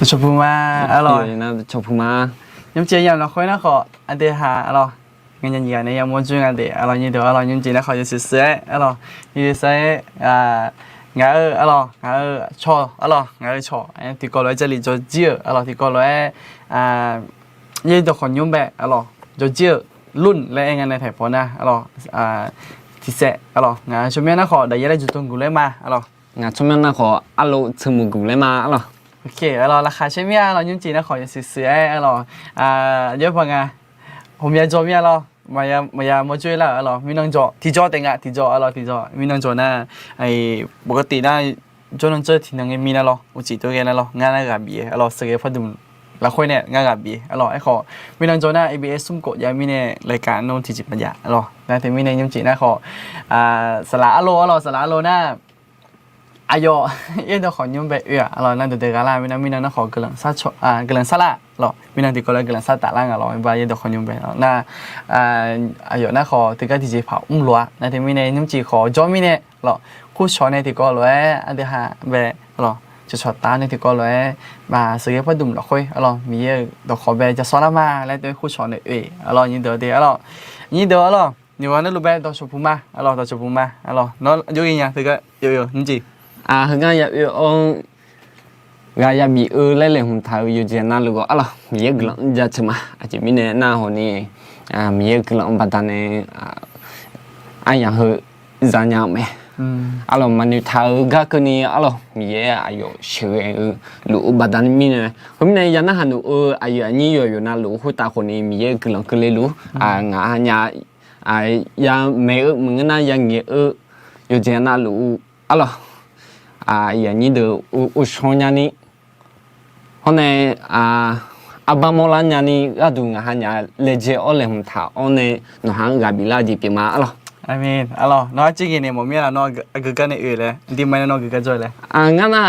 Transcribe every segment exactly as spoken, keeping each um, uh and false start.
Cawqpuq ma, arlawq. Cawqpuq ma. Nymrcif yamq lafkhoer nar khawf, aqdui ha, arlawq. Nganyaf nyiq ghaq nae yamawr joer nga de, arlawq, nyir deuq, arlawq, nymrcif nar khawf yawshuif shuif-aer, arlawq, yawshuif-aer, ngaq-euq, arlawq, ngaq-euq cawq, arlawq, ngaq-euq cawq, tiqkawv lof-aer Jarlif jawrjir-euq, arlawq, tiqkawv lof-aer, yaer dawqkhawq nymr bae, arlawq, jawrjir-euq, รุ่น laer aer nga nae taqpaw nar, arlawq, tiqsaef, arlawq, ngaq tsawrmyanr nar khawf daqyaer laer juqdov guq laer ma, arlawq. Ngaq tsawrmyanr nar khawf arlov tseuqmuiq guq laer ma, arlawq. Arlawq, laqkhaq caer mir-a, arlawq, nymrcif nar khawf yawshuif shuif-aer, arlawq, aqjox paq nga, ghawqmya jawr mir-a, arlawq, maqya mawr joer lar-euq, arlawq, mirnan jawr, tiqjawr taef nga, tiqjawr, arlawq, tiqjawr, mirnan jawr nar, ปกติ nar, jawrnan jawr tiqnan ngae mir nar lawr, uqcif tov ghae nar lawr, ngar nar ghaq bif-aer, arlawq, sheuqghae pardmq lafkhoer nae ngar ghaq bif-aer, arlawq, aerkhawf, mirnan jawr nar, aqbyaer smr khof jav mirnae, รายการ nar tiqjeq maqjav, arlawq, nar teumirnae nymrcif nar khawf, saqlaq arlov, arlawq, saqlaq arlov nar, aqyawf yaer dawqkhawq nymr bae oe-aq, arlawq, nar dawqdae gha lar mirnan, mirnan nar khawf guiqlanq sar lar, arlawq, mirnan tiqkawv lof-aer guiqlanq sar taf lar nga lawr, ba yaer dawqkhawq nymr bae nar, aqyawf nar khawf teugar tiqjeqpaq mrlof-a, nar teumirnae nymrcif khawf jawr mirnae, arlawq, kurcawq nae tiqkawv lof-aer aqdui ha bae, arlawq, cawqcawq taf nae tiqkawv lof-aer, sheuqghae pardmq lafkhoer, arlawq, Miqyaer-euq dawqkhawq bae ja sawr lar ma laer tov-aer kurcawq nae oe, arlawq, nyir deuq de, arlawq, nyir deuq, arlawq, nyiq ghaq nar luf bae dawqcawq puq ma, arlawq, dawqcawq puq ma, arlawq, nawr jov ghae nya teugar oe-eu nymrcif. Heugar ya oe-awr, ghaq ya bif-eu laer laeqhmq taq-euq yawqjeq navluf-awr, arlawq, Miqyaer guiqlanq-anr jaceuq ma. Aqjeq mirnae nar hawq ni, Miqyaer guiqlanq-anr baqdanae aryamq heu za nya-eu mae. Arlawq, maqnoeq taq-eu gar keuvni, arlawq, Miqyaer aqyawf sheuqghae-eu luf-eu baqdanae mirnae, khoermirnae ya narhaq luf-eu aqyuif aqnyir yawqyawq navluf khoertav khawf ni Miqyaer guiqlanq keuvle luf-ur. Ngaq ha nya, ya maeq-eu maqngeur nar ya ngaeq-eu yawqjeq navluf-ur, arlawq, aqyuif aqnyir deuq uqshawr nyani, hawr nae arbar mawrlar nyani gharduq ngaq ha nya laejae-awr laeqhmq taq-awr nae nawq ha-anr ghaq bif lar jeq pyeuf ma, arlawq. Aqmeq, arlawq, nawr arciv ngaeq naeq mawf mir-a, nawr aqgeu gar nae oe laer, aqdirma-aer nawr aqgeu gar jawr-eu laer. Ngar nar,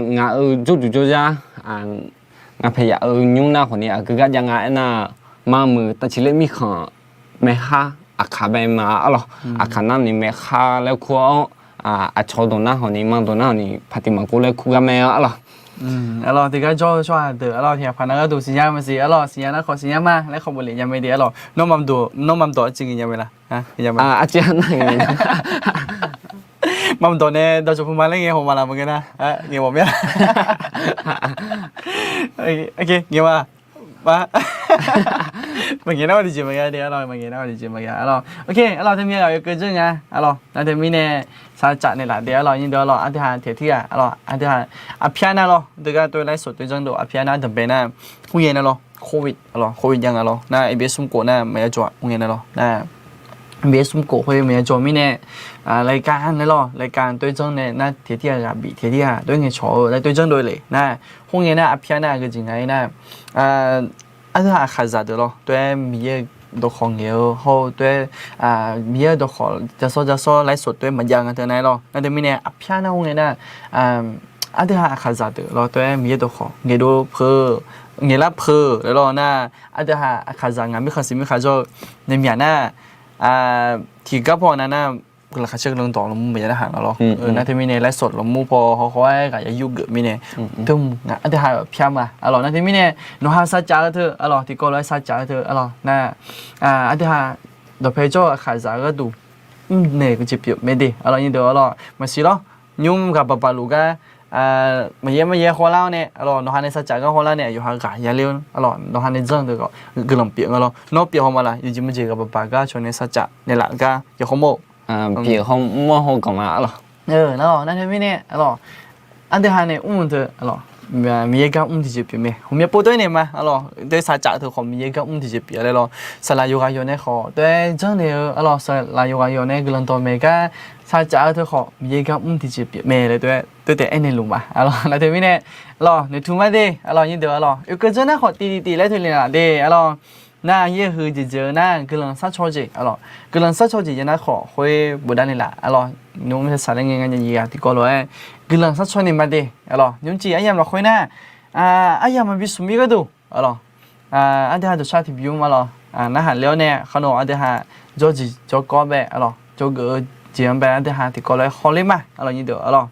ngaq-euq jawrduq jawrzar, ngaq paeq yaf-euq nymr nar khawf ni aqgeu gar jav nga aernar, maqmuiq tavciq ler mirkhanq maeqha aqkaq bae ma, arlawq. Aqkaq nar ni maeqha laer kur-awr, aqcawq dawq nar hawq ni, ma dawq nar hawq ni paqtiq maqkov laer kur gar mae, arlawq. Arlawq, tiqgar jawr-eu tsawrhaq deuq, arlawq, tiqghaq paq nar gharduq siqnya maqsiq, arlawq, siqnya nar khawf siqnya ma laer khawf bofle nya mae de, arlawq. Nawr maqdawq, nawr maqdawq arciv ngaeq nya mae la? Arciv nar ngaeq nya. Maqdawq nae dawqcawq puq ma laer ngaeq haw ma laq maqngae nar, ngaeq mawf mir-a. Ngaeq ma. Maqngaeq nar-awr tiqjeq maqghae de, arlawq, maqngaeq nar-awr tiqjeq maqghae, arlawq. Oke, arlawq, teumirnae ghaq oe keuv dzeur nga, arlawq, nar teumirnae sar caf naeqlaf de, arlawq, nyir deuq, arlawq, aqdui ha tiq tir-aq, arlawq, aqdui ha aqpyar nar lawr, deuq gar tov-aer ไลฟ์สด tov-aer janr dov aqpyar nar danqbae nar, khoerngae nar lawr, covid, arlawq, covid jav nga lawr, nar เอช smr khof nar maqya jawr-aq, khoerngae nar lawr, nar เอช smr khof khoer maqya jawr mirnae, รายการ nar lawr, รายการ tov-aer janr nae nar tiq tir-aq ghaq bif tiq tir-aq tov-aer ngaeqcawq-eu laer tov-aer janr dov le nar, khoerngae nar aqpyar nar aqgeu jeq nga-aer nar, aqdui ha aqkhaqzaq deuq lawr, tov-aer Miqyaer-eu dawqkhawq ngaeq-eu hawr-eu tov-aer, Miqyaer-eu dawqkhawq jasawr jasawr ไลฟ์สด tov-aer maqjav nga teu nar-aer lawr, nar teumirnae aqpyar nar khoerngae nar, aqdui ha aqkhaqzaq deuq lawr tov-aer Miqyaer dawqkhawq ngaeqdov peuq, ngaeqlar peuq laer lawr nar, aqdui ha aqkhaqzaq ngaq mirkhanq siq mirkhanq jawr-eu nae myaq nar, tiqgar paw nav nar, guiqlanq khaqcaer guiqlanq dawq lawqmur maqya narhaq nga lawr. Nar teumirnae ไลฟ์สด lawqmur paw hawhaw-aer ghaq ya yur geuf mirnae, teu nga aqdui ha pyar ma, arlawq, nar teumirnae nawq ha sarcaf-eu teu, arlawq, tiqkawv lof-aer sarcaf-eu teu, arlawq, nar aqdui ha dawqpae jawr-eu aqkhaqzaq gharduq mrnaeq-eu jeq pyeuf mae de, arlawq, nyir deuq, arlawq, maqsiq lawr. Nymr ghaq baq baq luf gar, maqyaer maryaer hawlar-awr nae, arlawq, nawq ha nae sarcaf gar hawlar nae, yawqha ghaq ya ler-awr, arlawq, nawq ha nae janr-eu deuq khawf guiqlanq pyeuf nga lawr. Nawr pyeuf haw ma laf, yawqjeq maqjeq ghaq baq baq gar cawq nae sarcaf naeqlaf gar yawqha mawr-eu, pyeuf haw mawr haw ganq ma, arlawq. Nar teumirnae, arlawq, aqdui ha nae mr-eu teu, arlawq, Miqyaer gar mr tiqjeq pyeuf mae. Ghawqmya pov tov-aer naeq ma, arlawq, tov-aer sarcaf-eu teu khawf Miqyaer gar mr tiqjeq pyeuf laer lawr. Saqlaq yawqghaq yawq nae khawf tov-aer janrnaeq-eu, arlawq, saqlaq yawqghaq yawq nae guiqlanq dawq maeq gar sarcaf-eu teu khawf Miqyaer gar mr tiqjeq pyeuf mae laer tov-aer, tov taef aernaeq luf ma, arlawq. Nar teumirnae, arlawq, noeqtmq ma de, arlawq, nyir deuq, arlawq, oekeuv dzeur nar khawf tiqtiq laer teu naeqlaf de, arlawq. Nar yaer heu jeq jeq-eu nar guiqlanq sharcaw jeq, arlawq, guiqlanq sharcaw jeq ya nar khawf khoer bofdar naeqlaf, arlawq, nymr saq laer ngae nga nya nyiq ghaq tiqkawv lof-aer guiqlanq sharcaw naeq ma de, arlawq, nymrcif aryamq lafkhoer nar, aryamq maqbi smq mir gharduq, arlawq, aqdui ha dawqshar tiqbymr, arlawq, narhaq ler-awr nae khar nawq aqdui ha jawrjeq jawrkawv bae, arlawq, jawrgeuf-eu jeq-anr bae aqdui ha tiqkawv lof-aer hawler ma, arlawq, nyir deuq, arlawq.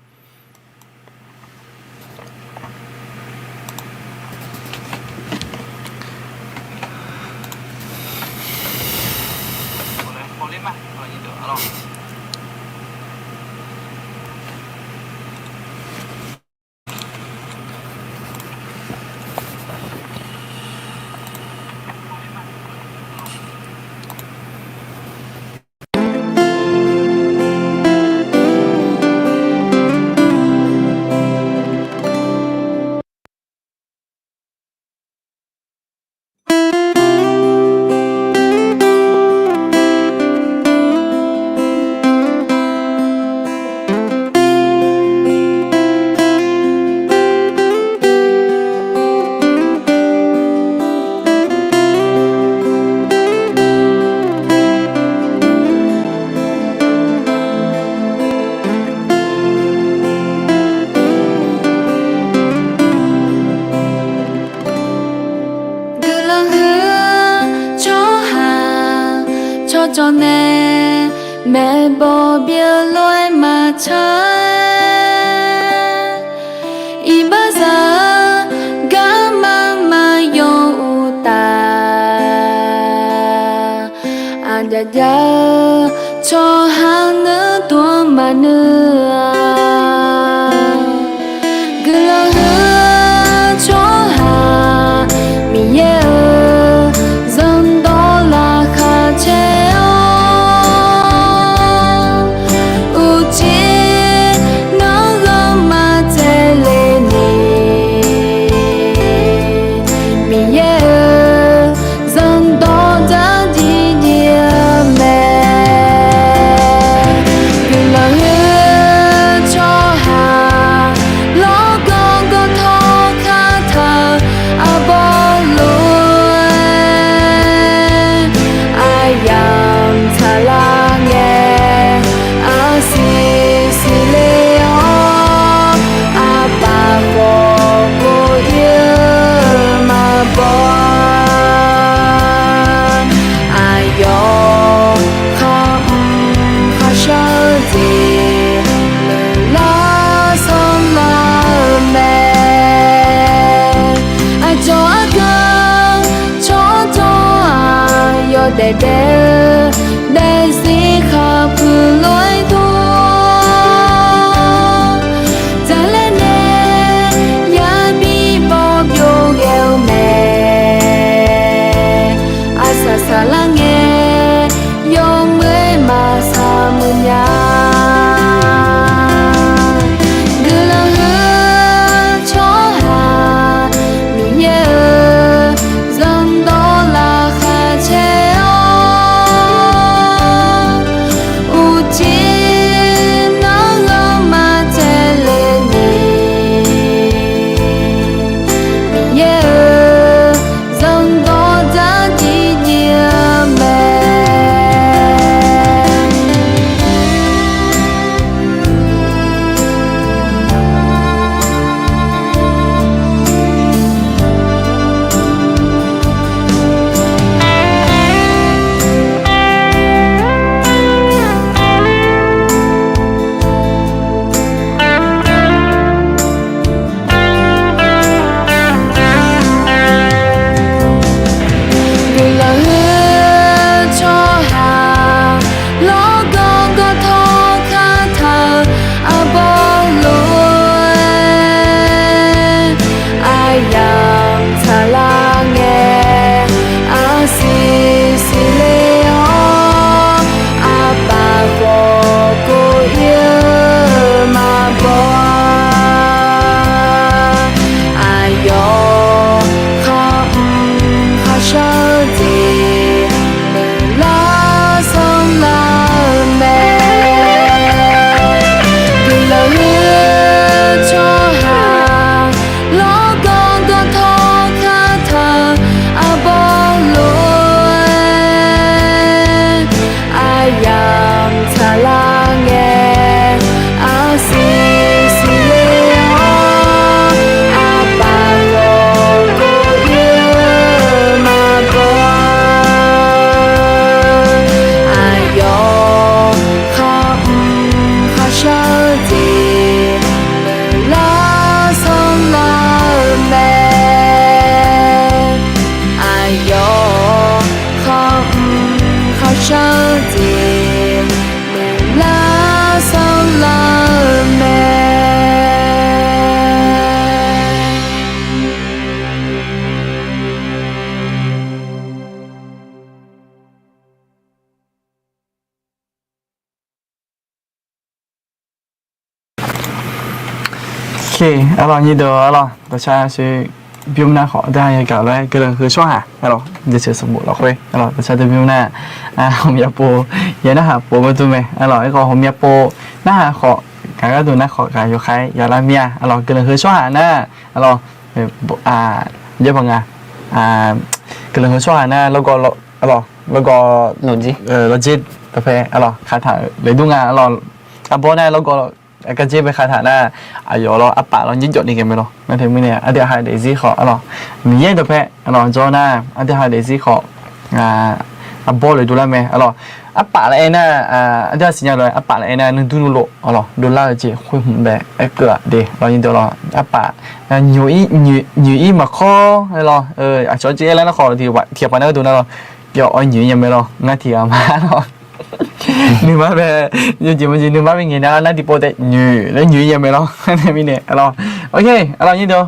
Jawrnae maeqbawq byeuf lof-aer maqtsaq-aer, iqbaxzaq-eu garma maqyawf uqtaf, aqjav jav-eu tsawrhaq nuiduq-anr maqnuir-a. Guiqlanq huiq-eu tsawrhaq Miqyaer-euq zanrdawq laqkhaq caer-awr, uqcif nanrghanq maqtsaevle ni, Miqyaer-euq zanrdawq dzardziv dziv-eu mae. Guiqlanq huiq-eu tsawrhaq lawrgawv gawvtawv kataq-eu arbawr lof-aer, aryamq tsaqlar ngae, arsiq siqle-awr, aqpaf khawf kov ir-eu maqbaw-a. Aqyawf khar mr kharshar-eu jeq lar sanrlar-eu mae. Aqcawq ardanq tsawrjawr-aq, yawdaef daef-eu daefzir khaqpuiq lof-aer dor, dzaqlaer nae yabi bawr byov ghae-eu mae. Arsaq saqlar ngae, yawmuiq-aer maqsaq muiq nya. Guiqlanq huiq-eu tsawrhaq Miqyaer-euq zanrdawq laqkhaq caer-awr, uqcif nanrghanq maqtsaevle ni, Miqyaer-euq zanrdawq dzardziv dziv-eu mae. Guiqlanq huiq-eu tsawrhaq lawrgawv gawvtawv kataq-eu arbawr lof-aer, aryamq tsaqlar ngae, arsiq siqle-awr, aqpaf khawf kov ir-eu maqbaw-a. Aqyawf khar mr kharshar-eu jeq lar sanrlar-eu mae. Guiqlanq huiq-eu tsawrhaq lawrgawv gawvtawv kataq-eu arbawr lof-aer, aryamq tsaqlar ngae, arsiq siqle-awr, aqpaf khawf kov ir-eu maqbaw-a. Aqyawf khar mr kharshar-eu jeq lar sanrlar-eu mae. Aqyawf khar mr kharshar-eu jeq lar sanrlar-eu mae. Arlawq, nyirdeuq arlawq, dawqshar sher bymr nar khawf, aqdui ha yagaq lof-aer guiqlanq huiq-eu tsawrhaq arlawq, jaceuq sanqbof lafkhoer arlawq, dawqshar dui bymr nar, ghawqmya pov, ya narhaq pov gharduq mae arlawq. Aerkhawf ghawqmya pov narhaq khawf, gaq gharduq nar khawf, gaq yawkhav-aer yawlar mir-a arlawq. Guiqlanq huiq-eu tsawrhaq nar arlawq, jabaq nga, guiqlanq huiq-eu tsawrhaq nar lawrgawv, arlawq, lawrgawv, lawrjer dawqpae arlawq, khataq-euq laeqdur nga arlawq. Arbawr nar lawrgawv garjer bae khataq nar, aqyawf lawr arpaf lawr nyir jawf ni ghae mae lawr. Nar teumirnae aqdui ha daefzir khawf arlawq, Miqyaer dawqpae arlawq jawr nar, aqdui ha daefzir khawf, aqbawr lof-aer dovlar mae arlawq. Arpaf laf-aer nar, aqdui-aq siqnya lof-aer arpaf laf-aer nar nuidur nuilov arlawq dovlar-eu jeq khoer hmq bae aerkeuv-aq de arlawq nyir deuq arlawq. Arpaf nyoeq-ir maqkawr arlawq, aqcawq jeq aer lar nar khawf tiqghaq paq nar gharduq nar lawq, yawf-awr nyoeq-ir nya mae lawq. Ngar tiqghaq ma arlawq, nuima bae, yawjeq maqjeq nuima bae ngaeq nar nar tiqpov taef nyoeq laer nyoeq-ir nya mae lawq. Mirnae arlawq, ok arlawq nyir deuq,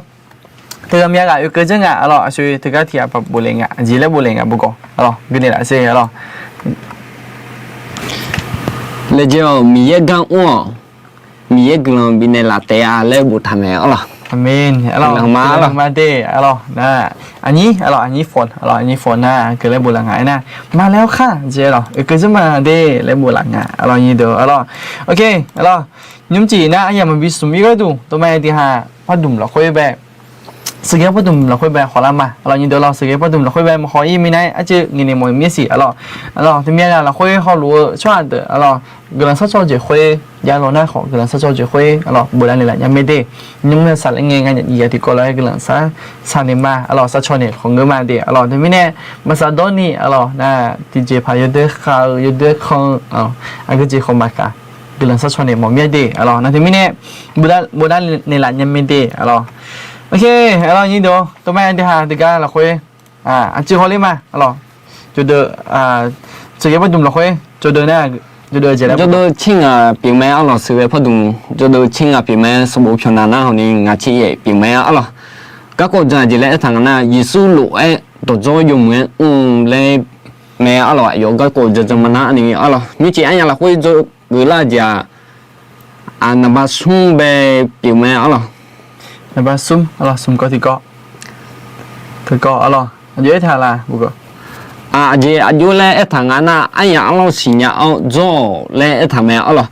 teughaq myav ghaq oekeuv janr nga arlawq. Aqshoe teugar tiqghaq paq bofle nga, aqjeq laer bofle nga bawgawq arlawq, geunaeq laf sher arlawq. Laejae-awq Miqyaer gar mr-awq, Miqyaer guiqlanq bifnaeq laf taef-a laer boftaq mae arlawq. Aqmeq. Arlawq, aqnyir arlawq, aqnyir fawq arlawq, aqnyir fawq nar aqgeu laer bof laf nga aernar, maqlaer-awr khar jeq arlawq, oekeuv janr ma de laer bof laf nga arlawq nyir deuq arlawq. Ok arlawq, nymrcif nar aryamq maqbi smq-ir gharduq dawqmae tiqhaq pardmq lafkhoer bae, sheuqghae pardmq lafkhoer bae hawlar ma arlawq nyir deuq arlawq. Sheuqghae pardmq lafkhoer bae maqhaw-ir mirnae arciv ngaeqnaeq mawf-eu mir siq arlawq. Arlawq teumirnae lafkhoer hawluf-eu tsawrhaq deuq arlawq, guiqlanq sharcaw jeq khoer javlawq nar khawf guiqlanq sharcaw jeq khoer arlawq boflar naeqlaf nya mae de. Nymr-eu saqlaer ngae nga nyaf-iq-aq tiqkawv lof-aer guiqlanq shar saqnaeq ma arlawq, sharcaw naeq khawf ngeur ma de arlawq. Teumirnae maqsaq dawrni arlawq nar tiqjeqpaq yawdoer khav-eu yawdoer kan-eu aqgeu jeq khawf maqkaq, guiqlanq sharcaw naeq mawf mir-a de arlawq. Nar teumirnae boflar naeqlaf nya mae de arlawq. Ok arlawq nyir deuq, dawqmae tiqhaq tiqgar lafkhoer aqcuiv hawler ma arlawq. Jawrdeuv, sheuqghae pardmq lafkhoer jawrdeuv nar, jawrdeuv jeq laer jawrdeuv tser ngaq pyeuf mae arlawq. Sheuqghae pardmq jawrdeuv tser ngaq pyeuf mae. Sanqbof pyawq naq nar hawni ngaq tser yaef pyeuf mae arlawq. Garkawv jan jeq laer aertaq nga nar, Yeqsur lof-aer dawqdzawr yawmuiq-aer mr laer mae arlawq. Aqyawf garkawv jan jan ma nar ni arlawq. Nymrcif aryamq lafkhoer dzawgeuf lar-eu jeq-aq, naqba smr bae pyeuf mae arlawq. Naqba smr arlawq, smq kawv tiqkawv, tiqkawv arlawq. Aqjeq aertaq la, aqjeq aqjox laer aertaq nga nar, aryamq arlawr siqnya-awr dzawr-awq laer aertaq mae arlawq.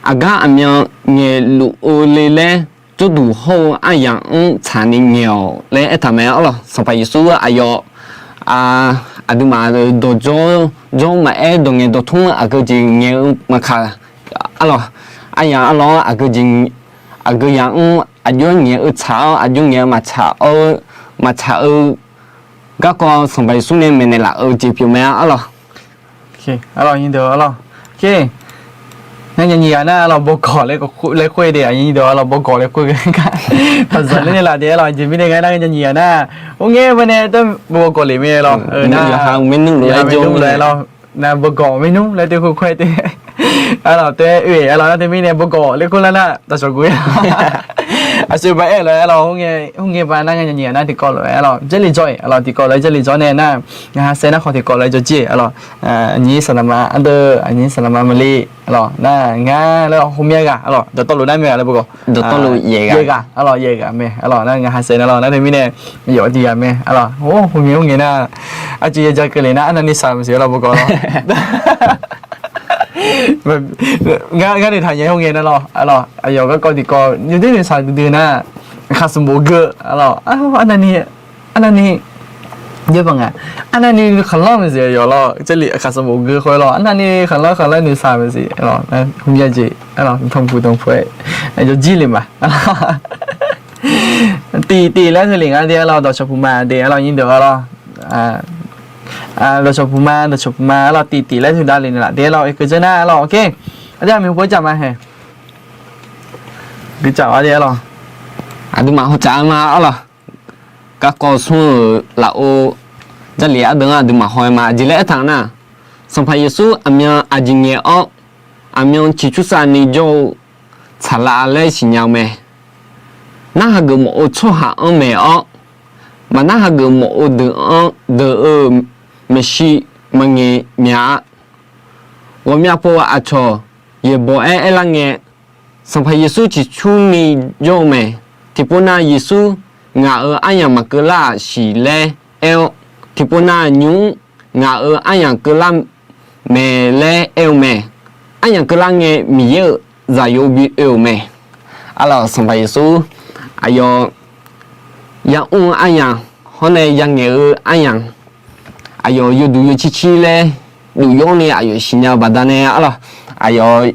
Aqgar aqmyan ngaeqluf-eu le laer, jawrduq hawr-eu aryamq-anr tsaqni ngaeq-awq laer aertaq mae arlawq. Sanqpaq Yeqsur aqyawf aqduimaf dawqdzawr, jawr maqaer dawq ngaeq dawq tmr aqgeu jeq ngaeq-eu maqkaq arlawq. Aryamq arlawr-anr aqgeu jeq, aqgeu yamq-anr aqjox ngaeq-eu tsaq-awr aqjox ngaeq-eu maqtsaq-eu, maqtsaq-eu garkawv Sanqpaq Yeqsur nae maeqnaeq laf-eu jeq pyeuf mae arlawq. Arlawq, ngar nyanyiq ghaq nar arlawq bawgawq laer khoer de, aqnyir deuq arlawq bawgawq laer khoer gar taqzanq laer nae laf de arlawq. Jeq mirnae ngar nar ngar nyanyiq ghaq nar, or ngaer banae bawgawq lef mae lawq. Nar bawgawq maernmr laer teu khoer khoer-aer te arlawq, tae oe arlawq nar teumirnae bawgawq laer khoer lar nar taqsawq gui. Aqsur ba aer-eu lof-aer arlawq, or ngae ba nar ngar nyanyiq ghaq nar tiqkawv lof-aer arlawq, Jarlif jawr-iq arlawq, tiqkawv lof-aer Jarlif jawr nae nar, ngaq ha saev nar khawf tiqkawv lof-aer jawr jir arlawq. Aqnyir saqlaqma ardeuv, aqnyir saqlaqma maqli arlawq, nar ngar laer hawmya ghaq arlawq, dawqtawvluf nar myav ghaq laer bawgawq, dawqtawvluf yaeq ghaq arlawq, yaeq ghaq mae arlawq. Nar ngaq ha saev nar lawq, nar teumirnae yawf tiq ghaq mae arlawq. Or hawmya hawr ngae nar, aqjeq ya ja keuvle nar arnavni saq maqsiq arlawq bawgawq lawq. Ngar, ngar noeqtaq nya hawr ngae nar lawq arlawq, aqyawf garkawv tiqkawv yawdoer noeqshaq duidui nar, aqkaq sanqbof geu arlawq, arnavni, arnavni, aqnavni khanqlanr maqsiq yawf lawq, Jarlif aqkaq sanqbof geu khoer lawq, arnavni khanqlanr khanqlanr noeqshaq maqsiq arlawq, hawmya jeq arlawq, tanqpuq tanqpuq-aer jawr jir le ma. Tiq tiq laer teu lef nga de arlawq, dawqcawq puq ma de arlawq, nyir deuq arlawq. Dawqcawq puq ma, dawqcawq puq ma arlawq, tiq tiq laer teu dav lef naeqlaf de arlawq, oekeuv janr nar arlawq, ok. Aqdui aqmyanpov jaq ma hae. Guiqcaf-a de arlawq. Aqduimaf hawtsaf-a ma arlawq. Garkawv smr-euq lafov Jarlif ardeuv-anr aqduimaf haw-aer ma. Aqjeq laer aertaq nar, Sanqpaq Yeqsur aqmyan aqjeq ngaeq-awr, aqmyan ciqcursav ni jawr-eu tsaqlaf laer siqnya-eu mae. Narhaq geuf mawf-eu tsawrhaq-anr maeq-awr, maqnar hageuf mawf-eu deuq-anr deuq-euq maeqshi maqngaeq myaq-a. Ghawqmya pov aqcawq yaeqbawq-aer aerlar ngae, Sanqpaq Yeqsur ciqcurni jawr-eu mae. Tiqpov nav Yeqsur ngaq-euq aryamq maqkeuv lar-aq siq laer aer-awr, tiqpov nav nymq-mr ngaq-euq aryamq keuvlar mae laer aer-eu mae. Aryamq keuvlar ngae Miqyaer-euq zaqyo bi oe-euq mae. Arlawq, Sanqpaq Yeqsur aqyawf ya'mr-eu aryamq hawr nae yangaeq-eu aryamq, aqyawf yawduq yawcir cir laer duq yawr ni aqyawf siqnya-eu baqdanae arlawq, aqyawf,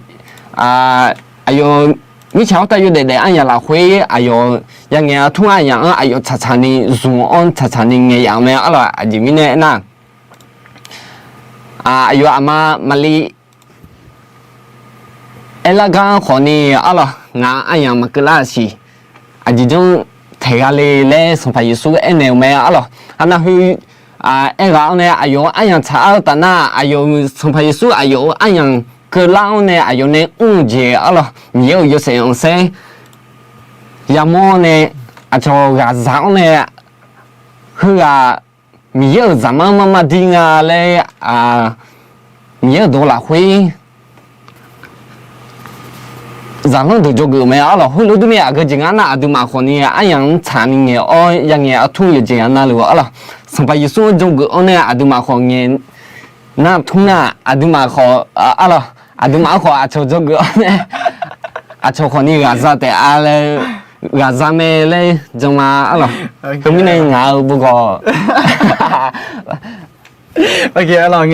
aqyawf mirtsaq khoertav yawdaef daef aryamq lafkhoer aqyawf yangaeq-a tmr aryamq-anr aqyawf tsaqtsaq ni zmq-anr tsaqtsaq ni ngaeq yaf-eu mae arlawq. Aqjeq mirnae aernar, aqyawf aqma Maqli aerlar gar khawfni arlawq, ngaq-anr aryamq maqkeuv lar-aq siq, aqjeq janr taeq gha le laer Sanqpaq Yeqsur aernaeq-euq mae arlawq. Arnav heu aerghaq-awr nae aqyawf-euq aryamq tsaq-ar-eu taf nar, aqyawf-euq Sanqpaq Yeqsur aqyawf-euq aryamq keuvlar-awr nae aqyawf nae mr-eu jeq arlawq, Miqyaer-euq yawshaef khanqsaer yamawr-awr nae aqcawq ghaqzaq-awr nae heughaq Miqyaer-euq zaqmar marmar dir nga laer, Miqyaer-euq dawq lafkhoer zaqlanr deuq dzawgeuf-euq mae arlawq. Heulof durni aqgeu jeq nga nar, aqduimaf khawfni aryamq-anr tsaqni ngaeq-awr yangaeq artur yawqjeq nga navluf arlawq. Sanqpaq Yeqsur-anr dzawgeuf-awr nae aqduimaf khawf ngaeq nar tmr nar, aqduimaf khawf arlawq, aqduimaf-anr khawf aqcawq dzawgeuf-awr nae aqcawq khawfni ghaqza taef-a laer, ghaqza mae laer jan ma arlawq. Teumirnae ngaq-euq bugawq Arlawq,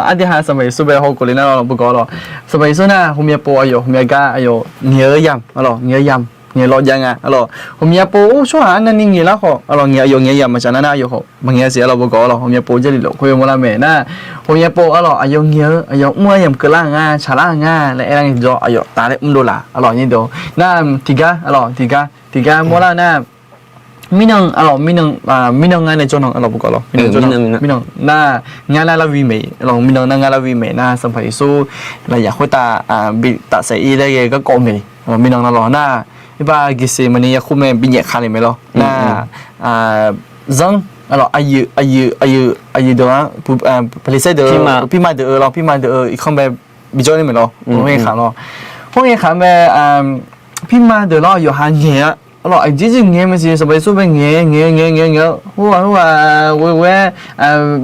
aqduihaq Sanqpaq Yeqsur bae hawkhof le nar arlawq, bugawq arlawq. Sanqpaq Yeqsur nar, hmqmya pov aqyawf hmqmya gar aqyawf ngaeq-eu yamq arlawq, ngaeq-eu yamq ngaeqlawv jav nga arlawq. Hmqmya pov-awr tsawrhaq-anr navni ngaeq lar khawf arlawq, ngaeq aqyawf ngaeq-eu yamq maqtsaq nar nar aqyawf khawf maqngaeq siq arlawq, bugawq arlawq. Hmqmya pov-eu Jarlif lafkhoer mawrlar mae nar, hmqmya pov arlawq, aqyawf ngaeq-eu aqyawf mr aryamq keuvlar-eu nga, tsaqlar-eu nga laer aerlar ngae tiqjawr aqyawf taf laer mr dov laf arlawq, nyir dov nar tiqgar arlawq, tiqgar tiqgar mawrlar nar mirnan arlawq, mirnan, mirnan ngar nae jawr nan arlawq, bugawq arlawq, mirnan jawr nan, mirnan nar ngar nar larvi maeq arlawq, mirnan nar ngar larvi maeq nar Sanqpaq Yeqsur lafyaq khoertav bi tafsaef ir laer ghae garkawv maeq arlawq, mirnan nar lawq nar, iqbax Geqseqmaqni yarkhoer mae bi nyaef ka le mae lawr nar, zanr arlawq, aqyuif aqyuif aqyuif aqyuif deuq-anr, Paqliqsaer deuq-eu, pirma deuq-eu lawr, pirma deuq-eu irkanr bae bijawr ler maeq lawr, hawr ngae kaq lawr, hawr ngae kaq mae, pirma deuq lawr yawqha ngaeq-a arlawq, aqjeq jeq ngaeq mae siq, Sanqpaq Yeqsur bae ngaeq ngaeq ngaeq ngaeq ngaeq-awr, hawr ghaq hawr ghaq ghoe ghoe-aer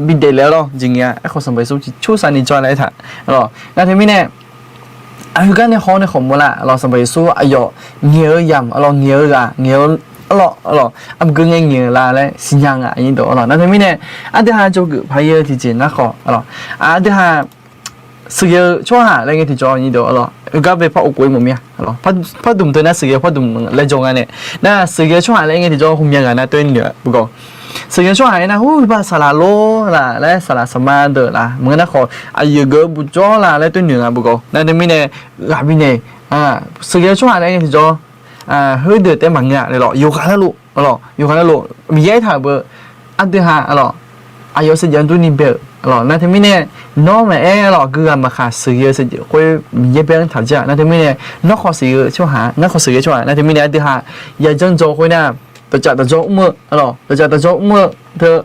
bidaef le-a lawr, jeq ngaeq-a. Aerkhawf Sanqpaq Yeqsur ciqcur saqni jawr laer aertaq arlawq. Nar teumirnae aqheugar nae haw nae khawf mawrlar arlawq, Sanqpaq Yeqsur aqyawf ngaeq-eu yamq arlawq, ngaeq-eu ghaq ngaeq-eu arlawq arlawq, aqgeu ngae ngaeq-eu la laer siqnya nga, nyir dov arlawq. Nar teumirnae aqdui ha jawrgeuf paq-ir-eu tiqjeq nar khawf arlawq, aqdui ha sheuqghae-eu tsawrhaq laer ngae tiqjawr, nyir dov arlawq, heugar bae par of khof-ir mawf mir-a. Pardmq teu nar sheuqghae-eu pardmq laer jawr nga nae, nar sheuqghae-eu tsawrhaq laer ngae tiqjawr hmqmya ghaq nar toer noeq-a bugawq. Sheuqghae-eu tsawrhaq aer nar, hur, iqbax saqlaq lor laf laer saqlaq saqma deuq laf maqngeur nar khawf, aqyuif geuf-eu buq jawr laf laer toer noeq nga bugawq. Nar teumirnae ghaq bifnaeq, sheuqghae-eu tsawrhaq laer ngae tiqjawr, heudeuq taef maqngeur-a laer lawq, yawqghaq nar luf arlawq, yawqghaq nar luf Miqyaer aertaq-euq beu, aqdui ha arlawq, aqyawf saevdzeuf-anr durni bae-euq arlawq. Nar teumirnae nawr maqaer arlawq, gui ghaq maqkhaq sheuqghae-eu saevdzeuf khoer Miqyaer bae-anr taq jir-aq. Nar teumirnae nawr khawf sheuqghae-eu tsawrhaq, ngar khawf sheuqghae-eu tsawrhaq, nar teumirnae aqdui ha yajanr jawr khoer nar, dawqcaf dawqjawr mr-eu arlawq, dawqcaf dawqjawr mr-eu teu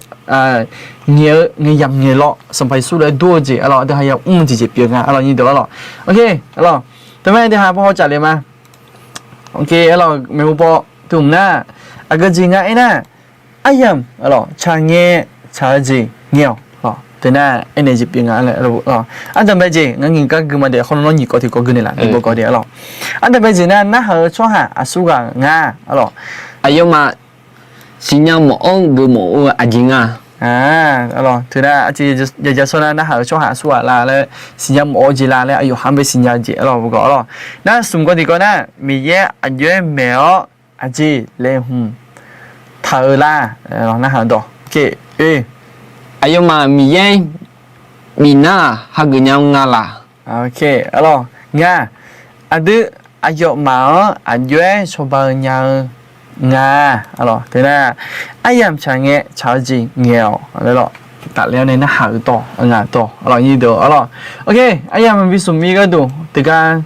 ngaeq-eu ngaeq yamq ngaeq lawr, Sanqpaq Yeqsur lof-aer dur-eu jeq arlawq, aqdui ha yamr-eu jeq jeq pyeuf nga arlawq, nyir dov arlawq. Oke arlawq, teumirnae aqdui ha par haw caf le ma. Oke arlawq, maeqhu paw tmq nar, aqgeu jeq nga aer nar, aryamq arlawq, tsaq ngae tsaq-eu jeq ngae-awq. Teunar aernaeq jeq pyeuf nga. Ardanqbae jeq ngar nyiq gar gui ma de, khawr nawr nyiq kawv tiqkawv gui naeq laf, bugawq de arlawq. Ardanqbae jeq nar, narhaq-eu tsawrhaq aqsurghaq nga arlawq. Aqyawfmaf siqnya mawf-awr geufmawf-eu aqjeq nga. Teunar aqjeq yajasawr nar, narhaq-eu tsawrhaq aqsurghaq la laer siqnya mawf-eu jeq la laer aqyawf ha-anr bae siqnya-eu jeq arlawq, bugawq arlawq. Nar smq kawv tiqkawv nar, Miqyaer aqjox-aer maeq-awr aqjeq laeqhmq taq-eu la, narhaq dawq. Aqyawfmaf Miqyaer bifnar-aq, hageuf nya-eu nga laq? Arlawq, nga. Aqdui aqyawfmaf-anr aqjox-aer cawba-eu nya-eu nga. Arlawq, teunar aryamq tsaq ngae tsaq-eu jeq ngaeq-awq laer lawq. Tafler-awr nae narhaq-eu dawq, ngaq dawq arlawq, nyir deuq arlawq. Oke, aryamq maqbi smq mir gharduq teugar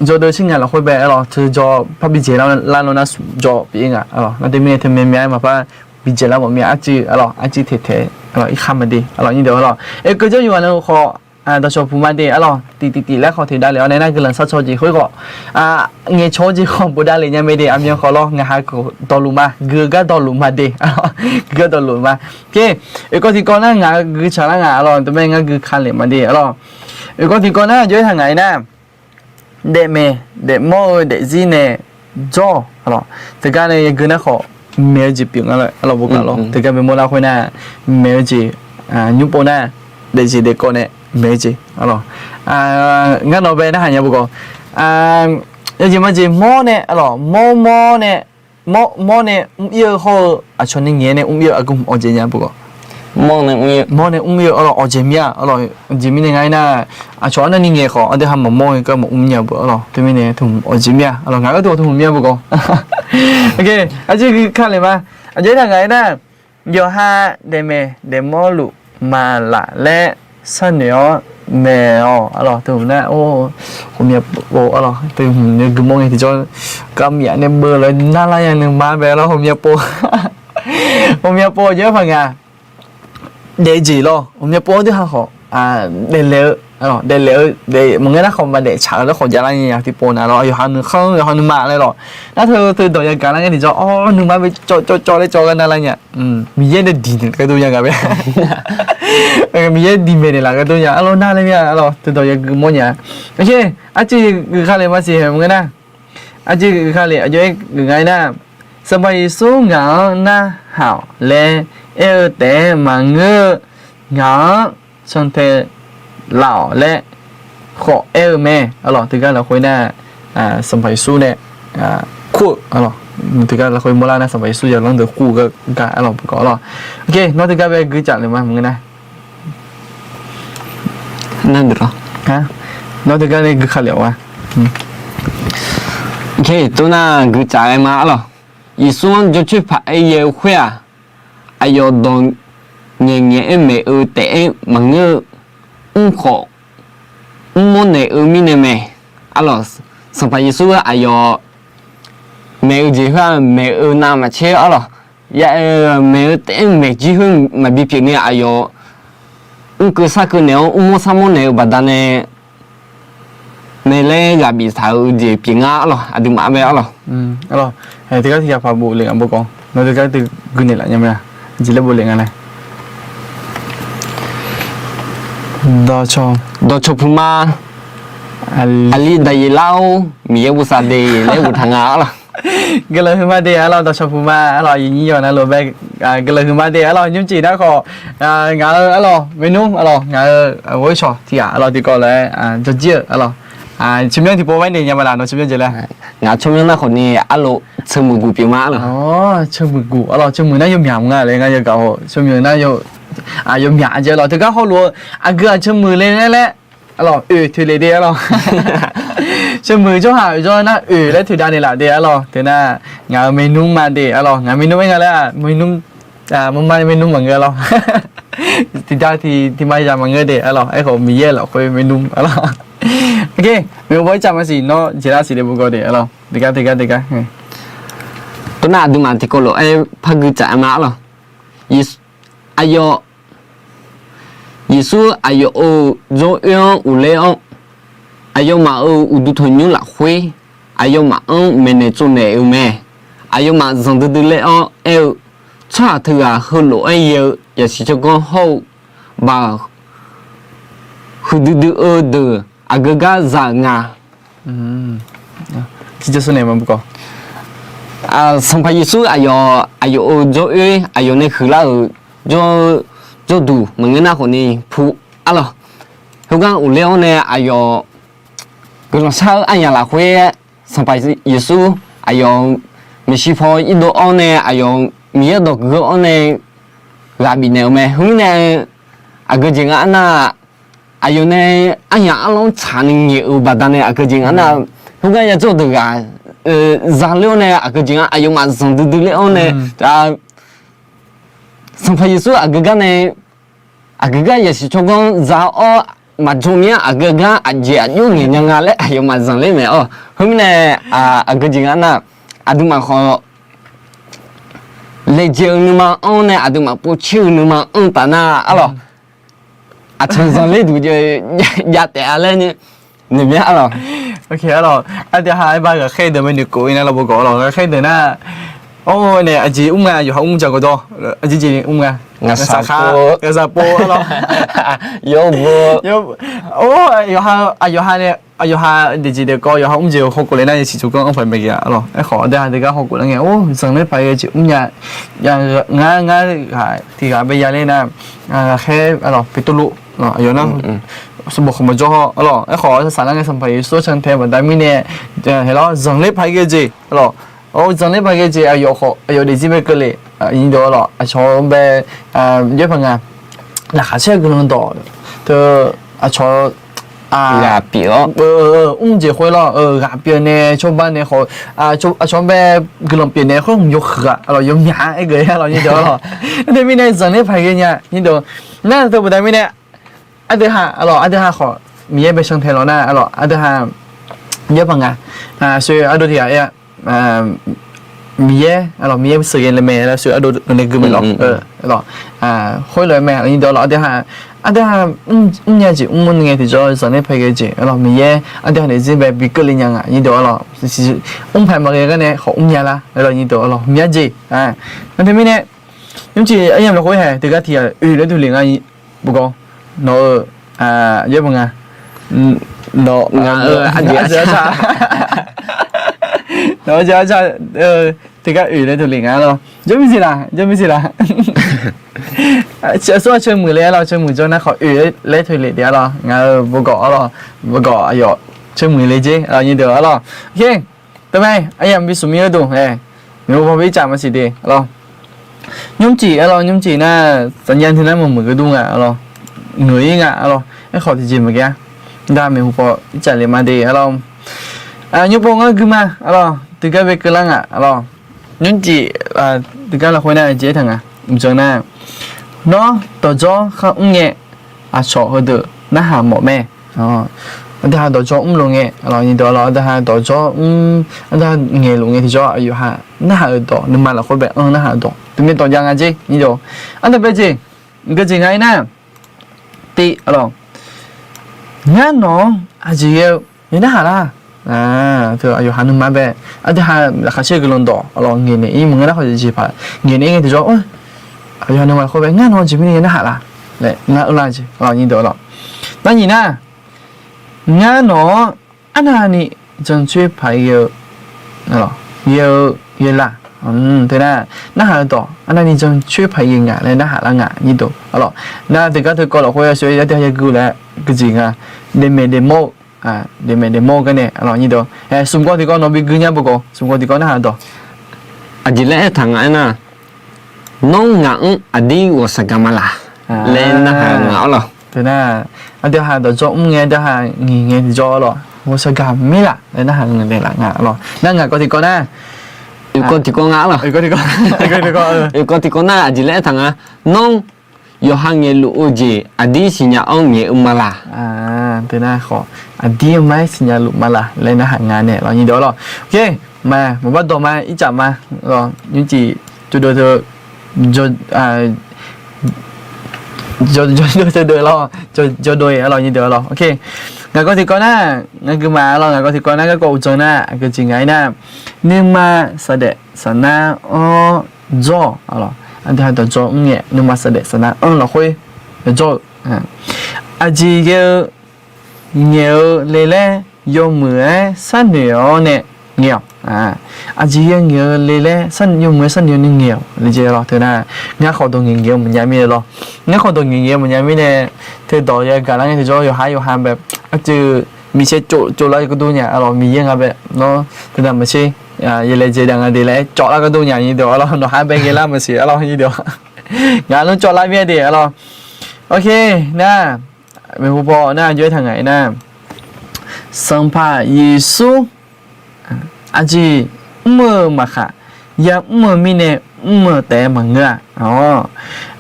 jawrdeuv shir ngaq lafkhoer bae arlawq, teu jawr par bi dzaeq lar lar nar nar smq jawr pyeuf-ir nga arlawq. Nar teumirnae teu myav myav-aer maqpar bi dzaeq lar mawf mir-a, arcuiv arlawq, arcuiv taeq taeq arlawq, irkhar ma de arlawq, nyir deuq arlawq. Oe, keuv jawr yawqghaq navluf khawf dawqshawq puq ma de arlawq, tiq tiq tiq laer khawf teq davlef-awr nae nar guiqlanq sharcaw jeq khoer khawf, ngaeqcawq-eu jeq khawf bof davlef nya mae de, aqmyan khawf lawr, ngaq ha khawf dawqluf ma, gui-eu gar dawqluf ma de, gui-eu gar dawqluf ma. Oke, oekawv tiqkawv nar ngaq-eu gui tsaq lar ngaq arlawq, teumae ngar gui ka lef ma de arlawq. Oekawv tiqkawv nar jawr-aer taq ngaq-aer nar, daefmaeq daefmawr-eu daefzir nae jawr-awq arlawq. Teugar nae yagui nar khawf, maeq-eu jeq pyeuf nga lawr arlawq, bugaq lawr. Teugar bae mawrlar khoer nar, maeq-eu jeq, nymr pov nar, daefjeq daefkawv nae maeq-eu jeq arlawq. Ngar nawq bae narhaq nya bugaq, yawjeq majeq mawr nae arlawq, mawr mawr nae, mawr mawr nae mr-ir-eu hawr-eu aqcawq ni ngaeq-aer nae mr-ir-eu aqgeu hmq awq jeq nya bugaq. Mawr nae mr-eu arlawq, awqjeq mir-a arlawq. Aqjeq mirnae nga aernar, aqcawq arnavni ngaeq khawf aqdui ha maqmawr ngae gar maqmr nya beu arlawq. Teumirnae teu hmq awqjeq mir-a arlawq, ngaq-euq teu hmq mir-a beu gawq. Arjir gui ka le ma. Aqjeq aernar ngaq aernar, yawqha daefmaeq daefmawr luf maqlaf laer sharnoeq-awr maeq-awq arlawq. Teu hmq nar, or, ghawqmya pov arlawq, teu hmq ni gui mawr ngae tiqjawr, garmyaf nae beu lof-aer narlar nya nuima bae arlawq, ghawqmya pov. Ghawqmya pov aqjox-aer paq ngaq daef-eu jeq lawr, ghawqmya pov-anr dui ha khawf, daeflaeq-eu, daeflaeq-eu, maqngeur nar khawf maqdaef tsaq-eu laer khawf javlar nya tiqpov na lawr, yawqha nuikhanr yawqha nuima laer lawq. Nar teu teu dawq yagaq lar ngae tiqjawr, or, nuima bae cawv cawv cawv laer cawv gar narlar nya. Miqyaer nae diq naeq gardov nya gaq bae. Miqyaer diq maeqnaeq laf gardov nya arlawq, nar laer mir-a arlawq, teu dawq yagui mawr nya. Arcuiv gui ka le maqsiq maqngeur nar, arcuiv gui ka le aqjox-aer gui nga aernar, Sanqpaq Yeqsur ngaq-anr narhaq-awq laer aer-eu taef-aer maqngeur-eu, ngaq-anr cantae laf-awq laer khawf aer-eu mae arlawq. Teugar lafkhoer nar, Sanqpaq Yeqsur nae kur-eu arlawq. Teugar lafkhoer mawrlar nar Sanqpaq Yeqsur yawlanr deuq kur-eu gar arlawq bugawq arlawq. Nawr teugar bae guicaf le ma maqngeur nar, nawr teugar nae gui ka le-awq-a. Tov nar guicaf-aer ma arlawq. Yeqsur-anr jawrcoer paq-aer yae-eu khoer-aq, aqyawf dawq ngaeqngaeq-aer maeq-eu taef-aer maqngeur-eu, mr khawf mrmawr naeq-eu mirnae mae arlawq. Sanqpaq Yeqsur aqyawf maeq-eu jeq khoer-aq maeq-eu navmaqtser arlawq. Maeq-eu taef-aer maeq jir khoer maqbi pyeuf ni aqyawf mrkeuv sarkeuv naeq-awr mrmawr sarmawr naeq-eu baqdanae mae laer ghaq biftaq-eu jeq pyeuf nga arlawq, aqduimaf-anr bae arlawq. Teugar tiq ghaq paq bof le nga bawgawq, nawr teugar teu gui naeq laf nya mae-a, jeq laer bof le nga nae. Dawqcawq puq ma, aqli daqyeq lar-or, Miqyaer bosav de laer boftaq nga arlawq. Guiqlanq huiqma de arlawq, dawqcawq puq ma arlawq, aqyuif nyir yawq navluf bae guiqlanq huiqma de arlawq, nymrcif nar khawf ngaq-euq arlawq maernmr arlawq, ngaq-euq ghoer cawq tiq ghaq arlawq tiqkawv lof-aer jawrjir-euq arlawq. Tsawrmyanr tiqpov bae naeq nya ma laf, nawr tsawrmyanr jeq laer. Ngaq tsawrmyanr nar khawf ni arlawq, ceuq muiq guq pyeuf ma arlawq. Ceuq muiq guq arlawq, ceuq muiq nar yawmyaq mq nga laer ngar yawgaq-awr, ceuq muiq nar yawmyaq jeq arlawq. Teugar hawluf-eu aqgeu-aq ceuq muiq le laer laer arlawq, oeq toeq le de arlawq. Ceuq muiq jawrhaq oeq jawr nar oeq laer toeqdav naeq laf de arlawq. Teunar ngaq-euq maernmr ma de arlawq, ngaq maernmr-aer nga laer-aq, maernmr, maqma maernmr maqngeur arlawq. Tiqda tiq tiqma zaq maqngeur de arlawq, aerkhawf Miqyaer lafkhoer maernmr arlawq. Oke, maeqhu paw ircaf maqsiq nawr jeq lar siq de bugawq de arlawq. Deqgar deqgar deqgar. Tov nar aqduimaf tiqkawv lof-aer par guicaf ma arlawq. Aqyawf, Yeqsur aqyawf-euq jawr oer-anr uqler-awr, aqyawfmaf-euq uqduq tanqnymr lafkhoer aqyawfmaf-anr maeqnaeq tsovnaeq-euq mae. Aqyawfmaf zanqdui dui ler-awr aer-eu, tsawrhaq teughaq heulof-aer ghae-eu yasiq tsawrganr hawr-eu baq huiqdui dui-eu deuq aqgeu gar za-euq nga. Sanqpaq Yeqsur aqyawf, aqyawf-euq jawr oer aqyawf nae huiqlar-euq jawr, jawrduq maqngeur nar khawf ni pu arlawq. Khoergar uqler-awr nae aqyawf guiqlanq shar-eu aryamq lafkhoer Sanqpaq Yeqsur aqyawf maeqshi paw irdov-awr nae aqyawf Miqyaer dawq geuf-awr nae ghaq bifnaeq-eu mae. Khoermirnae aqgeu jeq nga arnar, aqyawf nae aryamq arlawr-anr tsaqni ngaeq-euq baqdanae aqgeu jeq nga arnar, khoergar yadzawr deuq ghaq za ler-awr nae aqgeu jeq nga aqyawfmaf zanqdui dui ler-awr nae, Sanqpaq Yeqsur aqgeu gar nae, aqgeu gar yasiq tsawrganr za-awr maqjan mir-anr aqgeu gar aqjeq aqjox ngaeq nya nga laer aqyawfmaf zanqler maeq-awq. Khoermirnae aqgeu jeq nga arnar, aqduimaf khawf laejae-eu nuima anr nae aqduimaf povtser-eu nuima anr taf nar arlawq, aqcawq zanqler duq jav taef-a laer noeq mya arlawq. Arlawq, aqdui ha aer bar ghaqkhaer deuq mae noeqkhof-ir nar lawr bawgawq arlawq, ghaqkhaer deuq nar, or nae aqjeq mr nga, yawqha mr jaq gawqdawr, aqjeq jeq mr nga, ngaqsaq pov arlawq, yawr, or, yawqha, aqyawqha nae, aqyawqha daefjeq daefkawv yawqha mr jeq-eu hawkhof le nar yasiq tsawrganr anr paq mae gaq arlawq. Aerkhawf aqdui ha deugar hawkhof lar ngae, or, zanqler paq ghae jeq mr nya, ngar, ngar ghaq tiq ghaq bae ya ler nar, ghaqkhaer arlawq Beqtuvluv aqyawf nar, sanqbof khawf maqjawr haw arlawq. Aerkhawf saqlaq ngae Sanqpaq Yeqsur cantae baqda mirnae, haelawr zanqler paq ghae jeq arlawq, or, zanqler paq ghae jeq aqyawf khawf aqyawf daefzir bae keuvle Nyiq deuq-awr lawq, aqcawq-anr bae, yaerpaq nga, laqkhaq caer-eu guiqlanq dawq teu, aqcawq ghaq pyeuf-awr mr jeq khoer lawr, ghaq pyeuf nae cawba nae khawf, aqcawq-anr bae guiqlanq pyeuf nae khoer hmq yawhuiq-aq lawq, yawmyaq-a aer geuf-aer lawq nyiq deuq-awr lawq. Aqdui mirnae zanqler paq ghae nya nyiq deuq. Nar teu baqda mirnae aqdui ha lawq, aqdui ha khawf Miqyaer bae shantae lawq nar lawq, aqdui ha yaerpaq nga, aqsur ardov tiq ghaq-a Miqyaer, Miqyaer sheuqghae le mae laer aqsur ardov nae gui mae lawq. Khoerlof-aer mae nyiq deuq-awr lawq, aqdui ha, aqdui ha mrnya jeq mr ngae tiqjawr zanqler paq ghae jeq lawq, Miqyaer aqdui ha naeq zir bae bi keuvle nya nga nyiq deuq-awr lawq. Mr paq maqghae gar nae khawf mrnya lar lawq nyiq deuq-awr lawq, mrnya jeq. Nar teumirnae nymrcif aryamq lafkhoer hae teugar tiq ghaq oeq laer duq lef nga, bugawq, nawq-eu yaerpaq nga, nawq-eu arjeq arca, nawq-eu arjeq arca teugar oeq laer duq lef nga lawr. Jawrmir siq laq, jawrmir siq laq. Aqsur-aq ceuq muiq le-a lawq, ceuq muiq jawr nar khawf oeq laer toeq lef taef-a lawr. Ngaq-euq bugawq-awr lawq, bugawq aqyawf ceuq muiq le jer nyiq deuq-awr lawq. Teu mae, aryamq bi smq mir-eu duq, maeqhu paw bi ircaf maqsiq de lawr. Nymrcif-a lawq, nymrcif nar saqnya teu nar maqmuiq geur dur nga lawr, ngeuq-ir nga lawr. Aerkhawf tiqjeq maqghae-a, nar maeqhu paw ircaf le ma de lawr. Nymrpov ngar gui ma lawr, tiqgar bae keuvlar nga lawr. Nymrcif tiqgar lafkhoer nar jeq aertaq nga, uqdzan nar, nawr dawqdzawr khar mr ngae, aqcawq heudeuq narhaq mawf mae. Aqdui ha dawqdzawr mrluf ngae lawq nyiq deuq-awr lawq, aqdui ha dawqdzawr mr, aqdui ha ngaeqluf ngae tiqjawr aqyawf ha narhaq-euq dawq, nuima lafkhoer bae-anr narhaq-euq dawq teumir dawq jav nga jer nyiq deuq. Aqdui bae jeq, geujeq nga-ir nar, tiv-a lawq, ngar nawq-anr aqjeq ghae-eu narhaq lar. Teu aqyawf ha nuima bae, aqdui ha laqkhaq caer guiqlanq dawq-a lawq, ngaeqnaeq-ir maqngeur nar khawf jeq paq ngaeqnaeq-ir ngae tiqjawr, aqyawf ha nuima lafkhoer bae ngar nawq-anr jeq mirnae narhaq lar laer ngar urlar jeq nyiq deuq-awr lawq. Nar nyiq nar, ngar nawq-anr arnavni jancoer paq ghae-eu, ghae-eu ghae la. Teu nar, narhaq-eu dawq arnavni jancoer paq ghae nga laer narhaq lar nga nyiq deuq-awr lawq. Nar tiqgar teukawv lafkhoer yashawr-aer aqdui ha yagui laer geujeq nga, daefmaeq daefmawr-eu, daefmaeq daefmawr-eu garnae lawq nyiq deuq. Smq kawv tiqkawv nawq bi gui nya bugawq, smq kawv tiqkawv narhaq-eu dawq, aqjeq laer aertaq nga aernar, nawr ngaq-anr aqdir ghawqshaq gaq ma laq laer narhaq nga-awr lawq. Teu nar, aqdui ha dawqdzawr mr ngae, aqdui ha ngaeq ngae tiqjawr-awr lawq, ghawqshaq gaq mir laq laer narhaq ngae laf nga-awr lawq. Nar ngaq kawv tiqkawv nar, oeq kawv tiqkawv nga-awr lawq. Oeq kawv tiqkawv nar aqjeq laer aertaq nga, nawr yawqha ngaeqluf-eu jeq aqdir siqnya-anr ngaeq-eu ma laq. Teu nar khawf, aqdir-eu ma-aer siqnya luf ma laq laer narhaq nga nae lawq nyiq deuq-awr lawq. Oke, ma maqbar dawq ma ircaf ma lawq, nymrcif jawrdov teu, jawrdov teu deuq lawq, jawrdov-a lawq nyiq deuq-awr lawq. Oke, ngaq kawv tiqkawv nar, ngaq gui ma lawq, ngaq kawv tiqkawv nar garkawv uqdzan nar aqgeujeq nga-ir nar, nuima saqdaef saqnar-anr jawr-awq lawq. Aqdui ha dawqdzawr mr ngae nuima saqdaef saqnar-anr lafkhoer jawr-eu, aqjeq ghae-eu ngaeq-eu le laer yawmuiq-aer sharnoeq-awr nae ngaeq-awq. Aqjeq ghae ngaeq-eu le laer yawmuiq-aer sharnoeq-awr nae ngaeq-awq le jeq lawq. Teu nar, ngar khawf dawq ngaeq ngaeq-eu maqnya mirnae lawq. Ngar khawf dawq ngaeq ngaeq-eu maqnya mirnae, teu dawq yagaq lar ngae tiqjawr yawqhar yawqha bae, aqceuq miqsaer tsov tsov lar-eu gardov nya-a lawq, Miqyaer nga bae nawr teu nar maqtser, yalaejae daef nga de laer tsawv lar gardov nya nyiq deuq-awr lawq, nawqha bae ghae lar maqsiq-a lawq nyiq deuq-awr. Ngaq nar tsawv lar mir-a de-a lawq. Oke, nar maeqhu paw nar jov-aer taq ngaq-aer nar, Sanqpaq Yeqsur aqjeq mr-eu maqkhaq, yamr-eu mirnae mr-eu taef-aer maqngeur-a.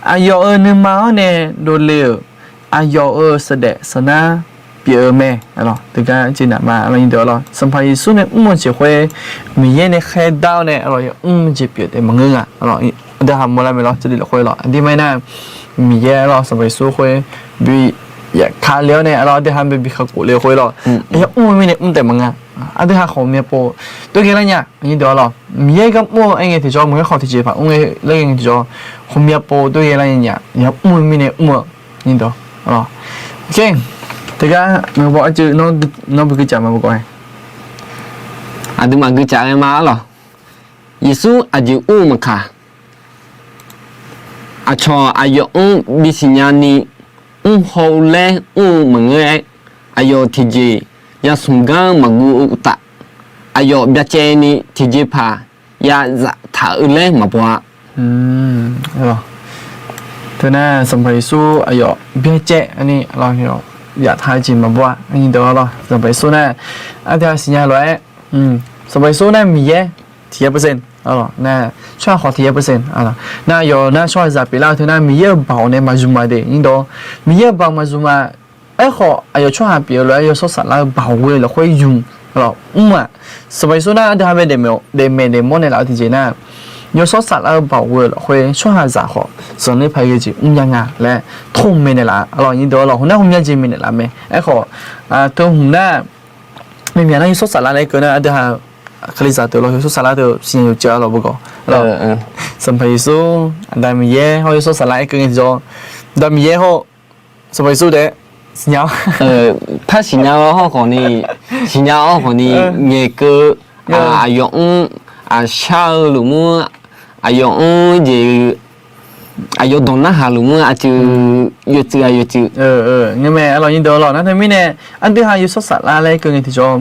Aqyawf-euq nuima-anr nae dovle-euq aqyawf-euq saqdaef saqnar pyeuf-eu mae. Teugar jeq naq ma lawq nyiq deuq-awr lawq, Sanqpaq Yeqsur nae mr-eu jeq khoer Miqyaer nae khaerdar-awr nae lawq yamr jeq pyeuf taef maqngeur nga. Aqdui ha mawrlar mae lawq, jawrlif lafkhoer lawq, aqdirma aernar, Miqyaer lawq Sanqpaq Yeqsur khoer bi yaf kale-awr nae lawq, aqdui ha bae bi kakhof le-eu khoer lawq, yamr-eu mirnae mr taef maqnga. Aqdui ha khawf myavpov dov ghae lar nya nyiq deuq-awr lawq, Miqyaer gar mr-eu aer ngae tiqjawr maqngeur khawf tiqjeq paq mr ghae lar ghae ngae tiqjawr, khawf myavpov dov ghae lar nya, yamr-eu mirnae mr-eu nyiq deuq-awr lawq. Oke, teugar maeqhu paw aqceuq nawr bi guicaf ma bugawq-aer, aqduimaf guicaf ghae ma-awr lawq. Yeqsur aqjeq ur-eu maqkaq, aqcawq aqyawf-anr bisiqnya ni mr-eu laer mr-eu maqngeur-aer, aqyawf tiqjeq yasmq gar maqguv-eu uqtaf, aqyawf byacaevni tiqjeqpaq yazaf taq-eu laer maqbaw-a. Teu nar Sanqpaq Yeqsur aqyawf byaerdzae-a ni, yaf taq-eu jeq maqbaw-a, nyi deuq-awr lawr. Sanqpaq Yeqsur nar aqdui-aq siqnya lof-aer, Sanqpaq Yeqsur nar Miqyaer tiq yaer percent, nar tsawrhaq khawf tiq yaer percent, nar aqyawf nar tsawrhaqzaq pyeuflar-eu teu nar Miqyaer-euq baoq nae maqzmq-a de, nyi deuq-awr. Miqyaer-euq baoq maqzmq-a. Aerkhawf aqyawf tsawrhaq pyeuf-eu lof-aer yawshawr saflar-eu baoq ghoe-eu lafkhoer ymq, lawr, mr-aq. Sanqpaq Yeqsur nar aqdui-aq bae daefmaeq daefmaeq daefmawr naeqlaf-eu tiqjeq nar, yawshawr saflar-eu baoq ghoe-eu lafkhoer tsawrhaqzaq khawf zanqler paq ghae jeq mrnya nga laer tmr maeqnaeq laf-a, lawr, nyi deuq-awr lawr. Hmq nar hmq nya jeq maeqnaeq laf mae. Aerkhawf teu hmq nar, myaq nar yawshawr saflar laer aerkeuv nar aqdui-aq kalizaq deuq lawr, yawshawr saflar teu siqnya yawqjeq-a lawr, beugar, lawr. Sanqpaq Yeqsur, Aqda Miqyaer hawr yawshawr saflar aerkeuv ngae tiqjawr, Aqda Miqyaer hawr Sanqpaq Yeqsur taef-aer siqnya-awr, par siqnya-awr hawrkhawf ni, siqnya-awr hawrkhawf ni ngaeqkeuv, aqyawf mr, aqshar-eu lmqmr, aqyawf mr jeq, aqyawf dawq narhaq lmqmr aqcuiv, yawtsuif-aq yawtsuif. Ngeurmae, aqlawq nyi deuq-awr lawr. Nar teumirnae aqdui-aq yawshawr saflar laer aerkeuv ngae tiqjawr,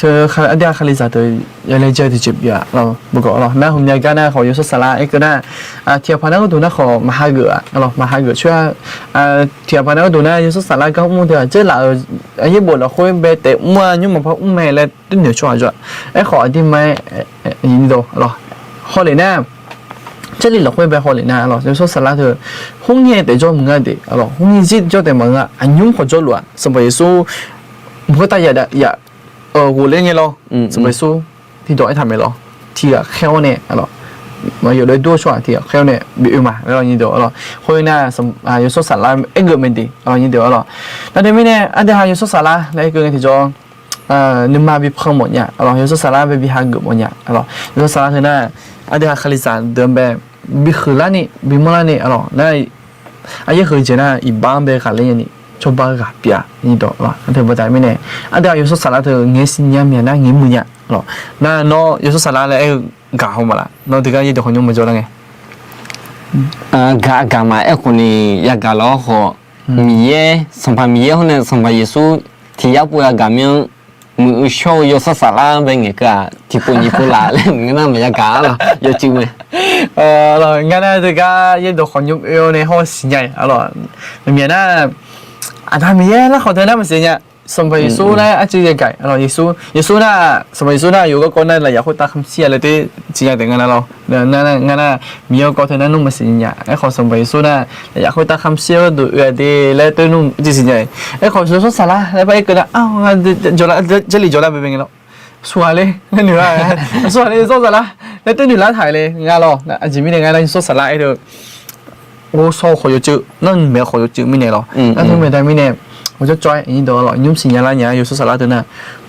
teu aqdui-aq kalizaq deuq yawlaejae-eu tiqjeq bif-a, lawr, beugar, lawr. Nar hmq nya gar nar khawf yawshawr saflar aerkeuv nar, tiqghaq paq nar gharduq nar khawf maqhageuf-a, lawr, maqhageuf coer-a. Tiqghaq paq nar gharduq nar yawshawr saflar gar mr teu-aq, Jarlif-euq yaerbof lafkhoer bae taef mr-a, nymr maqpar mr mae laer toer noeq-eu tsawrhaq jawr-a. Aerkhawf aqdirma, lawr, hawlef nar, Jarlif lafkhoer bae hawlef nar, lawr, yawshawr saflar teu khoerngae taef jawr maqngeur de, lawr, khoerngae zir jawr taef maqngeur, aqnymr khawf jawrluf-aq. Sanqpaq Yeqsur mq khoertav yaf, ghofler ngae lawr, Sanqpaq Yeqsur tiqdawq aertaq mae lawr, tiqghaq khaer-awr nae, lawr, maqyawf lof-aer dur-eu tsawrhaq tiqghaq khaer-awr nae bioe ma laer, lawr, nyi deuq-awr lawr. Khoernar, yawshawr saflar aergeuf mae de, lawr, nyi deuq-awr lawr. Nar teumirnae aqdui-aq yawshawr saflar laer aerkeuv ngae tiqjawr, nuima bipanq mawf nya, lawr, yawshawr saflar bae bi hageuf mawf nya, lawr, yawshawr saflar teu nar, aqdui-aq kalizaq deuq-anr bae bi huiqlar ni, bi manrlar ni, lawr, nar, aqyaer huiq jeq nar iqbax-anr bae ghaqler nya ni, cawba-eu ghaq pyeuf-a, nyi dawq, lawr. Nar teu baqda mirnae, aqdui-aq yawshawr saflar teu ngaeq siqnya myaq nar ngaeq muiq nya, lawr. Nar nawr yawshawr saflar laer aer-eu gaq haw maqlaf, nawr teugar yaerdawq khawf nymr maqjawr lar ngae. Gaq gaq maqaer khawf ni yagaq lawr khawf, Miqyaer, Sanqpaq Miqyaer hawr nae Sanqpaq Yeqsur tiq yar pov yagaq mir-anr, muiq-eu shawr-eu yawshawr saflar bae ngaeqkeuv-aq tiqpov nyiq pov laf laer maqngeur nar maqya gaq-a lawr, yawcuiv mae. Ngar nar teugar yaerdawq khawf nymr oe-awr nae hawr siqnya-iq, lawr, myaq nar, Aqda Miqyaer lar khawf teu nar maqsiq nya. Sanqpaq Yeqsur nar arcuiv yagaq-iq, lawr, Yeqsur, Yeqsur nar, Sanqpaq Yeqsur nar yawqgar kawv nar lafyaf khoertav khamshir-a laer teu siqnya taef nga nar lawr. Ngar nar Miqyaer-eu kawv teu nar nmr maqsiq nya. Aerkhawf Sanqpaq Yeqsur nar lafyaf khoertav khamshir-eu gharduq oe-aq de laer teu nmr arcuiv siqnya-iq. Aerkhawf yawshawr saflar laer par aerkeuv nar, a, Jarlif jawrlar bae bae ngae lawr, aqsurghaq le, aqsurghaq le yawshawr saflar laer teu noeq lar taq le nga lawr. Aqjeq mirnae ngar nar yawshawr saflar aer-eu ghovshaw khawf yawcuiv, nanrmaeq khawf yawcuiv mirnae lawr. Nar teu maeqda mirnae, ghawqjawr cawv-aer nyi dawq lawr, nymr siqnya lar nya-a yawshawr saflar teu nar,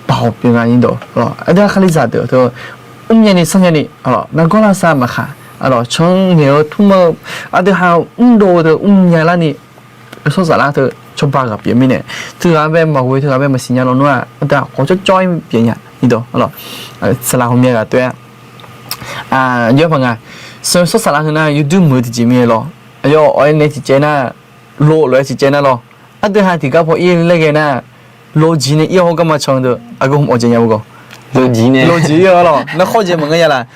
baoq pyeuf nga nyi dawq lawr. Aqdui-aq kalizaq deuq teu mrnya ni sarnya ni, lawr, nargawr lavsav maqkhaq, lawr, can ngaeq-eu tmr-eu, aqdui ha mrdov-eu teu mrnya larni yawshawr saflar teu cawba ghaq pyeuf mirnae, teughaq bae maqghoe teughaq bae maqsiq nya lawnmr-aq, aqdui-aq ghawqjawr cawv-aer pyeuf nya nyi dawq, lawr. Saqlaq ghawqmya ghaq toer-a, jawr paq nga, sanqpaq yawshawr saflar teu nar yawduir muiq-eu tiqjeq mirnae lawr. Aqyawf awq-aer nae tiqcaev nar, lo lof-aer tiqcaev nar lawr. Aqdui ha tiqgar paw ir laer ghae nar, lo jiq nae ir-awr hawr garma can deuq aqgeu hmq awqdzaeq nya beugar. Lo jiq ir-awr lawr, nar khawr dzaeq maqngeur nya laf.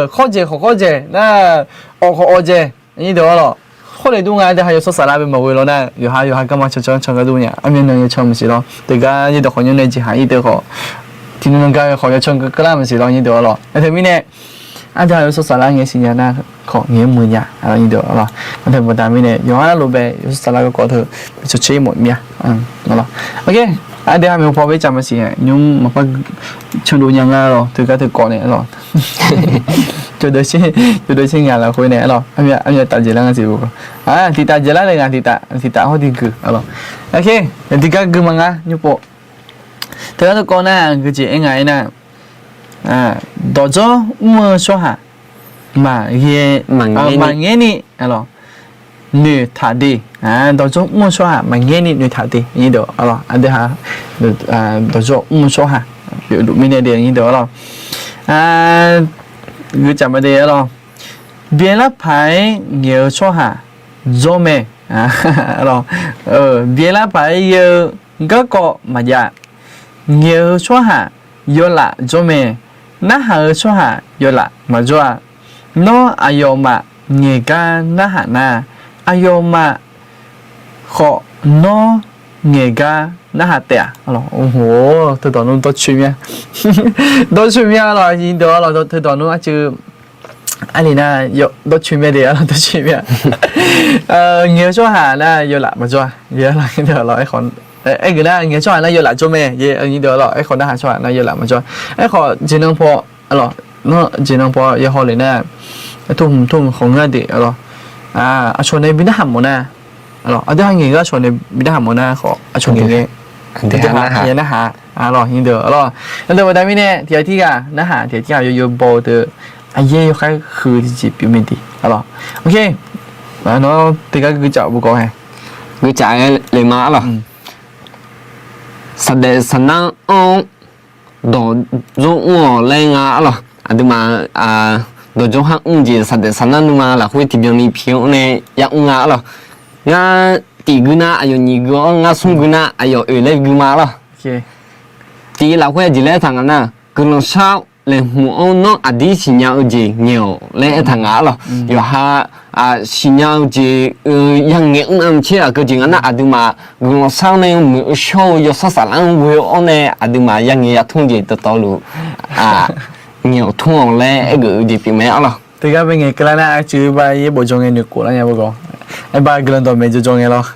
Khawr dzaeq khawf khawr dzaeq nar, awq khawf awq dzaeq, nyi dawq-awr lawr. Khawr le dur nga, aqdui ha yawshawr saflar bae maqghoe lawr nar, yawqha yawqha garma can can can gar dur nya, armyan nan yacan maqsiq lawr. Teugar yaerdawq khawf nymr nae jeqhaq ir deuq khawf, tiqnan nan gar-eu khawf yacan keuvlar maqsiq lawr, nyi dawq-awr lawr. Nar teumirnae, aqdui ha yawshawr saflar ngae siqnya nar khawf ngaeq-aer muiq nya, nyi dawq-awr lawr. Nar teu baqda mirnae yawqha lof bae yawshawr saflar garkawv teu bi cawcaer mawf mir-a. Aqdui ha maeqhu paw bae caf maqsiq nya, nymr maqpar candov nya nga lawr, teugar teu kawv nae lawr. Cawqdeuq sher ngaq lafkhoer nae lawr, armyan taf dzaeqlar nga siq, tiqtaf dzaeqlar le ngaq tiqtaf, tiqtaf hawr tiqguiq lawr. Tiqgar gui ma nga nymr pov. Teugar teu kawv nar gui jeq aer nga aernar, dawqdzawr mr-eu tsawrhaq maqghae, maqngaer ni noeqtaq de. Dawqdzawr mr-eu tsawrhaq maqngaer ni noeqtaq de. Aqdui ha dawqdzawr mr-eu tsawrhaq pyeufluf mirnae de, nyi dawq-awr lawr. Gui caf ma de-awr lawr. Byaelar paq-aer ngaeq-eu tsawrhaq dzawr mae. Byaelar paq-aer ghae-eu garkawv maqjav. Ngaeq-eu tsawrhaq yawlaf dzawr mae. Narhaq-eu tsawrhaq yawlaf maqdzawr-a. Nawr aqyawfmaf ngaeqgar narhaq nar, aqyawfmaf khawf nawr ngaeqgar narhaq taef-a. Alawq, o, teudawq nmr dawrcoer mya, dawrcoer mya lawq, nyiq deuq-a lawq, teudawq nmr arcuiv arlef nar dawrcoer mya de, arlawq, dawrcoer mya. Ngaeq-eu tsawrhaq nar yawlaf maqjawr-a. Aergeuf nar ngaeq-eu tsawrhaq nar yawlaf jawr mae. Nyiq deuq-a lawq, aerkhawf narhaq tsawrhaq nar yawlaf maqjawr. Aerkhawf jeqnan paw, alawq, jeqnan paw yawhaw lef nar, tov hmq tov hmq khawf ngeur-a de, alawq, aqcawq nae bi narhaq mawf nar, alawq, aqdui ha ngaeq-eu aqcawq nae bi narhaq mawf nar khawf, aqcawq ngaeq ngae, aqdui ha narhaq, alawq, nyiq deuq, alawq, nyiq deuq baqda mirnae tiqghaq tirghaq narhaq, tiqghaq tirghaq yawbaw-eu deuq, aqyaer yawkhaer huiq-eu tiqjeq pyeuf mae de, alawq. Ok, nawr teugar guicaf bugawq hae. Guicaf-aer le ma, arlawq. Saqdaef saqnar anr-awr dawq jawr mr-awq laer nga, arlawq. Aqduimaf dawq jawr har mr jeq saqdaef saqnar nuima lafkhoer tiqbyan ni pi-awr nae ya mr nga, arlawq. Ngar tiq gui nar aqyawf nyiq gui-awr, ngar smr gui nar aqyawf oeq laer gui ma, arlawq. Tiq lafkhoer aqjeq laer aertaq nga nar, guiqlanq shar-awr laeqhmq-anr nawr aqdir siqnya-eu jeq ngaeq-awq laer aertaq nga, arlawq. Yawqha siqnya-eu jeq-eu yangaeq mr-a maqtser aqgeu jeq nga nar, aqduimaf guiqlanq shar-awr nae muiq-eu shawr-eu yawshawr saflar-anr ghoe-awr nae aqduimaf yangaeq yatmr jeq dawqtawvluf ngaeq-awq tmr-awq laer aergeuf-eu jeq pyeuf mae, arlawq. Teugar bae ngaeq keuvlar nar arcuiv bar yaer bofjawr ngae noeqkhof lar nya beugar. Aerbar guiqlanq dawq maeq jawrjawr ngae lawr.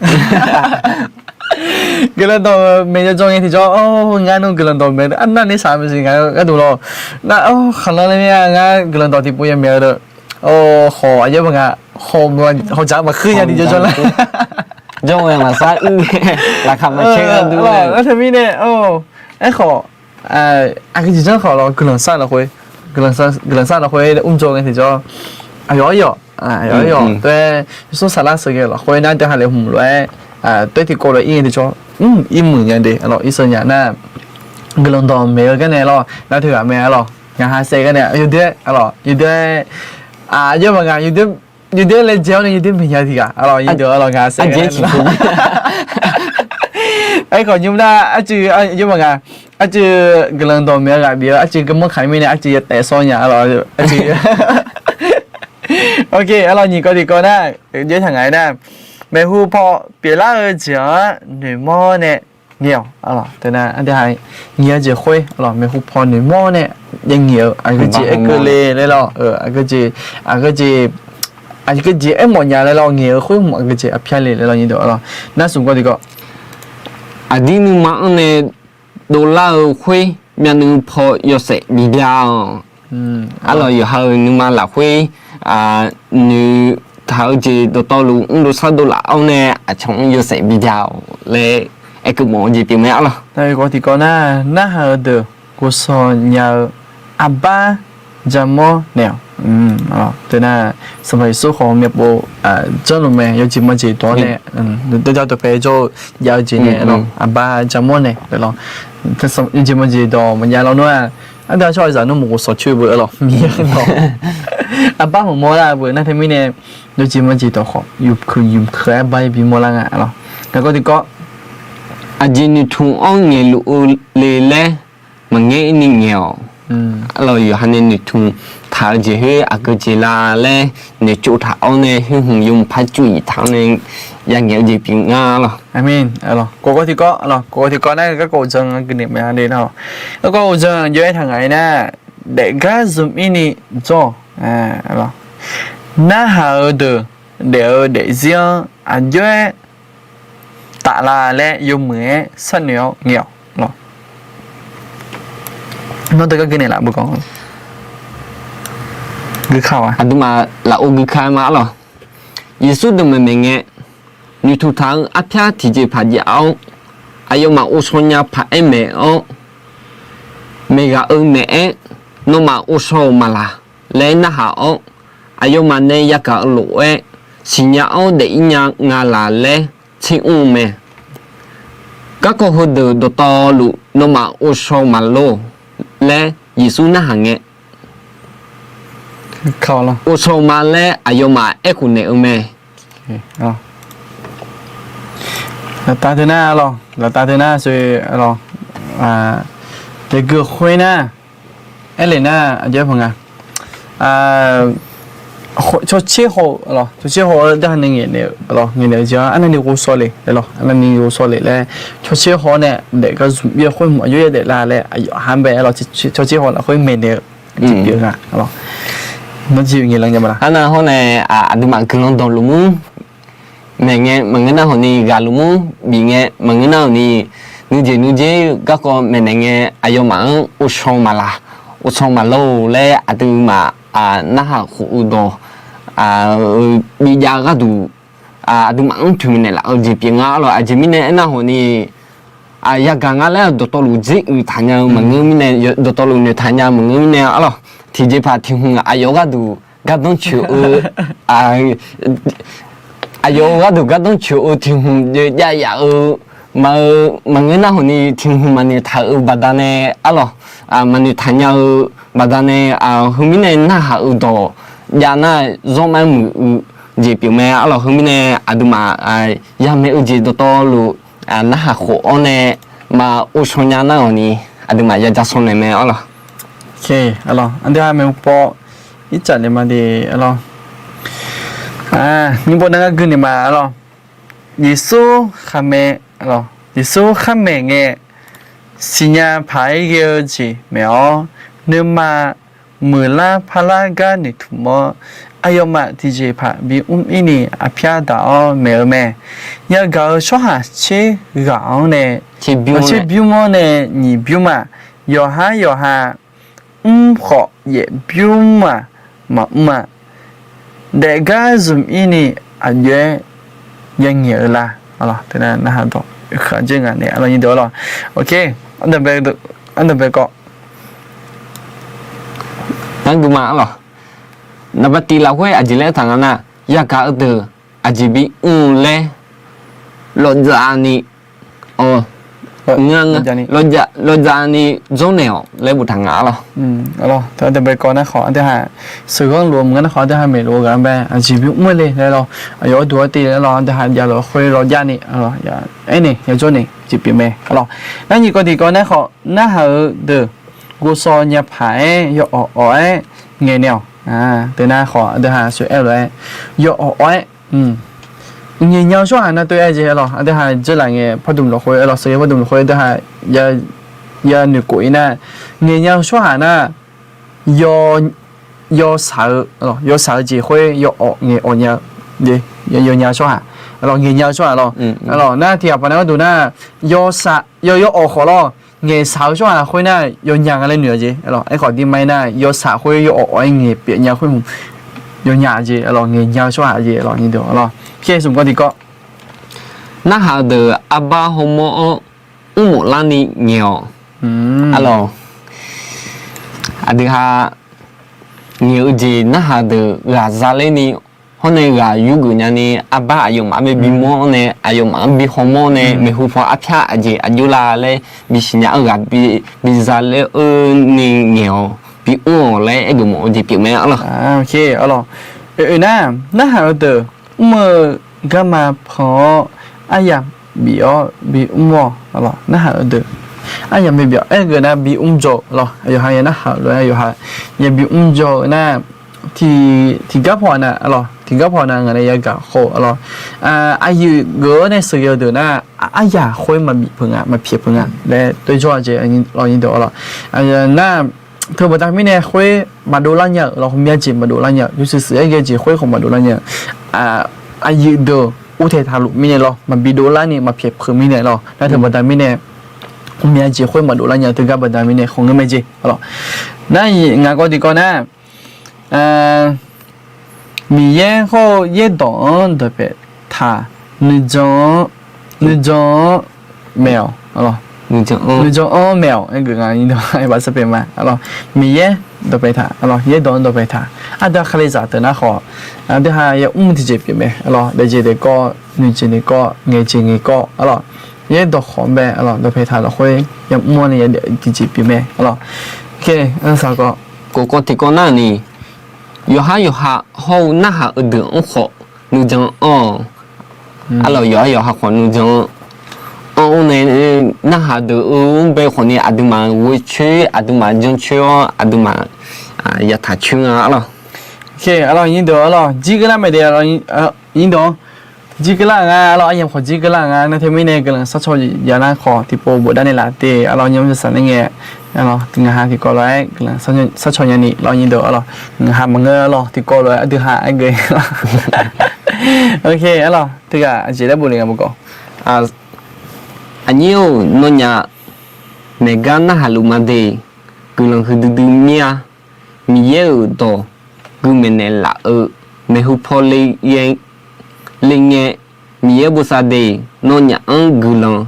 Guiqlanq dawq maeq jawrjawr ngae tiqjawr, ngar nmr guiqlanq dawq maeq-eu arnavni saq maqsiq nga gharduq lawr. Nar, khaqlanr laer mir-a, ngar guiqlanq dawq tiqpov yamaeq-eu deuq, khawf aqyawf maqnga, khawf dzaq-eu maqkeuv nya ni jawrjawr lar. Jawr-eu maqsar uir, laqkhaq maqcaer gharduq. Nar teumirnae, aerkhawf, aqgeu jeq janr khawf lawr, guiqlanq sar lafkhoer, guiqlanq sar lafkhoer mrjawr ngae tiqjawr, aqyawf aryawf, aqyawf aryawf tae-aer yawshawr saflar sheuqghae lafkhoer nar deuq ha laeqhmq lof-aer, tae tiqkawv lof-aer ir ngae tiqjawr, ir muiq nya de, arlawq, ir sheuq nya nar, guiqlanq dawq maeq-eu gar nae lawr, nar teughaq mae, arlawq, ngaq ha saev gar nae yawdoer-aer, arlawq, yawdoer-aer, aqyawf maqnga, yawdoer laejae-awr nae yawdoer maeq nya tiqghaq, arlawq, yawdoer, arlawq, ngaq ha saev gar nae lawr. Aerkhawf nymr nar arcuiv, aqyawf maqnga, arcuiv guiqlanq dawq maeq-eu ghaq bif-eu arcuiv garmanr kaq-ir mirnae arcuiv yataef sawr nya, arlawq, arcuiv. Ok, arlawq, nyiq kawv tiqkawv nar, jov-aer taq ngaq-aer nar, maeqhu paw pyeuflar-eu jeq-anr noeqmawr nae ngaeq-awq, arlawq, teunar aqdui ha ngaeq-eu jeq khoer, arlawq, maeqhu paw noeqmawr nae jav ngaeq-eu aqgeu jeq aerkeuv le laer lawr, aqgeu jeq, aqgeu jeq, aqgeu jeq aermawf nya laer lawr, ngaeq-eu khoer hmq aqgeu jeq aqpyar le laer lawr, nyiq deuq, arlawq, nar smq kawv tiqkawv. Aqdir nuima-anr nae dovlar-eu khoer myavnuiv paw yawshaef bibya-awq. Arlawq, yawqha-euq nuima lafkhoer noeqtaq-eu jeq dawqtawvluf mrdov sardov laf-awr nae aqcawq-anr yawshaef bibya-awq laer aerkeuv mawf-eu jeq pyeuf mae, arlawq. Tiqkawv nar, narhaq-eu deuq ghovshaw nya-eu arbar jamawr naeq-awq. Teunar Sanqpaq Yeqsur khawf myavpov janrluf mae, yawjeq majeq dawq-awr nae, dawrja dawqpae jawr-eu jav-eu jeq nae, arbar jamawr naeq, yawjeq majeq dawq maqjav lawnmr-aq, aqdui-aq tsawrhaqzaq nmr maqghof shawq coer beu, arlawq, Miqyaer-anr arbar maqmawr lar-eu beu nar teumirnae, yawjeq majeq dawq khawf yufkuiq yufkuiq-aer arbar-aer bimawr lar nga, arlawq. Ngaq kawv tiqkawv, aqjeq noeqtmq-anr ngaeqluf-eu le laer maqngaer ni ngaeq-awq. Arlawq, yawqha nae noeqtmq taq-eu jeq khoer aqgeu jeq la laer noeqtsov taq-awr nae, khoer hmq yawmuiq par cuiv taq-awr nae, ya ngaeq-eu jeq pyeuf nga, arlawq. Aqmeq. Arlawq, kawv kawv tiqkawv, arlawq, kawv kawv tiqkawv nar garkawv uqdzan-anr guiqnaeq mae, arlawq. Garkawv uqdzan jov-aer taq ngaq-aer nar, daefgar zmq-ir ni jawr-awq. Arlawq, narhaq-eu deuq daef-eu daefzir-anr aqjox-aer taflar laer yawmuiq-aer sharnoeq-awr ngaeq-awq, arlawq. Nawr deuq gar guiqnaeq laf beugar. Guika-a, aqduimaf lafov guika-aer ma, arlawq. Yeqsur deuq maeqmaeq ngae, noeqtmq taq-eu arpyar tiqjeqpaq jav-awr, aqyawfmaf ghovshaw nya paq-aer maeq-awr, maeqghaq-eu maeq-aer, nawmaf ghovshaw-euq maqlaq laer narhaq-awr, aqyawfmaf nae yagaq-eu lof-aer siqnya-awr daef-ir nya nga laq laer tser mr-eu mae. Garkawv heudeuq dawqtawvluf nawmaf ghovshaw maqlor laer Yeqsur narhaq ngae, ghovshaw ma laer aqyawfmaf aerkhof naeq-eu mae. Laftav teu nar, laftav teu nar, lawr, yagui khoer nar, aerlef nar, aqjox-aer paq nga. cawtser haw-eu, cawtser haw-eu darhaq nae ngaeqnaeq-eu, ngaeqnaeq-eu jeq-anr arnavni ghovshaw le laer lawr, arnavni ghovshaw le laer, cawtser haw-awr nae daef gar zmq ir-eu khoer hmq aqjox yadaef la laer aqyawf ha bae lawr, cawtser haw lafkhoer maeqnaeq-eu jeq pyeuf nga. Arnavni hawr nae aqduimaf guiqlanq dawqluf mur, maeqngae maqngeur nar hawq ni ghaqluf mur, bif ngae maqngeur nar hawq ni nuijeq nuijer garkawv maeqnaeq ngae, aqyawfmaf-anr ovshaw maqlaq, ovshaw maqlor laer aqduimaf narhaq khof-eu dawq bijav gharduq aqduimaf-anr toeqmaeq naeqlaf-eu jeq pyeuf nga lawr. Aqjeq mirnae aernar hawq ni yagaq nga laer dawqtawvluf dzer uiq taqnya-eu maqngeur mirnae, dawqtawvluf noeqtaq nya maqngeur mirnae arlawq, tiqjeqpaq tiq hmq aqyawf gharduq gardanr coeq-eu aqyawf-eu gharduq gardanr coeq-eu tiq hmq jav yaf-eu ma-eu maqngeur nar hawq ni tiq hmq maqnoeq taq-eu baqdanae arlawq, maqnoeq taqnya-eu baqdanae, heumirnae narhaq-eu dawq jav nar zawr mar muiq-eu jeq pyeuf mae arlawq. Heumirnae aqduimaf yamaeq-eu jeq dawqtawvluf narhaq khof-awr nae ma ovshaw nya nar hawq ni aqduimaf yaja shaw naeq mae arlawq. Aqdui ha maeqhu paw ircaf naeq ma de arlawq. Nymrbaw nav ngar gui naeq ma arlawq. Yeqsur khaqmae, Yeqsur khaqmae ngae, siqnya paq-aer ghae-eu jeq maeq-awr, nuima muiqlar parlar gar noeqtmq-awr, aqyawfmaf tiqjeqpaq bimr ir ni arpyar daq-awr maeq-eu mae. Yagaq-eu tsawrhaq tser ghaq-anr nae, tser bymr-awr nae nyiq bymr ma. Yawqhar yawqha mr khawf yaef bymr-aq maqmr-a. Daefgar zmq ir ni aqjox-aer yangaeq-eu la. Teunar narhaq dawq oekeuq aqjeq nga nae arlawq nyiq deuq arlawq. Ok, ardanqbae kawv. Ngar gui ma arlawq. Naqba tiq lafkhoer aqjeq laer taq nga nar, yagaq-eu deuq aqjeq bimr-eu laer lawqdzaq ni, lawqdzaq ni dzawrnaeq-awq laer boftaq nga arlawq. Arlawq, teunar kawv nar khawf aqdui ha sheuqghanr luf-eu maqngeur nar khawf aqdui ha maeqluf-eu ghaq-anr bae aqjeq bimr-eu le laer lawr, aqyawf-anr duq-awr te laer lawr, aqdui ha jav luf khoer lawr jar ni, aernaeq yadzawr naeq jeq pyeuf mae arlawq. Nar nyiq kawv tiq kawv nar khawf narhaq-eu deuq ghovshaw nya paq-aer yawawq awq-aer ngaeqnaeq-awq. Teunar khawf aqdui ha sheuq-aer lof-aer yawawq awq-aer ngaeqnya-eu tsawrhaq nar tov-aer jeq arlawq. Aqdui ha dzeurlaf ngae pardmq lafkhoer arlawq, sheuqghae pardmq lafkhoer aqdui ha yanoeq khof ir nar, ngaeqnya-eu tsawrhaq nar yawshaq-eu, yawshaq-eu jeq khoer yawawq ngaeq awq nya-eu, yawnya-eu tsawrhaq, ngaeqnya-eu tsawrhaq lawr. Arlawq nar tiq ghaq paq nar gharduq nar, yawshaq, yaw yawawq khawf lawr, ngaeqshaq-eu tsawrhaq khoer nar yawnya nga laer noeq-a jeq arlawq. Aerkhawf dirma ir nar yawshaq khoer yawawq awq-aer ngaeq pyeuf nya khoer hmq yawnya-a jeq arlawq, ngaeqnya-eu tsawrhaq jeq arlawq nyiq deuq arlawq. Pyaer smq kawv tiq kawv. Narhaq-eu deuq arbar hawmawr-anr mrmawf larni ngaeq-awq. Arlawq, aqdui ha ngaeq-eu jeq narhaq-eu deuq ghaq zaler ni hawr nae ghaq yurgeuf nyani arbar aqyawfmaf-anr bae bimawr-awr nae aqyawfmaf-anr bihawmawr nae maeqhu paw arpyar aqjeq aqjox la laer bisiqnya-anr ghaq bizaler-eu ni ngaeq-awq, bimr-awq laer aergeuf mawf-eu jeq pyeuf mae arlawq. Oe nar, narhaq-eu deuq mr-eu garma pan-awr aryamq bif-awr bimr-awq. Narhaq-eu deuq aryamq bif-awr aergeuf nar bimr jawr-eu arlawq. Aqyawf ha ya narhaq-eu lof-aer yawf ha ya bimr jawr-eu nar, tiqgar paw-aq nav arlawq, tiqgar paw-aq nav ngaq nae yagaq khawf arlawq, aqyuif geuf-awr nae sheuqghae-eu deuq nar, aryaq khoer maqbif peuq nga, maqpyaeq peuq nga laer toer jawr-a jeq arlawq nyiq deuq arlawq. Nar, teubaqda mirnae khoer maqdov lar nya-euq lawr, ghawqmya jeq maqdov lar nya-euq, yawshuif shuif-aer ghae jeq khoer khawf maqdov lar nya-euq, aqyuif deuq uvtaeq taqluf mirnae lawr, maqbi dov larni maqpyaeq peuq mirnae lawr, nar teubaqda mirnae ghawqmya jeq khoer maqdov lar nya-eu teugar baqda mirnae khawf ngeur mae jeq arlawq. Nar, ngaq kawv tiqkawv nar, Miqyaer hawr-eu yaerdawq-anr dawqpae taq, nuijan-anr, nuijan-anr maeq-awq, nuijan-anr maeq-awq aergeuf nga, Miqyaer dawqpae taq, yaerdawq-anr dawqpae taq. Aqdui ha kalizaq deuq nar khawf, aqdui ha yamr tiqjeq pyeuf mae arlawq, daefjeq daefkawv, noeqjeq noeqkawv, ngaeqjeq ngaeqkawv arlawq, yaerdawq khawf-anr bae arlawq, dawqpae taq lafkhoer yamr-awr nae yadaef tiqjeq pyeuf mae arlawq. Kawv kawv tiqkawv nar-euq ni, yawqhar yawqha hawr-eu narhaq-eu deuq-anr khawf nuijan-anr-awq. Arlawq, yawqhar yawqha khawf nuijan-anr anr-awr nae, narhaq deuq-eu-anr bae khawf ni aqduimaf ghoe coer, aqduimaf jancoer-awr aqduimaf yataq coer nga arlawq. Arlawr, nyir deuq arlawr, jir keuvlar mae de, nyir deuq-anr jir keuvlar-eu nga arlawr, aryamq khawf jir keuvlar-eu nga. Nar teumirnae guiqlanq sharcaw ya nar khawf tiqpov bofdav naeqlaf te arlawr, nymr yawsaq nae ngae, ngaqha tiqkawv lof-aer guiqlanq sharcaw nyani lawr, nyir deuq arlawr, ngaqha maqngeur arlawr, tiqkawv lof-aer aqdui ha aer geu lawr. Ok arlawr, teughaq aqjeq laer bof le nga bawgawq. Aqnyir-or, nawnyaf naeq gar narhaq luf ma de. Guiqlanq huiqdui dui mir-a. Miqyaer-euq dawq gui maeqnaeq laf-eu maeqhu paw le ngae, Miqyaer bosav de, nawnyaf-anr guiqlanq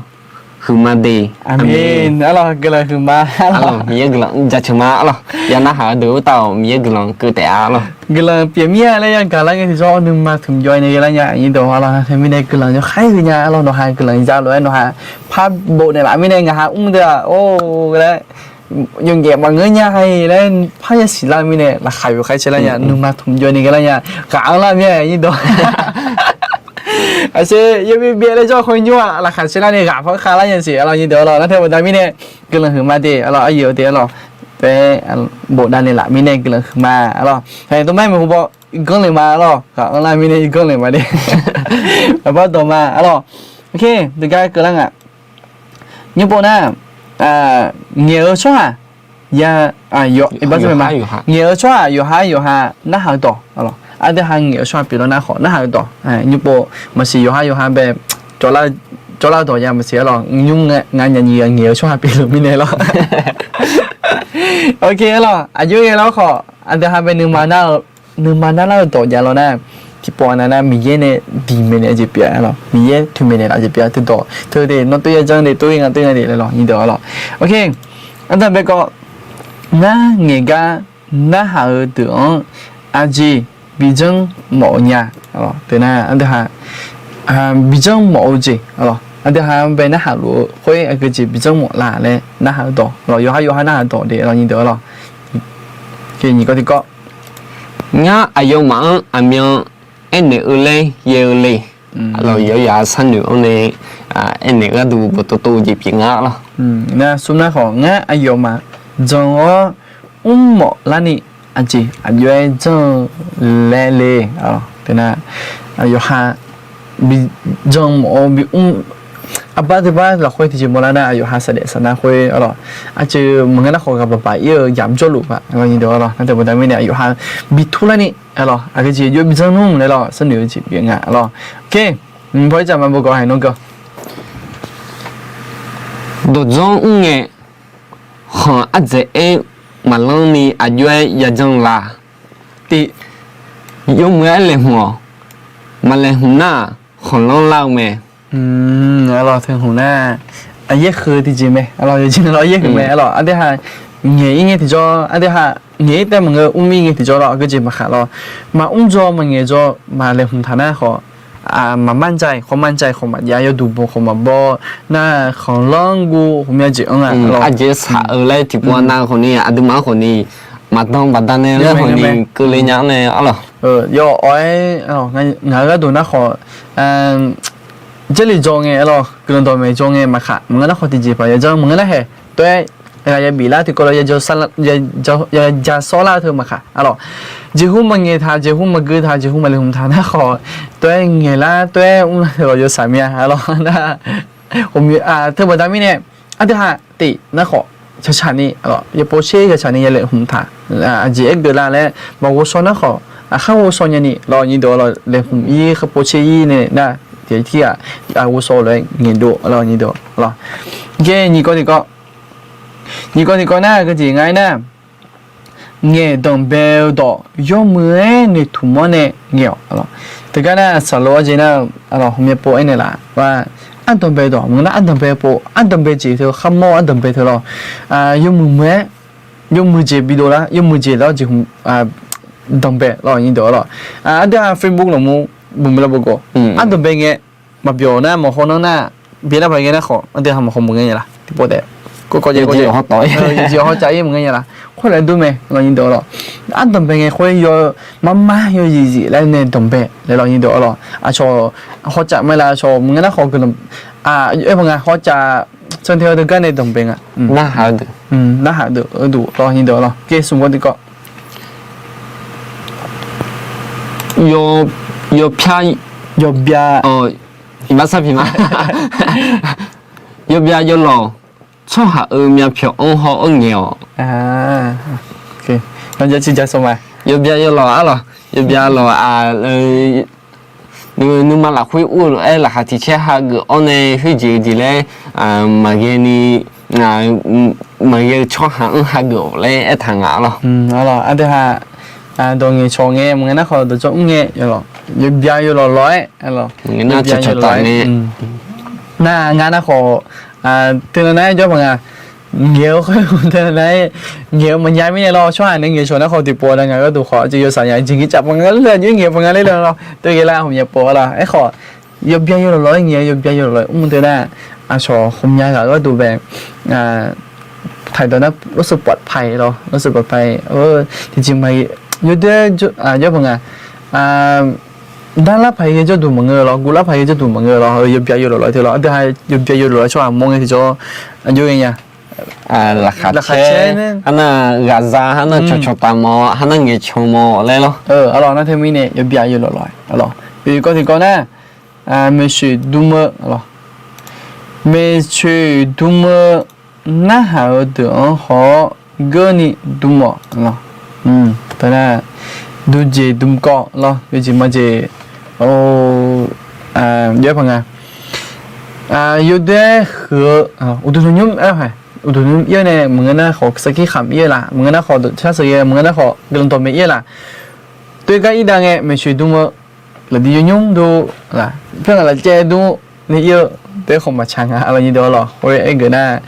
huiqma de. Aqmeq. Arlawr, guiqlanq huiqma. Arlawr, Miqyaer guiqlanq jaceuq ma arlawr. Ya narhaq-eu deuq-anr tav-awq, Miqyaer guiqlanq keuv taef-a arlawr. Guiqlanq pyeuf mir-a laer yagaq lar ngae tiqjawr nuima tmq jawr-i nae ghae lar nya, nyir deuq arlawr. Nar teumirnae guiqlanq yawkhaer ghae nya arlawr, nawqha guiqlanq ya lof-aer nawqha par bof naeqlaf mirnae ngaqha mr deuq-aq, or laer yawqngaef maqngeur nya ha-iq laer par yasiq lar mirnae laqkhaq yawkhaer cae lar nya, nuima tmq jawr-i nae ghae lar nya, ghaq-anr lar mir-a nyir deuq. Aqshe yawbyaev byaev laer jawr khoer nymr-aq, laqkhaq cae lar nae ghaq par khav lar nya siq arlawr, nyir deuq arlawr. Nar teumirnae bofdav mirnae guiqlanq huiqma de arlawr, aryaer-eu de arlawr. Taef-aer bofdav naeqlaf mirnae guiqlanq huiqma arlawr. Haeq dawqmaer maeqhu paw irganr le ma arlawr, ghaq-anr lar mirnae irganr le ma de. Aqbar dawq ma arlawr. Ok, deuq gar keuvlar nga. Nymr pov nar, ngaeq-eu tsawrhaq ya, ngaeq-eu tsawrhaq yawqha yawqha narhaq-eu dawq arlawr. Aqdui ha ngaeq-eu tsawrhaq pyeuf lawr nar khawf narhaq-eu dawq. Nymr pov maqsiq yawqha yawqha bae cawvlar-eu dawq ya maqsiq arlawr. Nymr nga nya nyiq ghaq ngaeq-eu tsawrhaq pyeuf luf mirnae lawr. Ok arlawr, aqjox ghae lar khawf aqdui ha bae nuima nar-eu nuima narlar-eu dawq jav lawr nar, tiqpov-a nar nar Miqyaer nae diq maeqnaeq-eu jeq pyeuf-a arlawr, Miqyaer toeqmaeq naeqlaf-eu jeq pyeuf-a. Teudawq teu de nawr toer ya janr de, toer nga toer nga de laer lawr, nyir deuq arlawr. Ok, ardanq bae kawv, ngar ngaeq gar narhaq-eu deuq-anr aqjeq bijanr mawf-eu nya. Teu nar aqdui ha bijanr mawf-eu jeq arlawr, aqdui ha bae narhaq luf-eu khoer aqgeu jeq bijanr mawf la laer narhaq-eu dawq arlawr, yawqha yawqha narhaq dawq de arlawr, nyir deuq arlawr. Nyiq kawv tiqkawv. Ngar aqyawfmaf-anr aqmyan aernaeq-eu laer yaer-eu le. Arlawr, yawqyaf sharnoeq-awr nae aernaeq-eu gharduq bawqtawv tov-eu jeq pyeuf nga arlawr. Nar smr nar khawf, ngar aqyawfmaf jan-awr mrmawf larni aqjeq aqjox-aer janr-eu laer le. Teu nar, aqyawfha bijan mawf-eu bi mr, arbar teubar lafkhoer tiqjeq mawrlar nar, aqyawfha saqdaef saqnar khoer arlawr, aqceuq maqngeur nar khawf ghaq baq baq ir-eu yamq jawrluf paq arlawr, nyir deuq arlawr. Nar teu baqda mirnae aqyawfha bi turlarni arlawr, aqgeu jeq jov bijanr nmr laer lawr sharnoeq-eu jeq pyeuf nga arlawr. Ok, paw ir jaq ma bawgawq haeq nawr geur. Dawqdzanr mr ngae, khanq ardzaeq-aer maqlanr ni aqjox-aer yajanr la. Tiq, yawmuiq-aer laeqhmq-awq. Maqlaeqhmq nar-aq, khanqlanr lar-eu mae. Arlawr, teu hmq nar, aqyaer huiq tiqjeq mae arlawr, yawjeq nar lawr yaer huiq mae arlawr. Aqdui ha ngaeq ir ngae tiqjawr, aqdui ha ngaeq ir taef maqngeur, mr ir ngae tiqjawr lawr, aqgeu jeq maqkhaq lawr. Maqmr dzaw maqngaeq dzaw maqlaeqhmq taq nar khawf, maqmanr dzae khawf manr dzae khawf maqjav, yawduq baw khawf maqbaw nar, khanqlanr guv ghawqmya jeq anr-a. Aqjeq saq-eu laer tiqpov-a nar khawf ni, aqduimaf-anr khawf ni, maqdan baqdanae laer khawf ni keuvle nya-anr nae arlawr. Yawawq-aer ngaq-euq gharduq nar khawf, Jarlif dzaw ngae arlawr, guiqlanq dawqmaeq dzaw ngae maqkhaq, maqngeur nar khawf tiqjeq paq yajanr maqngeur nar haeq, tov-aer ghaq yabif lar tiqkawv lof-aer ya ja sawr lar-eu teu maqkhaq arlawr. Jeqhu maqngaeq taq, jeqhu maqgui taq, jeqhu maqlaeqhmq taq nar khawf, tov-aer ngaeq lar tov-aer mr lar teu lawq yawsaq mya arlawr nar. Teu baqda mirnae, aqdui ha tif nar khawf, caqcaq ni, yapov tser caqcaq ni yalaeqhmq taq, aqjeq aer geuf la laer maqghovshaw nar khawf, aqkhar ghovshaw nyani lawr, nyir deuq arlawr, laeqhmq ir, kharpov tser ir nae nar, tiq ghaq ghovshaw lof-aer ngaeqdov lawr, nyir deuq arlawr. Nyiq kawv tiqkawv, nyiq kawv tiqkawv nar, aqgeu jeq nga aernar, ngaeq danqbae-eu dawq yawmuiq-aer noeqtmq-awr nae ngaeq-awq. Teugar nar, saqlo-aer jeq nar, arlawr, hmqmya pov aernaeq laf-a, ardanqbae dawq maqngeur nar, ardanqbae pov, ardanqbae jeq teu, kharmawr ardanqbae teu lawr, yawmuiq muiq-aer, yawmuiq jeq bidov lar, yawmuiq jeq lar jeqhu danqbae lawr, nyir deuq arlawr. Aqdui ha Facebook lafmuiq bumq lar bawgawq, ardanqbae ngae, maqbyawq nar, maqhaw nanr nar, byaelar paq ghae nar khawf, aqdui ha maqhaw maqngae nya laf, tiqpov taef, yawjeq hawcaf ir maqngae nya laf, khoer laer dur mae lawr, nyir deuq arlawr. Ardanqbae ngae khoer yaw, marmar yawzif zif laer nae danqbae laer lawr, nyir deuq arlawr. Aqcawq hawcaf mae laf, aqcawq maqngeur nar khawf guiqlanq, aer ma nga, hawcaf cantae-eu deuq gar nae danqbae nga. Narhaq-eu deuq, narhaq-eu deuq, deuq lawr, nyir deuq arlawr. Smq kawv tiqkawv. Yawpyar, yawbyav, iqbax sarpiq ma. Yawbyav yawlawq tsawrhaq-euq myavpyawq-anr haw-awr ngaeq-awq. Yawbyav yawlawq arlawq, yawbyav lawq-aq, nuima lafkhoer ur-eu lof-aer laqkhaq tiq caer hageuf-awr nae khoerjeq-eu jeq laer maqghae ni, maqghae-eu tsawrhaq-anr hageuf-awq laer aertaq nga arlawq. Aqdui ha dawq ngaeqcawq ngae maqngeur nar khawf dawqdzawr mr ngae, yawbyav yawlawq lawq-aer, nar ngar nar khawf, teunav nar-aer jawr paq nga, ngaeq-eu khoer teunav nar-aer ngaeq-eu maqnya mirnae lawr, tsawrhaq nae ngaeqcawq nar khawf tiqpov-a ngaq gharduq khawf aqjeq yawsaq nya jeq ngir caf paq nga ler, aqjeq ngaeq paq nga ler lawr. Teughaq lar ghawqmya pov-a lawr. Aerkhawf yawbyav yawlawq lawq-aer ngaeq-eu, yawbyav yawlawq lawq-aer mr teu nar, aqcawq ghawqmya ghaq gharduq bae, taqdawq nar รู้สึกปลอดภัย lawr, รู้สึกปลอดภัย tiqjeq ma, yawdoer jawr paq nga, darlar paq-aer jawrduq maqngeur lawr, guvlar paq-aer jawrduq maqngeur lawr, yawbyav yawlawq lawq-aer teu lawr. Aqdui ha yawbyav yawlawq lawq-aer tsawrhaq mawr ngae tiqjawr, aqjox ghae nya, laqkhaq caer, arnar ghaqza, arnar cawqcawq taf mawf, arnar ngaeqcawq mawf laer lawr. Arlawq nar teumirnae yawbyav yawlawq lawq-aer arlawq. Oeq kawv tiqkawv nar, maeqsoeq dm-eu arlawq, maeqsoeq dm-eu narhaq-eu deuq-anr haw-awr geurni dm-awq lawq. Teu nar, duqjeq dmkawv lawr, yawjeq majeq, jawr paq nga, yawdoer-aer huiq-eu uqduq nymr aer-a, uqduq nymr ir-awr nae maqngeur nar khawf sarkir khaq ir-eu laf, maqngeur nar khawf dawqtsar sheuqghae, maqngeur nar khawf guiqlanq dawqmaeq ir-eu laf, toer gar irdav ngae maeqsoeq dm-eu lafdiq yawnymr dm, pyar ngaq lafcaev dm ni ir-eu, teu khawf maqtsaq nga arlawq nyiq deuq arlawq. Khoer aergeuf nar,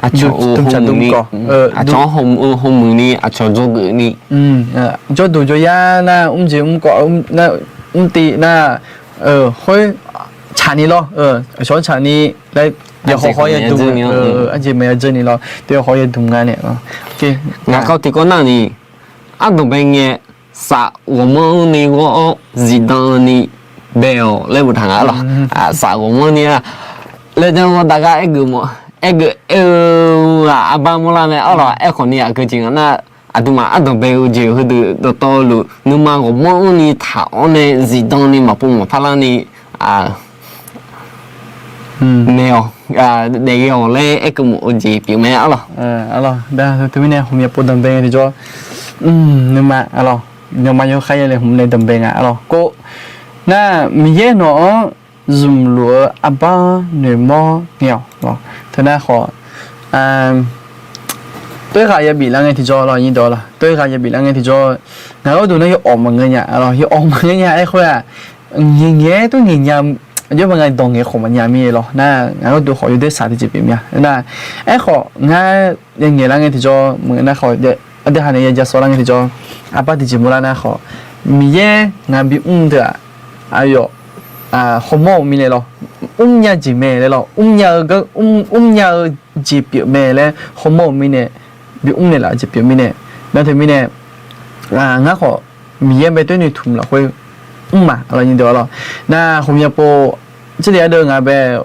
aqcawq-eu dmcaq dmkawv, aqcawq-anr hawmuiq ni, aqcawq dzawgeuf ni, jawrduq jawryar nar mrjeq mrkawv, mrtiv nar, khoer tsaqni lawr, aqcawq-anr tsaqni laer, yawqhaw haw yadm, arjeq maqya dzeur ni lawr, teu yawqhaw yadm nga nae. Ngaq kawv tiqkawv nar ni, ardanqbae ngae, saf ghawqmanrni ghawr-awr zifdan ni bae-awq laer boftaq nga arlawq. Saf ghawqmanrni-a laer janr ghawr dav gar aergeuf mawf, aergeuf aer-eu ghaq arbar mawrlar nae arlawq. Aerkhawf ni aqgeu jeq nga nar, aqduimaf ardanqbae-eu jeq heudeuq dawqtawvluf nuima ghawqmanrni taq-awr nae zifdan ni maqpov maqpar larni maeq-awq, daefghae-awq laer aerkeuv mawf-eu jeq pyeuf mae arlawq. Teumirnae hmq yaw pov danqbae ngae tiqjawr, nuima arlawq, nawmaf yawkhav yaer laeqhmq nae danqbae nga arlawq. Kov nar, Miqyaer nawq-anr zmqluf-eu arbar-anr noeqmawr ngae-awq lawq. Teu nar khawf, toerghaq yabif lar ngae tiqjawr lawq, nyiq dawq lawq, toerghaq yabif lar ngae tiqjawr, ngaq gharduq nar yawawq maqngeur nya arlawq, yawawq maqngeur nya aerkhoer-aq, ngaeq ngaeq-aer tov ngaeq nya, aqjox ba nga dawq ngaeq khawf maqnya mir-a lawq. Nar ngaq gharduq khawf yawdoer saq tiqjeq pyeuf mir-a. Nar aerkhawf ngar yangaeq lar ngae tiqjawr maqngeur nar khawf, aqdui ha nae ya ja sawr lar ngae tiqjawr, arbar tiqjeq mawrlar nar khawf, Miqyaer ngaq bimr deuq-aq, aqyawf hawmawr-euq mirnae lawr, mrnya jeq mae laer lawr, mrnya-eu gar, mrnya-eu jeq pyeuf mae laer hawmawr-euq mirnae, bimr naeqlaf-eu jeq pyeuf mirnae, nar teumirnae, ngar khawf Miqyaer bae toer noeqtmq lafkhoer mr ma lawq, nyiq deuq lawq. Nar hmq yaw pov, jarlif ardeuv ngaq bae,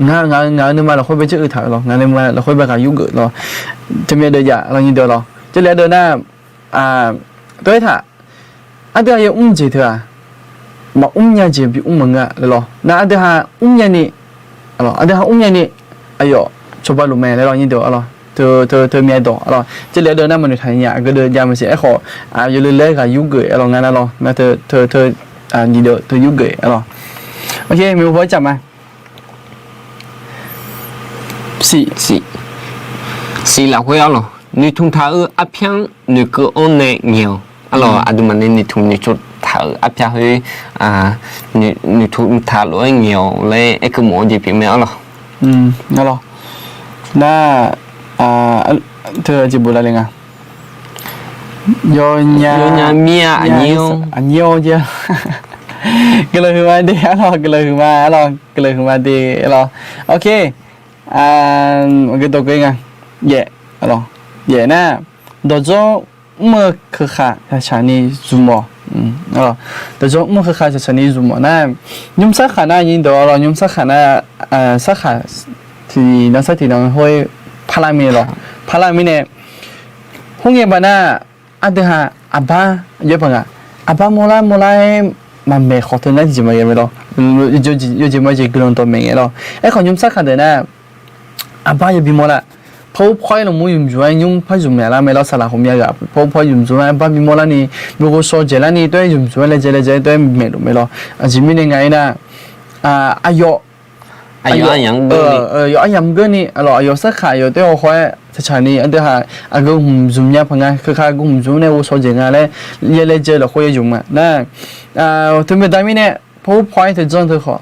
ngaq, ngaq-euq nuima lafkhoer bae jir uiq taq-euq lawq, ngaq nuima lafkhoer bae ghaq yurgeuf lawq, teumirnae deuv jav lawq, nyiq deuq lawq. Jarlif ardeuv nar, tov-aer taq, aqdui ha yamr jeq teu-aq, maqmr nya jeq bimr maqngeur-a laer lawq. Nar aqdui ha mrnya ni, aqdui ha mrnya ni, aqyawf cawba luf mae laer lawq, nyiq deuq lawq. Teu, teu, teu myav dawq lawq. Jarlif ardeuv nar maqnoeq taq nya, aqgeu deuv jav maqsiq. Aerkhawf, yawleu laer ghaq yurgeuf lawq, ngar nar lawq, nar teu, teu, teu, nyiq deuq teu yurgeuf lawq. Oke, miqmov baw-aer caf ma. Siq, siq lafkhoer arlawq, noeqtmq taq-euq arpyar-anr noeqkeuv-anr nae ngaeq-awq. Arlawq, aqduimaf nae noeqtmq noeqtmq taq-euq arpyar khoer, noeqtmq taq lof-aer ngaeq-awq laer aerkeuv mawf-eu jeq pyeuf mae arlawq. Nar, teu jeq bof lavle nga. Yawnya, yawnya mir-a, aqnyir-awr, aqnyir-awr jeq. Guiqlanq huiqma de arlawq, guiqlanq huiqma arlawq, guiqlanq huiqma de arlawq. Oke, aqgeu dawq geu nga. Yaef arlawq, yaef nar, dawqdzawr mr-eu keukhaq shaqshaq ni zmq-awq. Dawqdzawr mr-eu keukhaq shaqshaq ni zmq-awq nar, nymr sarkhaq nar nyi dawq arlawq, nymr sarkhaq nar, sarkhaq tiqnan sar tiqnan khoer parlar mirnae lawq. Parlar mirnae, khoerngae baqnar, aqdui ha aqbar jawr paq nga. Aqbar mawrlar mawrlar-aer maqmaeq khawf teu nar tiqjeq maqghae mae lawr. Yawjeq ma jeq guiqlanq dawqmaeq ngae lawr. Aerkhawf nymr sarkaq deuq nar, aqbar yawbi mawrlar. Pawr-ur pawr-ir lafmuir zmqzmq-aer nymr par zmq maeq lar mae lawr. Saqlaq ghawqmya ghaq pawr-ur pawr-ir zmqzmq-aer bar bi mawrlar ni, yawghovshaw dzaeqlar ni, tawr-aer zmqzmq-aer laejae laejae-aer tawr-aer maeq luf mae lawr. Aqjeq mirnae nga aernar, aqyawf, aqyawf aryamq mr geurni, aqyawf sarkaq aqyawf taef-aer hawkhaw-aer tsaqtsaq ni aqdui haq aqgeu hmq zmq nya paq nga, keuka aqgeu hmq zmq nae ghovshaw dzaeq nga laer, ya laejae lafkhoer ya zmq ma nar, teubaqda mirnae, pawr-ur pawr-ir teu janr teu khawf,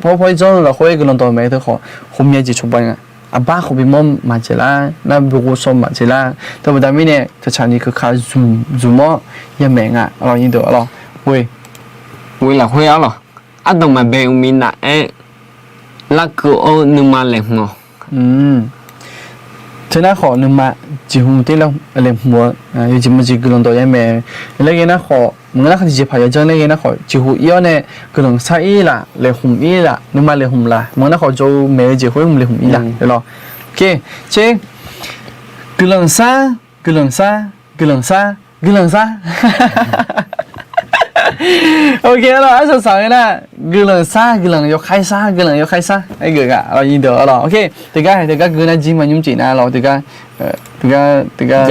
pawr-ur pawr-ir janr lafkhoer guiqlanq dawqmaeq teu khawf, ghawqmya jeq cawba nga. Aqbar khawf bimawr maqdzaeqlar nar, byov ghovshaw maqdzaeqlar. Teubaqda mirnae tsaqtsaq ni keuka zmq zmq-awr yamaeq nga. Arlawr nyirdeuq arlawr, ghoe lafkhoer arlawr, ardanq maqbae-eu minav-aer larkeuv-awr nuima laeqhmq-awq. Teunar khawf nuima jeqhu te laeqhmq-eu, yawjeq ma jeq guiqlanq dawq yamaeq. Laer ghae nar khawf maqngeur nar khawf tiqjeqpaq yawdzanr laer ghae nar khawf jeqhu ir-awr nae guiqlanq shar ir laf, laeqhmq ir laf, nuima laeqhmq laf, maqngeur nar khawf jawr-eu maeq-eu jeq khoer laeqhmq ir laf. Tser, guiqlanq shar, guiqlanq shar, guiqlanq shar, guiqlanq shar. Ok arlawr, arsaq saq-eu nar, guiqlanq shar, guiqlanq yawkhaer shar, guiqlanq yawkhaer shar. Aergeuf ghaq arlawr nyirdeuq arlawr. Ok, teugar hae teugar gui nar jir ma nymr jeq nar arlawr, teugar, teugar, teugar,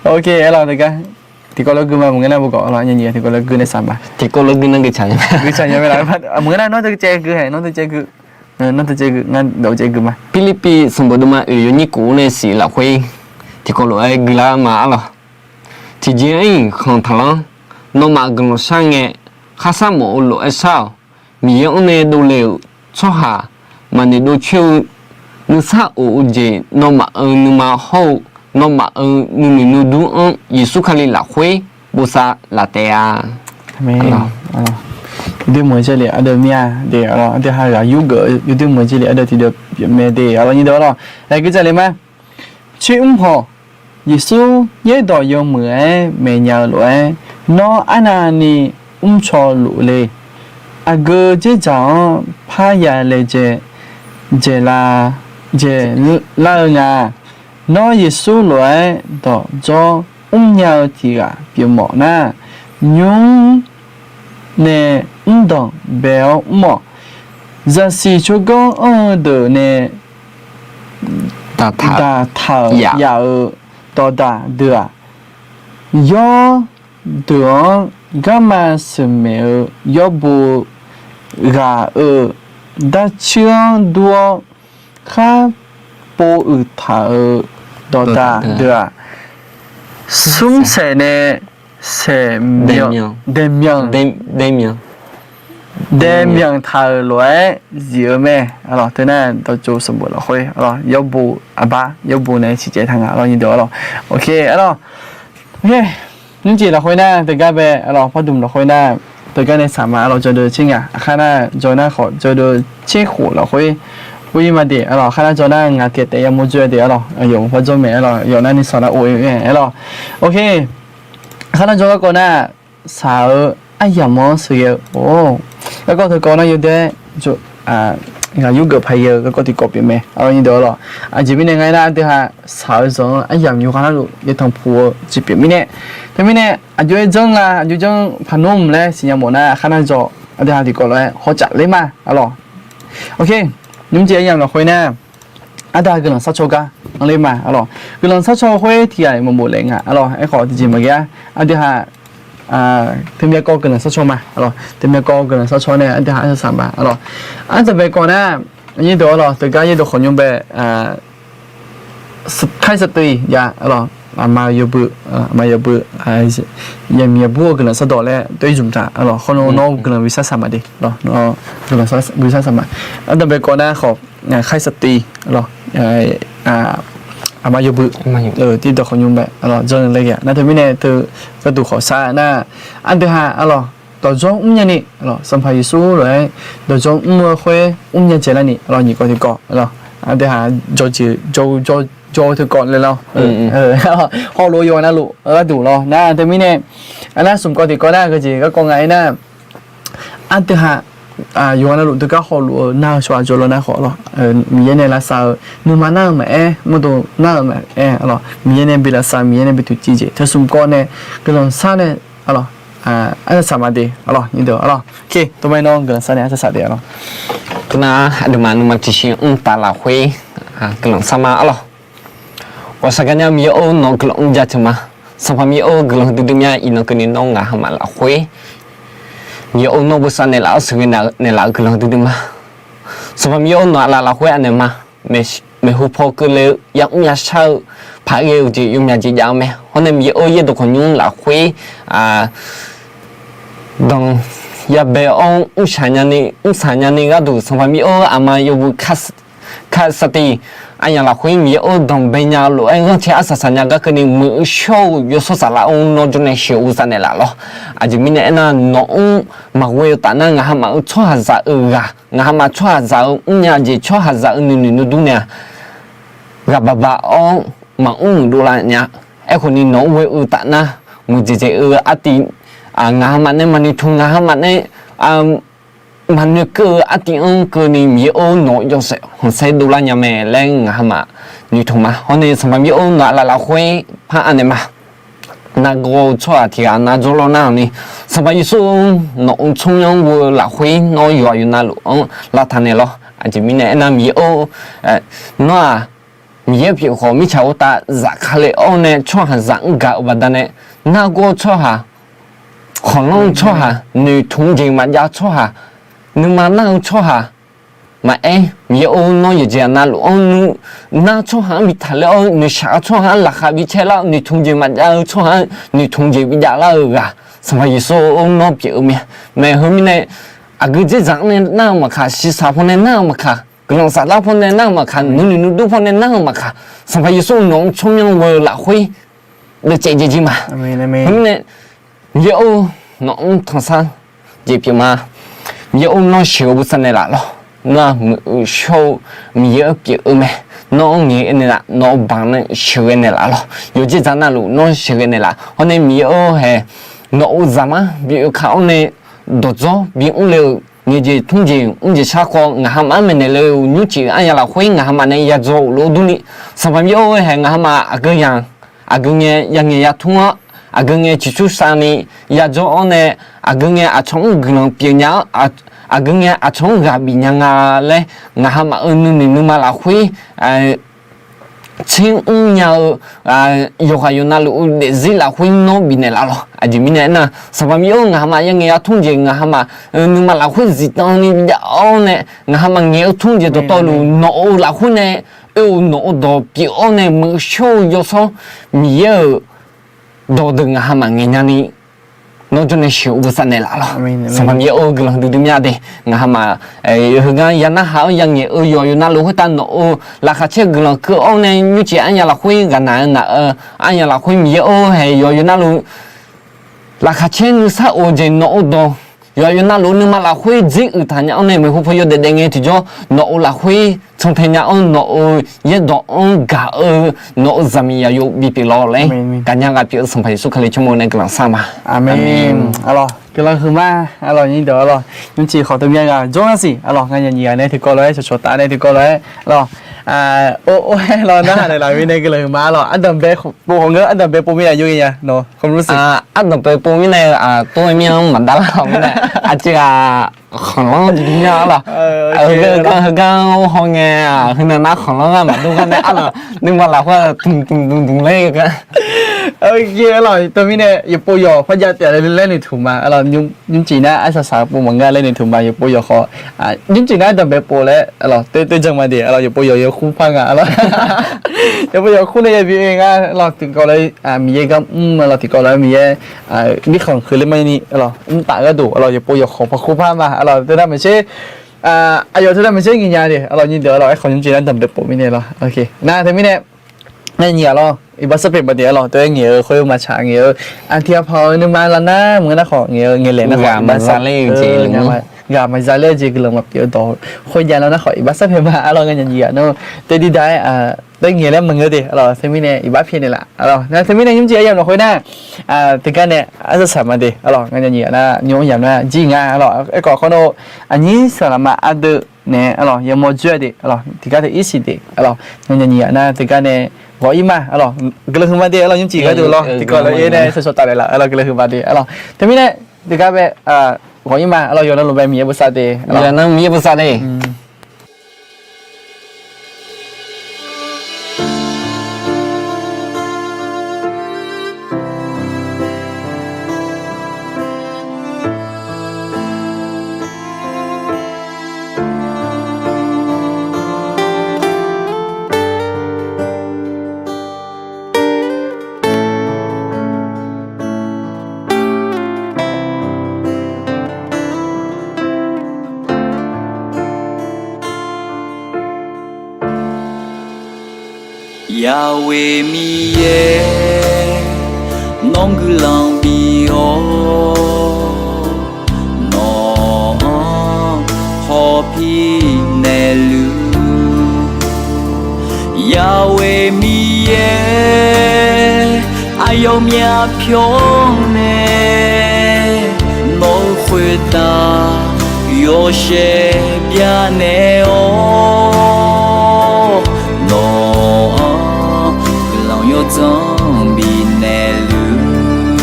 Ok arlawr, teugar tiqkawv lof gui ma, maqngeur nar bugawq arlawr, aqnyiq tiqkawv lof gui nae saq ma. Tiqkawv lof gui nar gui tsaq nya mae laf, maqngeur nar nawr teu caev gui hae, nawr teu caev gui, nawr teu caev gui, ngar dawq caev gui ma. Pirlirpiv sanqbof deuvma oeq yawnyir kof-ur nae siq lafkhoer tiqkawv lof-aer guilar ma arlawr. Tiqjeq-anr-iq khanq taqlanr, nawmaf guiqlanq shar ngae, kharshar mawf-eu lof-aer shar-awq. Miqyaer-anr nae dovle-euq tsawrhaq maqnoeq dov coer-eu nuisar of-eu jeq nawmaf-euq nuima hawr-eu nawmaf-euq nuinoeq nuidur-anr Yeqsur Kali lafkhoer bosav laf taef-a. Yawdoer meuq-eu jeq lef ardeuv mir-a de, ardeuv ha ghaq yurgeuf-eu yawdoer meuq-eu jeq lef ardeuv tiqdeuv pyeufmae de, arlawr nyirdeuq arlawr. Aer guiqlanq le ma. Tser mr hawq, Yeqsur yaerdawq yawmuiq-aer maeqnya-eu lof-aer, nawr arnavni mrcaw luf le. Aqgeu dzerdzaq-anr parya laejae dzaeqlar-eu nga. Nawr Yeqsur lof-aer dawqdzawr mrnya-eu tiq ghaq pyeufmawf nar, nymr nae mrdanq bae-awr mr-awq. Zaqsiq tsawrganr anr-eu deuq nae daqtaq-euq yaf-euq dawqdaq deuq-aq, yawr deuq-anr garma sheuqmaeq-eu yawrbo ghaq-euq darcuir-anr dur-awr, khar pov uiq taq-euq dawqdaq deuq-aq, smrsaeq nae saeq daeq myanq, daeq myanq taq-euq lof-aer zif-eu mae. Teunar dawqtsov sanqbof lafkhoer yawrbo, aqbar yawrbo nae siqcaev taq nga, arlawr nyirdeuq arlawr. Ok arlawr, nymrjeq lafkhoer nar teugar bae arlawr, pardmq lafkhoer nar teugar nae saq ma arlawr, jawdeuv tser ngaq, aqkhar nar jawr nar khawf jawdeuv tser khof lafkhoer, khoer ir ma de arlawr, aqkhar nar jawr nar ngaq tiq taef yamawr dzoer de arlawr, aqyawf maqpar jawr mae arlawr, yawf nar ni saq nar of-ir-ae arlawr. Ok, aqkhar nar jawr garkawv nar, saq-eu aryamq-anr sheuqghae-eu, garkawv teukawv nar yawdaer ghaq yurgeuf paq ghae-eu garkawv tiqkawv pyeufmae, arlawr nyirdeuq arlawr. Aqjeq mirnae nga aernar, aqdui ha saq-eu zanq-anr aryamq yawqghaq nar luf yatanq puq-eu jeq pyeuf mirnae, teumirnae aqjox-aer janr la, aqjox janr paq nmr laer siqnya mawf nar, aqkhar nar jawr aqdui ha tiqkawv lof-aer hawcaf ler ma arlawr. Ok, nymrjeq aryamq lafkhoer nar, aqdui ha guiqlanq sharcaw gar anr ler ma arlawr. Guiqlanq sharcaw khoer tiq ghaq maqbof laef nga arlawr, aerkhawf tiqjeq maqghae-a. Aqdui ha teumyav kawv guiqlanq sharcaw ma arlawr, teumyav kawv guiqlanq sharcaw nae aqdui ha arsaq saq ma arlawr. Ardanqbae kawv nar, nyirdeuq arlawr, teugar yaerdawq khawqnymr bae, khaer saqtuiv jav arlawr, aqma yawbui, aqma yawbui, yaqmiq yaqbur-eu guiqlanq shardawq laer tov-ir zmq taq arlawr, khawf nawr guiqlanq bi shar saq ma de, guiqlanq bi shar saq ma. Ardanqbae kawv nar khawf, khaer saqtuiv arlawr, aqma yawbui, tiqdawq khawqnymr bae arlawr, janr laer ghae-a nar, teumirnae teu gharduq khawf shar nar, aqdui ha arlawr, dawqdzawr mrnya ni arlawr, Sanqpaq Yeqsur lof-aer dawqdzawr mr-eu khoer mrnya dzaeqlar ni arlawr, nyiq kawv tiqkawv arlawr, aqdui ha jawr-eu teukawv laer lawr, hawlof-eu yawqghaq navluf gharduq lawr nar, teumirnae aqnar smq kawv tiqkawv nar geujeq garkawv nga aernar, aqdui ha yawqghaq navluf teugar hawluf-eu nar-eu shawr-aq jawrluf nar khawf lawr, Miqyaer nae lavsav-eu nuima nar-eu maqaer, mawrdo nar-eu maqaer lawr, Miqyaer nae bi lavsav, Miqyaer nae bi tuq civ jeq teushmq kawv nae guiqlanq shar nae lawr, arsaq saq ma de lawr, nyirdeuq lawr. Tov ma nawr guiqlanq shar nae arsaq saq de lawr. Nar aqduimaf nuima tiqshi mr taf lafkhoer guiqlanq shar ma lawr. Ghawqshaq gaqnya Miqyaer-or, nawq-eu guiqlanq mr ja teuq ma. Sanqpaq Miqyaer-or, guiqlanq huiqdui dui mya iqnan keuvni nawr ngaq hawmaf lafkhoer Miqyaer-or, nawr bosav naeqlaf-awr sheuqghae naeqlaf-eu guiqlanq huiqdui dui ma. Sanqpaq Miqyaer-or, nawq aqlaf lafkhoer anaeq ma. Maeqhu paw keuvle-eu yamr yashar-eu paq ghae-eu jeq yawmyaq jeq jav-eu mae. Hawr nae Miqyaer-or, yaerdawq khawqnymr lafkhoer danq yabae-awr mrshaq nyani mrsaq nyani gharduq Sanqpaq Miqyaer-or, aqma yawbui kar sar tiq aryamq lafkhoer Miqyaer-or, danqbae nya-eu lof-aer ghanrcae arsaq saq nya gar keuvni muiq-eu shawr-eu yawshawr saflar-or, nawr jawrnae sheuq-eu bosav naeqlaf lawr. Aqjeq mirnae aernar, nawq-anr maqghoe-eu taf nar ngaq hawmaf-eu tsawrhaqzaq-euq ghaq, ngaq hawmaf tsawrhaqzaq-eu mrnya jeq, tsawrhaqzaq-eu nuinoeq nuidur nae-aq, ghaq baq baq-awr maqmr muiqdov lar nya. Aerkhawfni nawq-anr ghoe-eu taf nar, muiqdzaeq dzaeq-eu artiv, ngaq hawmaf nae maqnoeq tmq, ngaq hawmaf nae maqnoeq keuv-eu artiv-anr keuvni Miqyaer-or, nawq-eu yawshaef khanqsaer dovlar nya mae laer ngaq hawmaf noeqtmq ma. Hawr nae Sanqpaq Miqyaer-or, nawq aqlaf lafkhoer par anaeq ma. Nargawr-eu tsawrhaq tiq ghaq nar jawrlawr nar-awq ni, Sanqpaq Yeqsur-or, nawq-euq tsawrmyanr ghoe-eu lafkhoer nawr yawqha yawqnavluf-anr lavtaq naeq lawr. Aqjeq mirnae aernar, Miqyaer-or, nawr-aq Miqyaer pyeuf khawf mirtsaq khoertav zafkale-awr nae tsawrhaqzaq-anr gaq-eu baqdanae, nargawr-eu tsawrhaq, khanqlanr-eu tsawrhaq, noeqtmq jeq maqjav-eu tsawrhaq, nuima nar-eu tsawrhaq maqaer, Miqyaer-or, nawr yawqjeq navluf-anr nar tsawrhaq-anr bi taqler-awr, noeqshaq-eu tsawrhaq-anr laqkhaq bi caerlar-awr, noeqtmq jeq maqjav-eu tsawrhaq-anr noeqtmq jeq bi javlar-eu ghaq, Sanqpaq Yeqsur-or, nawr pyeuf-eu mae. Maeqhu mirnae aqgeu dzerzaq-anr nae nar-eu maqkaq, shiqshaq pawnae nar-eu maqkaq, guiqlanq saflar pawnae nar-eu maqkaq, nuinoeq nuidur pawnae nar-eu maqkaq, Sanqpaq Yeqsur nawq-euq tsawrmyanr ghoe-eu lafkhoer dovcaev jaeq jir ma. Khoermirnae, Miqyaer-or, nawq-anr tanqsar jeq pyeuf ma. Miqyaer-or, nawr sheuq-eu bosav naeqlaf lawr. Nawr-aq muiq-eu shawr-eu Miqyaer-anr pyeuf-eu mae. Nawr-anr ngaeq-aer naeqlaf, nawq-euq banq nae sheuqghae naeqlaf lawr. Yawqjeq dzaq navluf nawr sheuqghae naeqlaf. Hawr nae Miqyaer-or hae, nawq-euq zaqmar bi oekaq-awr nae dawqdzawr bimr le-euq ngaeqjeq tmr jeq mr jeq shar khawf, ngaq hawmaf-anr maeqnaeq le-euq nymrcif-eu arya lafkhoer ngaq hawmaf nae yadzaw-euq lof-aer durni, Sanqpaq Miqyaer-or hae, ngaq hawmaf aqgeu yaq aqgeu ngae ya'ngaeq yatmr-awr, aqgeu ngae ciqcursav ni yajawr-awr nae, aqgeu ngae aqcawq-anr guiqlanq pyeuf nya-awr, aqgeu ngae aqcawq-anr ghaq bif nya nga laer, ngaq hawmaf-euq nuinoeq nuima lafkhoer tser mr nya-eu yawqghaq yawqnavluf-eu daefzir lafkhoer nawr bifnaeq laf lawr. Aqjeq mirnae aernar, Sanqpaq Miqyaer-or, ngaq hawmaf ya'ngaeq yatmr jeq, ngaq hawmaf nuima lafkhoer zifdan ni jav-awr nae, ngaq hawmaf ngaeq-eu tmr jeq dawqtawvluf nawq-euq lafkhoer nae oe-euq nawq-euq dawq pyeuf-awr nae muiq-eu shawr-eu yawshawr Miqyaer-euq dawqdeuq ngaq hawmaf ngaeq nyani, nawr jawrnae sheuq-eu bosav naeqlaf lawr. Sanqpaq Miqyaer-or, guiqlanq huiqdui dui mya de. Ngaq hawmaf heugar ya narhaq-awr ya'ngaeq-eu yawqha yawqnavluf khoertav nawq-euq laqkhaq caer guiqlanq keuv-awr nae nymrcif arya lafkhoer ghaqnaq-eu naq-eu arya lafkhoer Miqyaer-or hae, yawqha yawqnavluf laqkhaq caer nuisar of-eu jeq nawq-euq dawq, yawqha yawqnavluf nuima lafkhoer dzer uiqtaq nya-awr nae maeqhu paw yawdaef daef ngae tiqjawr nawq-euq lafkhoer cantae nya-awr, nawq-euq yaerdawq-anr gaq-eu nawq-euq zaqmiq yaqyo bipyeuf lawq laer, gaqnya ghaq pyeuf-eu Sanqpaq Yeqsur Kali tsawrmyanr nae guiqlanq shar ma. Aqmeq. Aqlawq, guiqlanq huiqma. Aqlawq, nyirdawq aqlawq, nymrcif khawf teu mya ghaq jawr ngar siq. Aqlawq, nganyaf nyiq ghaq nae tiqkawv lof-aer, shawqshawq taf nae tiqkawv lof-aer, aqlawq, or or-aer lawr narhaq naeqlaf mirnae guiqlanq huiqma. Aqlawq, ardanqbae pov khawf ngeur, ardanqbae pov mirnae aqjox ghaenya nawq khamrsi. Ardanqbae pov mirnae, tov-aer mir-anr maqdar lar-awq mirnae, aqjeq ghaq khanqlanr duidui mya-a lawq. Heugar heugar-anr haw ngae, heunav nar khanqlanr gar maqdur gar nae arlawq, nuima lafkhoer dmq dmq dmq dmq laer gar. Aqlawq, teu mirnae yawqpov yawq par jav taef laer noeqtmq ma. Aqlawq, nymrcif nar arsaq saq pov maqngeur laer noeqtmq ma. Yawqpov yawq khawf, nymrcif nar ardanqbae pov laer aqlawq, tov tov janr ma de. Aqlawq, yawqpov yawq yawkhoer par nga aqlawq. Yawqpov yawq khoer nae yabi oe nga aqlawq, tiqkawv lof-aer Miqyaer gar mr aqlawq, tiqkawv lof-aer Miqyaer mirkhanq keuv ler mani aqlawq, mrtaf gharduq aqlawq, yawqpov yawq khawf par khoer par ma aqlawq, teunav maeqtser, aqyawf teunav maeqtser ngaeq nya de aqlawq, nyirdawq aqlawq, aerkhawf nymrcif nar ardanqbae pov mirnae lawq. Nar teu mirnae, nyiq ghaq lawr, iqbax sarpeq baqdeq aqlawq, tov-aer ngaeq-eu khoer maqtsaq ngaeq-eu, aqtiq aqpaq-euq nuima lavnar maqngeur nar khawf ngaeq-eu ngaeqlaeq nar khawf maqza ler-eu jeq ghaq maqza laer jeq guiqlanq maqpyeuf-eu dawq khoerjav lar nar khawf iqbax sarpae ma arlawr. Ngar nya nyiq ghaq nar teu dirdaq-aer daef ngaeq laer maqngeur de arlawr. Teumirnae iqbax pyaeqnaeq laf arlawr. Nar teumirnae nymrjeq aryamq lafkhoer nar teugar nae arsaq saq ma de arlawr. Ngar nya nyiq ghaq nar nymr yamq nar jir nga arlawr. Aerkhawf khawr nar aqnyir saqlaqma ardeuv naeq-aer arlawr yawmawr dzoer-a de arlawr. Tiqgar teu irsiq de arlawr. Ngar nya nyiq ghaq nar teugar nae ghawq-ir ma arlawr. Guiqlanq huiqma de arlawr. Nymrjeq gharduq lawr tiqkawv laf-aer nae shawshaw taf laeq laf arlawr. Guiqlanq huiqma de arlawr. Teumirnae teugar bae ghawq-ir ma arlawr. Yawqnan lof bae Miqyaer bosav de arlawr. Yawqnan Miqyaer bosav de. Yahweh Miqyaer, nawr guiqlanq bif-awr, nawq-anr hawpir naeqluf. Yahweh Miqyaer, aqyawfmaf pyawr nae nawq-euq khoertav yawshaef byanaeq-awr, nawq-anr guiqlanq yawdzanr bifnaeq luf.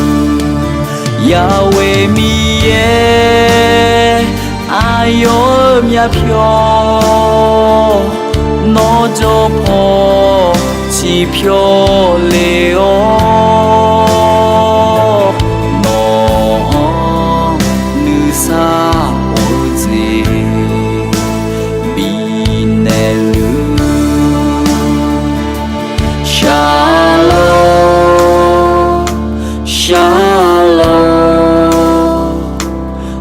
Yahweh Miqyaer, aqyawf-euq myavpyawq nawq jawr paw ciqpyawq le-awr, nawq-anr nuisar of-eu jeq bifnaeq luf. Shalom, shalom,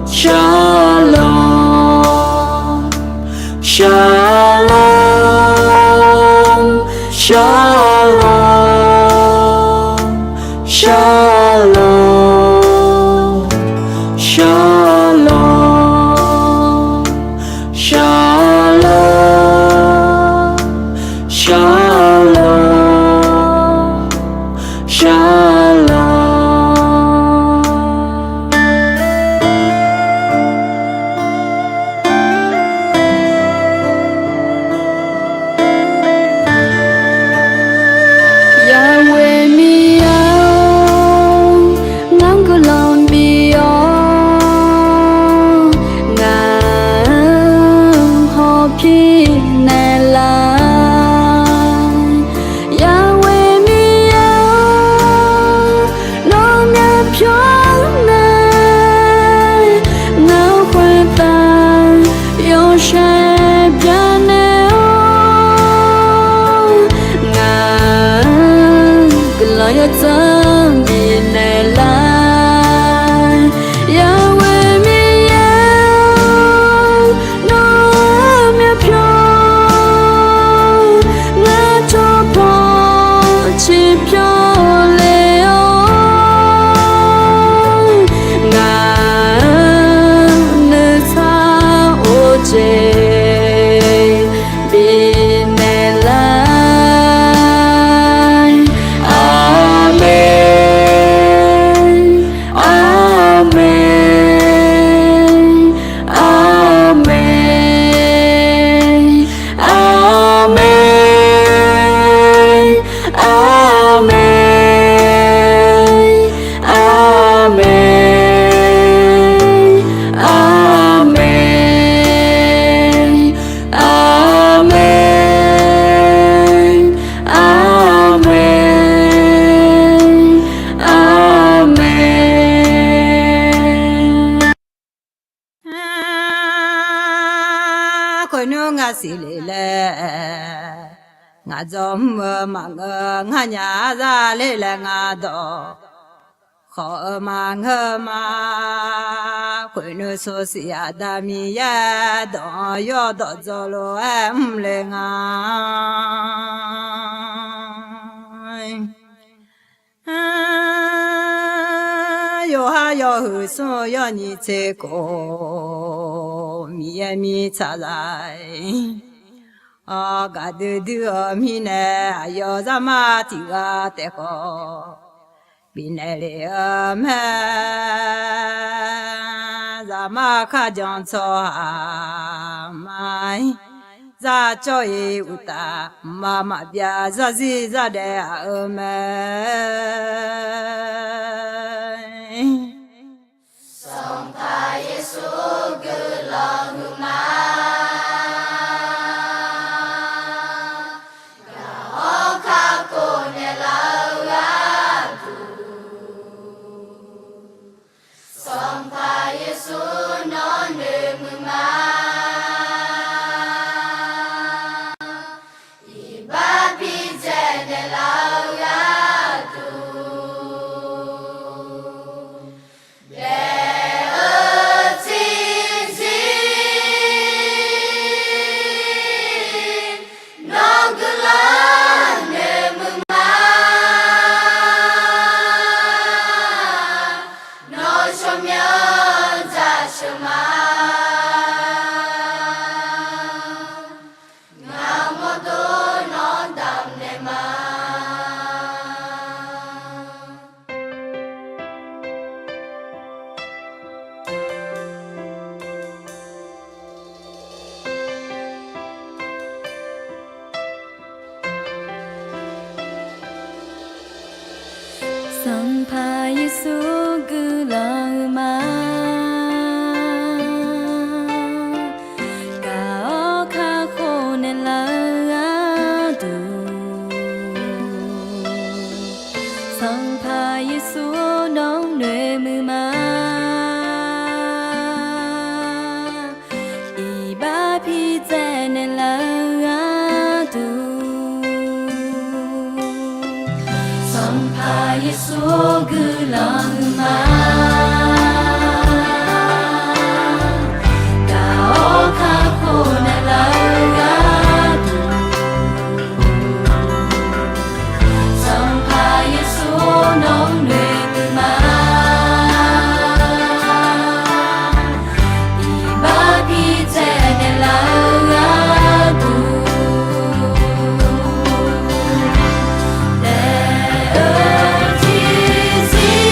shalom, shalom, shalom, shalom, shalom, shalom, shalom, shalom. Yahweh Miqyaer-or, ngar guiqlanq bif-awr, ngaq-anr hawpir naeqlaf. Yahweh Miqyaer-or, nawr myavpyawq nae ngaq-euq khoertav yawshaef byanaeq-awr, ngaq-anr guiqlanq yawdzanr bifnaeq laf. Yahweh Miqyaer-or, nawr-eu myavpyawq ngaq jawr paw ciqpyawq le-awr, ngaq-anr nuisar of-eu jeq bifnaeq laf. Aqmeq, aqmeq, aqmeq, aqmeq, aqmeq, aqmeq, aqmeq, aqmeq, aqmeq, aqmeq. Khoernymr ngaq siqle laer, ngaq dzawr mr-eu maqngeur, ngaq nya za le laer ngaq dawq khawf-eu maqngeur ma. Khoernymr sawrsiq Aqda Miqyaer dawq-anr yawdawq dzawr lof-aer mr le nga. Yawqha yawhuiq smr-eu yawnyiq tser khof Miqyaer mirtsaqzaq-aer, gaqdui dui-eu mirnae aqyawf zaqmar tiq ghaq taef khawf bifnaeq lef-eu mae. Zaqmar kharjan tsawrhaq ma-ir, zaqcawv-iq uqtaf mqmaq maqbyav zarzir zardaef aq-eu mae. Sanqpaq Yeqsur guiqlanq huiqma. Gaq-awr kakhof naeqlaf-eu gharduq, Sanqpaq Yeqsur nawr noeqmuiq ma. Iqbax bidzaeq naeqlaf-eu gharduq, daef-eu tiqzir nawr guiqlanq noeqmuiq ma. Nawr tsawrmyanr dzaqsheuq ma. Ngaq-euq mawrdo nawr damqnaeq ma. Sanqpaq Yeqsur guiqlanq huiqma. Gaq-awr kakhof naeqlaf-eu gharduq, Sanqpaq Yeqsur nawr noeqmuiq ma. Iqbax bidzaeq naeqlaf-eu gharduq, Sanqpaq Yeqsur guiqlanq huiqma. Gaq-awr kakhof naeqlaf-eu gharduq, Sanqpaq Yeqsur nawr noeqmuiq ma. Iqbax bidzaeq naeqlaf-eu gharduq, daef-eu tiqzir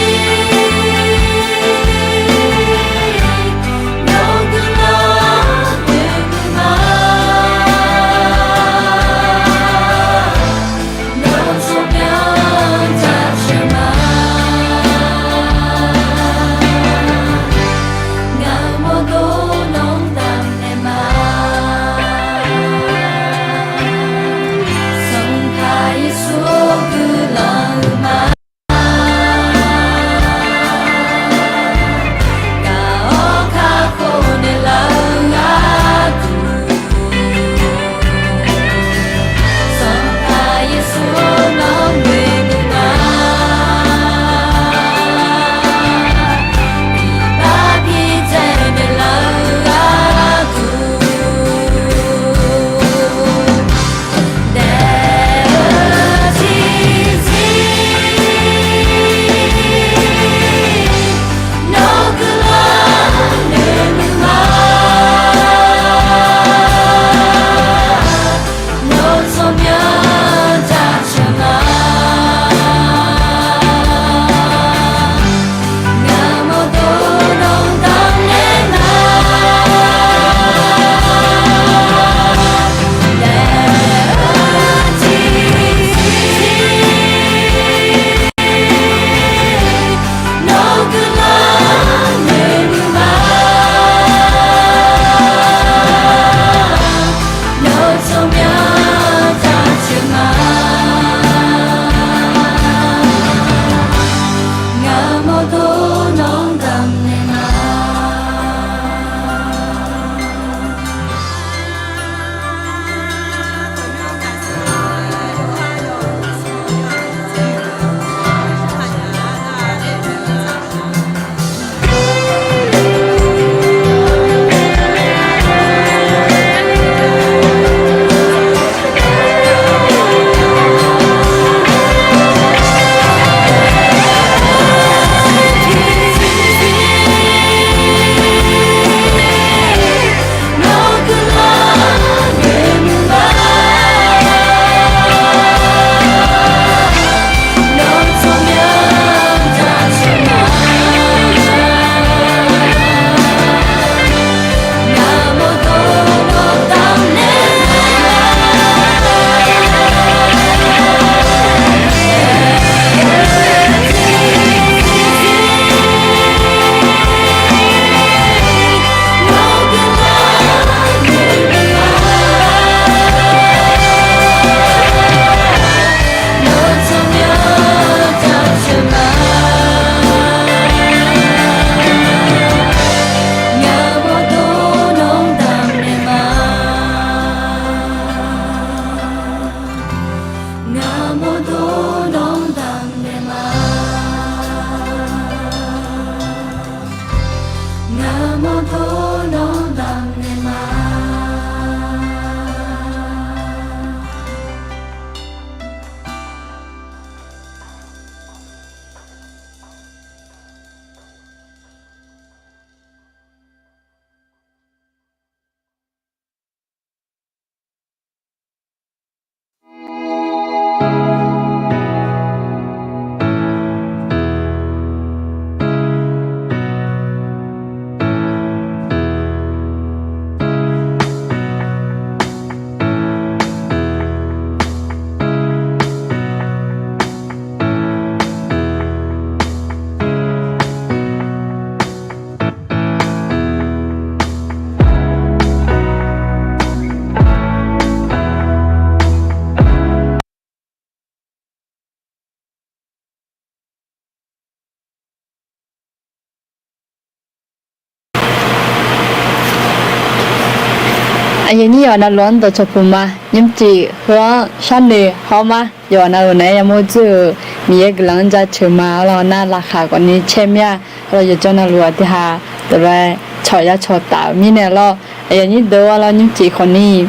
Aqyawf nyir yawqha navluf-anr dawqcawq puq ma. Nymrcif heu-anr sharnoeq haw ma. Yawqha navluf naeq-aer yamawr dzoer-euq Miqyaer guiqlanq-anr jaceuq ma. Arlawr nar laqkhaq khawfni caer mir-a. Arlawr yawqjawr navluf aqdui ha dawqlof-aer cawq yar cawq taf-euq mirnae lawr, aqyawf nyir deuq arlawr nymrcif khawfni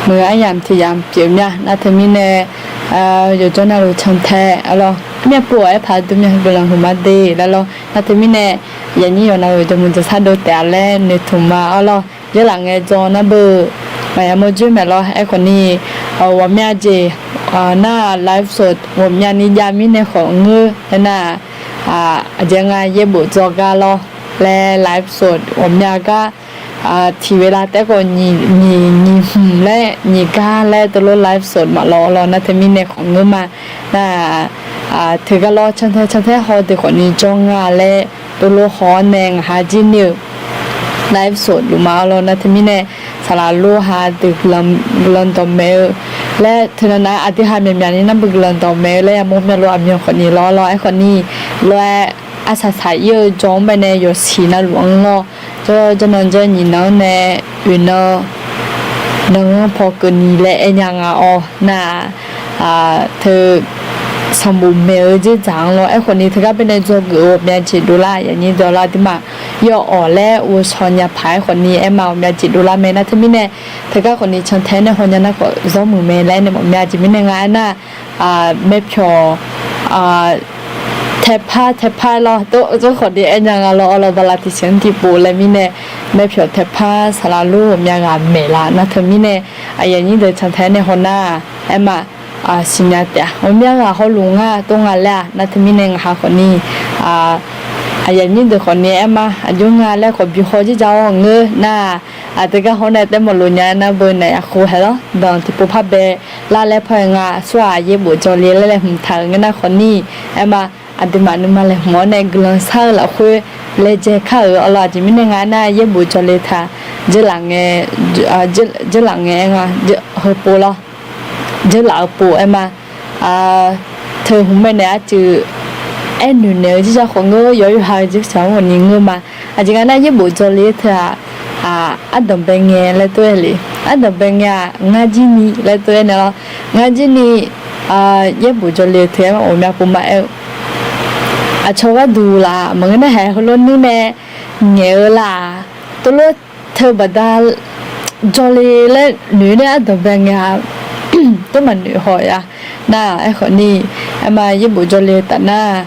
muiq-eu aryamq tiq yamq pyeuf mir-a. Nar teumirnae yawqjawr navluf cantae arlawr, armyav pov-awq aerpaq dm myav guiqlanq huiqma de laer lawr. Nar teumirnae aqyawf nyir yawqha navluf jawrmuiq jawrshar dov taef-a laer noeqtmq ma arlawr. Yeurlaf ngae dzaw nar beu maqya mawr dzoer maeq lawr. Aerkhawfni ghawqmya jeq nar live สด ghawqmyani jav mirnae khawf ngeur laer nar, aqjeq nga yaerbof dzaw gar lawr laer live สด ghawqmya gar tiq ve lav taef-aer khawf nyiq nyiq hmq laer nyiq gar laer teulof live สด maqlawr lawr. Nar teumirnae khawf ngeur ma. Nar teugar lawr cantae cantae haw deuq khawfni jawr nga laer teulof haw-awr nae ngaq ha jir ni-euq live สด luf ma arlawr. Nar teumirnae saqlaq lor ha deuq guiqlanq dawqmaeq-eu laer teunav nav aqdui ha myaqmyaq ni nar beu guiqlanq dawqmaeq-eu laer yamawr myav lof aqmyan khawfni lawr lawr. Aerkhawfni lof-aer arsaq saq ir-eu jawr-anr bae nae yawqsiq navluf-anr lawr, jawrnan jawr nyiq nan-anr nae oeq nan nan-anr paw keuvni laer aer nya nga-awr nar-aq, teu sanqbof maeq-eu dzerdzaq-anr lawr. Aerkhawfni teugar bae nae dzawgeuf-eu ghawqmya jeq dovlar aqyawf nyir deuq lawr aqduimaf yawawq laer ghovshaw nya paq-aer khawfni aerma ghawqmya jeq dovlar mae. Nar teumirnae teugar khawfni cantae nae haw nya nar khawf zawr muiq mae laer nae mawf mya jeq mirnae nga aernar, maerpyawq taepar taepar lawr, tov khawfni aer nya nga lawr. Arlawr bala tiqsiq-anr tiqpov laer mirnae maerpyawq taepar saqlaq lor ghawqmya ghaq maeq laf. Nar teumirnae aqyawf nyir deuq cantae nae haw nar aerma siqnya taef-a. Ghawqmya ghaq hawluf nga tov nga laer-aq, nar teumirnae ngaq ha khawfni aqyawf nyir deuq khawfni aerma aqjox nga laer khawf bi haw jir ja-awr ngeur nar-aq, aqdui gar hawr nae taef mawfluf nya nar beu naeq yaqkhof haeq lawr danq tiqpov par bae lar laer paw-aer nga. Aqsur-aq yaerbof jawrle laer laeqhmq taq-euq ngeur nar khawfni aerma aqduimaf nuima laeqhmq-awr nae guiqlanq shar-eu lafkhoer laejae kar-euq arlawr. Aqjeq mirnae nga aernar yaerbof jawrle taq jeurlaf ngae, jeurlaf ngae aer nga, heupov lawr, jeurlaf-eu pov aerma teu hmq bae naeq arcuiv aernoeq naeq-eu jir ja khawf ngeur, yawq yawqha-eu jir saq-anr ghawqni ngeur ma. Aqjeq nga nar yaerbof jawrle teu-aq, ardanq bae ngae laer tov-aer le, ardanq bae ngae-aq ngar jir ni laer tov-aer naeq lawr, ngar jir ni yaerbof jawrle teu-aer ghawqmya pov ma aer-eu aqcawq gharduq laf maqngeur nar haeq heulof nuir nae ngaeq-eu laf, tov lof teu baqda jawrle laer noeq nae ardanq bae ngae-a, tov maqnoeq haw-a. Nar-aq aerkhawfni aerma yaerbof jawrle taf nar,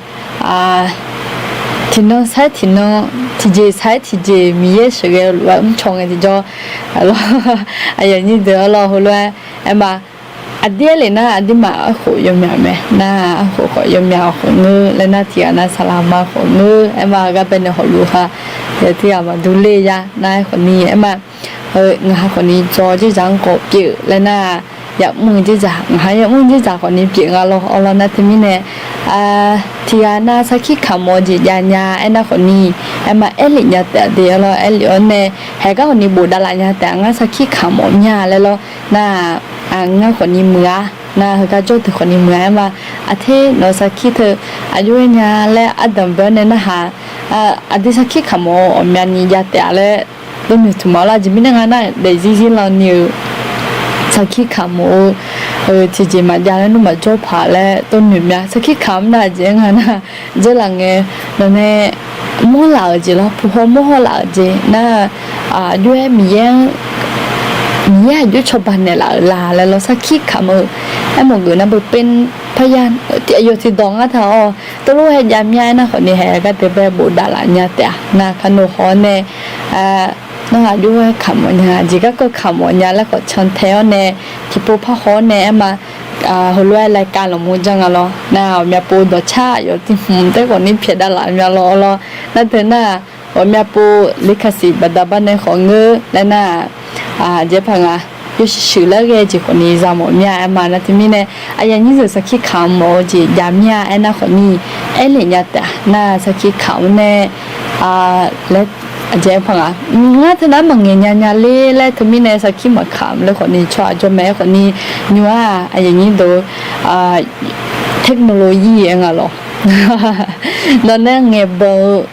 tiqnan sar-aer tiqnan, tiqjeq sar-aer tiqjeq Miqyaer sheuqghae-eu lof-aer mrcaw ngae tiqjawr, aqyawf nyir deuq arlawr heulof-aer aerma aqdir aer lef nar aqduimaf arkhof yawmyaq mae nar, arkhof khawf yawmyaq khawf ngeur laer nar tiqghaq nar saqlaq ma khawf ngeur aerma gar bae nae hawluf ha, tiqghaq maqdur ler ya nar aerkhawfni aerma, ngaq ha khawfni dzaw jir dzaq-anr khawf pyeuf laer nar, yamr-eu jir dzaq ngaq ha yamr jir dzaq khawfni pyeuf nga lawr arlawr. Nar teumirnae tiqghaq nar sarkir kamq-eu jeq jav nya aernar khawfni aerma aerlef nya taef-a de arlawr. Aerlef-awr nae haeq gar khawfni bofdav laf nya taef-a, ngar sarkir kamq-awq mya laer lawr nar, ngar khawfni muiq-a nar, heugar jawr deuq khawfni muiq-a aerma, aqter nawq-eu sarkir teu aqjox-aer nya laer ardanq bae-awr nae narhaq, aqdui sarkir kamq-eu ghawqmyani jav taef-a laer tov noeqtmq ma lawr. Aqjeq mirnae nga nar daefzir zir lan ni-eu sarkir kamq-eu tiqjeq maqjav laer nmr maqjawr paq laer tov noeq mya. Sarkir kamq nar aqjeq-aer nga nar, dzeurlaf ngae nawqnae mawrlaf-euq jeq lawr, puq haw mawrhaw laf-euq jeq nar, aqjox-aer Miqyaer-anr, Miqyaer aqjox cawba naeqlaf-euq la laer lawr sarkir kamq-eu aermawf geuf nar beu pe parya tiq aqyawf tiqdawq ngar taq-awr tov lof-aer jav mya aernar khawfni haeq gar deuq bae bofdav laf nya taef-a nar, kanoeq haw-awr nae narhaq aqjox-aer kamq-awq nya, jeq garkawv kamq-awq nya laer khawf cantae-awr nae tiqpov par haw-awr nae aerma, heulof-aer laer kav lanqmr janr nga lawr nar, ghawqmya pov dawqcar yawf tiq hmq taef khawfni pyaeqdav laf mya lawr lawr. Nar teu nar ghawqmya pov lekasiq baqda bar nae khawf ngeur laer nar, aqjeq paq nga yawshuif shuif laer ghae jeq khawfni za mawf mya aerma. Nar teumirnae aqyawf nyir deuq sarkir kamq-eu jeq jav mya aernar khawfni aerlef nya taef-a nar, sarkir kamq-awr nae laer aqjeq paq nga, ngar teu nar maqngaeq nya nya ler laer teumirnae sarkir maqkamq laer khawfni tsawrhaq jawr mae-aer khawfni nymr-aq aqyawf nyir deuq technology aer nga lawr. Nawqnae ngaeqbanq-eu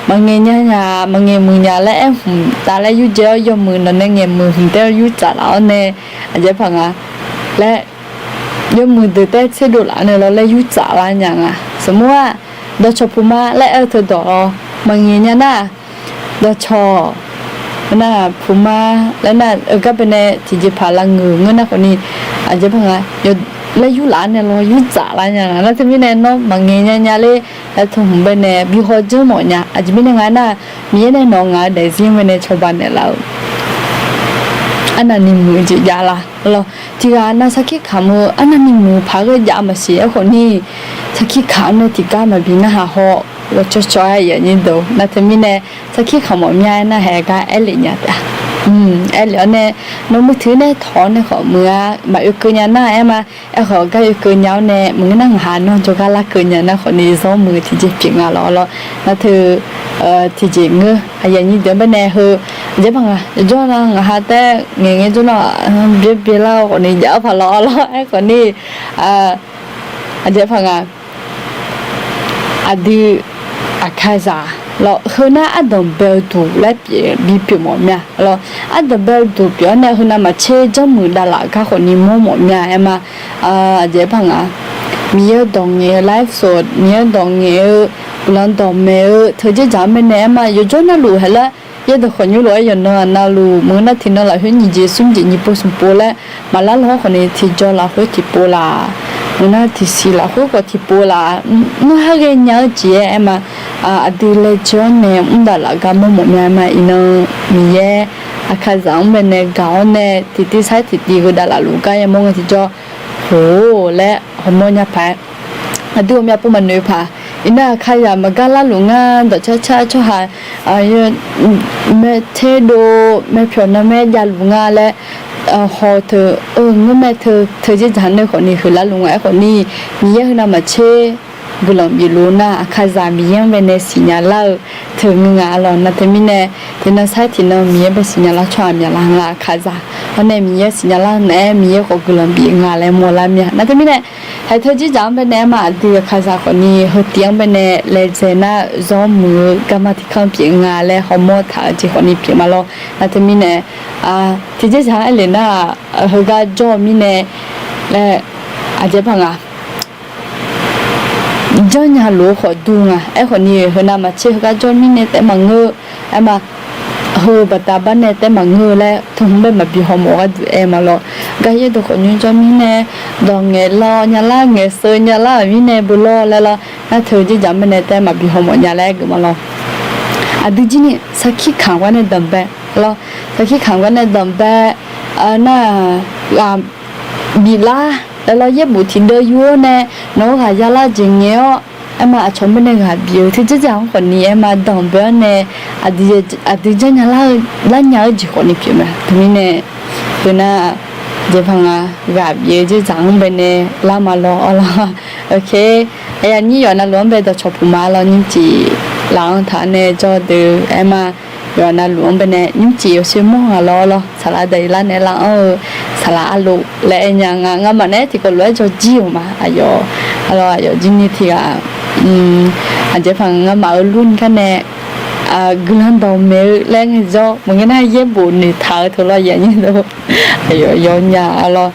maqngaeq nya nya, maqngaeq muiq nya laer aer hmq taf laer yurjae-awr, yawmuiq nawq nae ngaeqmuiq hmq taef-aer yurtsaf laf-awr nae, aqjeq paq nga laer, yawmuiq deuq taef-aer tserdov laf-awr nae lawr laer yurtsaf lar nya nga. Smq mur-aq, dawqcawq puqma laer aer-eu teudawq lawr, maqngaeq nya nar, dawqcawq nar puqma laer nar-eu gar baenae tiqjeqpaq lavngeuq ngeur nar khawfni, aqjeq paq nga laer yurlaf-awr nae lawr yurtsaf lar nya nga. Nar teumirnae nawr maqngaeq nya nya ler, laer teu hmq baenae bi hawjanr mawf nya. Aqjeq mirnae nga nar, Miqyaer nae nawq ngaq-eu daefzir-anr baenae cawba naeqlaf-eu arnavni muiq-eu jeq jav la lawr. Tiqghaq nav sarkir kamq-eu arnavni muiq paq ghae jav maqsiq aerkhawfni, sarkir kamq-anr nae tiqgar maqbi narhaq haw, lawr cawcaw-aer yaf nyir deuq nar teumirnae, sarkir kamq mawf mya-aer narhaq-aer gar aerlef nya taef-a. Aerlef-awr nae, nawr muiq teuq nae tawq-awr nae khawf muiq-a, maqoe keuv nya nar-aer ma. Aerkhawf gar oe keuv nya-awr nae maqngeur nar, ngaq ha nawr jawrgar larkeuv nya nar khawfni, zanrmuiq tiqjeq pyeuf nga lawr lawr. Nar teu tiqjeq ngeur aqyuif aqnyir deuq-anr baenae heu, aqjeq paq nga jawr nar, ngaq ha taef-aer ngaeq ngae jawr nar, byaer byae lar-eu khawfni jav-awr paq lawr lawr. Aerkhawfni, aqjeq paq nga aqdui aqkazaq lawr, heu nar ardanq bae-eu duq laer pyeuf, bipyeuf mawf mya lawr. Ardanq bae-eu duq pyeuf-awr nae, heu navmaqtser janrmuiq davlaf gar khawfni mawr mawf mya-aer ma. Aqjeq paq nga, Miqyaer-eu dawq ngaeq-eu ไลฟ์สด, Miqyaer-eu dawq ngaeq-eu, guiqlanq dawqmaeq-eu teujeq dzaq-anr baenae aer ma. Yawqjawr navluf haeq lar, yaerdawq khawf nymr lof-aer yawqnan-aq navluf maqngeur nar, tiqnan lafkhoer nyiq jeq smr jeq nyiq pov smq pov laer maqlar lawr khawfni, tiqjaw lafkhoer tiqpov laf, maqngeur nar tiqsiq lafkhoer khawf tiqpov laf, ngar har ghaenya-eu jeq-aer aer ma. Aqdui laejae-awr nae mr davlaf gar mawr mawf mya ma. Iqnan Miqyaer aqkazaq-anr baenae gaq-awr nae tiqtiv sar-aer tiqtiv gheu davlaf luf gar yamawr ngae tiqjawr, hawq laer hawmawr nya paq-aer, aqdui ghawqmya pov maqnoeq paq. Iqnan aqkazaq maqgar larluf ngar, dawqcar car tsawrhaq mae terdov mae pyawq nan mae javluf nga laer, haw teu, ngeurmae teu teujeq dzaq-anr nae khawfni heular luf nga. Aerkhawfni, Miqyaer heu navmaqtser guiqlanq bif luf nar, aqkazaq Miqyaer-anr baenae siqnya lar-eu teu ngeur nga lawr. Nar teumirnae, tiqnan sar-aer tiqnan Miqyaer bae siqnya lar tsawrhaq myaqlar nga. Aqkazaq-awr nae Miqyaer siqnya lar naeq-aer, Miqyaer khawf guiqlanq bif nga laer mawrlar mya. Nar teumirnae, haeq teujeq dzaq-anr baenae aer ma, aqdui aqkazaq khawfni heu tiv-anr baenae laejae nar, zanrmuiq-eu garma tiqkanr pyeuf nga laer hawmawr taq-eu jeq khawfni pyeuf ma lawr. Nar teumirnae, tiqjeq dzaq-anr aerlef nar-aq, heugar jawr-eu mirnae laer, aqjeq paq nga janrnya luf-eu khawf dur nga. Aerkhawfni, heu navmaqtser heugar jawr mirnae taef maqngeur, aer ma, heu baqda bar nae taef maqngeur laer teu hmq bae maqbi hawmawf gharduq aer ma lawr. Gar yaerdawq khawf nymr jawr mirnae, dawq ngaeq lawr nya lar, ngaeqseu nya lar-euq mirnae beu lawr laer lawr. Nar teujeq dzaq-anr baenae taef maqbi hawmawf nya laer geuf ma lawr. Aqdui jir ni sarkir kamq gar nae danqbae lawr, sarkir kamq gar nae danqbae nar-aq, ghaq biflar laer lawr, yaerbof tiqdeuv yur-awr nae nawq-eu ghaq yalar jeq ngaeq-awr, aer ma, aqcawq-anr baenae ghaq bif-eu teujeq dzaq-anr khawfni aer ma, danqbae-awr nae aqdui janrnya lar-eu, larnya-eu jeq khawfni pyeuf mae. Teumirnae, heu nar, jeqpaq nga, ghaq bif-eu jeq dzaq-anr baenae lar ma lawr-awr lawr. Aqyuif aqnyir yawqha navluf-anr bae dawqcawq puq ma lawr, nymrcif laf-anr taq-anr nae jawr deuq aer ma. Yawqha navluf-anr baenae nymrcif yawshoer mawr nga lawr-awr lawr, saqlaq daqyiq lar nae lar-anr-eu saqlaq arlof laer aer nya nga. Ngamaf nae-aer tiqkawv lof-aer jawr jir-euq ma. Aqyawf, aqlawr aqyawf jir ni tiq ghaq, aqjeqpaq ngamaf-euq lur ni gar nae guiqlanq dawqmaeq-eu laer ngaejawr maqngeur nar yaerbof noeqtaq-eu teu lawr, aqyuif aqnyir deuq, aqyawf yawnya-a lawr,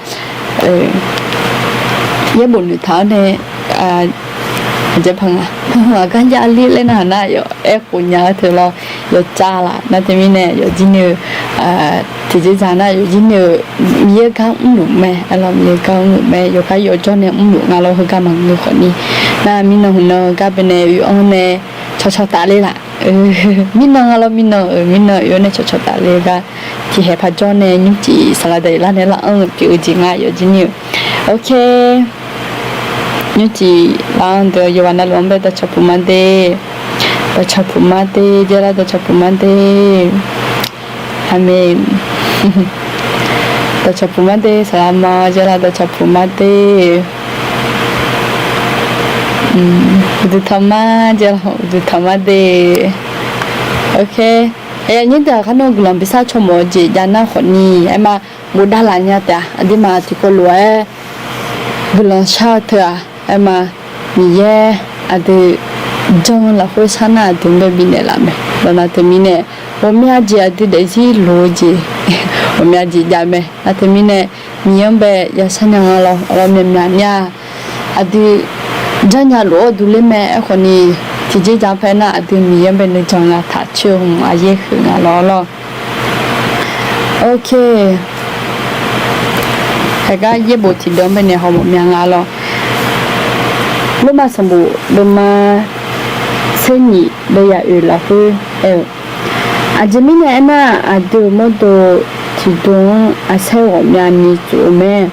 yaerbof noeqtaq-awr nae, aqjeqpaq nga, aqgar jav ler laer narhaq nar aqyawf aerkhof nya-eu teu lawr, yawcav laf nar teumirnae yawf jir ni-eu tiqjeq dzaq nar yawf jir ni-eu Miqyaer gar mrluf mae, aqlawr Miqyaer gar mrluf mae, yawqgar yawqjawr nae mrluf nga lawr, heugar maqngeur khawfni. Nar mirnan huiqnan gar baenae oe-anr nae cawqcawq tafler laf. Mirnan nga lawr, mirnan-euq mirnan oe-anr nae cawqcawq tafler-eu gar tiqhaeq paq jawr nae nymrcif saqlaq daqyiq lar nae lar-anr-eu pyeuf-eu jeq nga, yawf jir ni-eu. Ok. Nymrcif laf-anr deuq yawqha navluf-anr bae dawqcawq puq ma de. Dawqcawq puq ma de, jaerlar dawqcawq puq ma de. Aqmeq. Dawqcawq puq ma de, saqlaq ma jaerlar dawqcawq puq ma de. Uqduq tanqma jaerlar uqduq tanqma de. Ok. Aqyuif aqnyir deuq-aq, kharnan guiqlanq bishar cawmawf-eu jeq jav nar khawfni aer ma, bofdav laf nya taef-a. Aqduimaf tiqkawv lof-aer guiqlanq shar-eu teu-aq aer ma, Miqyaer aqdui jan-eu lafkhoer sharnar aqdui-anr bae bifnaeq laf mae. Lawq, nar teumirnae ghawqmya jeq aqdui daefzir loq-eu jeq ghawqmya jeq jav mae. Nar teumirnae Miqyaer-anr bae yashar nya nga lawq. Arlawq, myaqmyaq nya aqdui janrnya lof-awr durler mae. Aerkhawfni tiqjeq jaq paer nar aqdui Miqyaer-anr bae nuijan nya taq coer-eu hmq aqyaer huiq nga lawq, arlawq. Ok. Haeqgar yaerbof tiqdeuq-anr bae naeq haw mawf mya nga lawq. Lormav sanqbof deuvma tser nyiq deuv ya'oeq lafkhoer aer-eu, aqjeq mirnae aernar, aqdui-euq mawrdo tiqdo-anr arsaer ghawqmyani tsof-eu mae.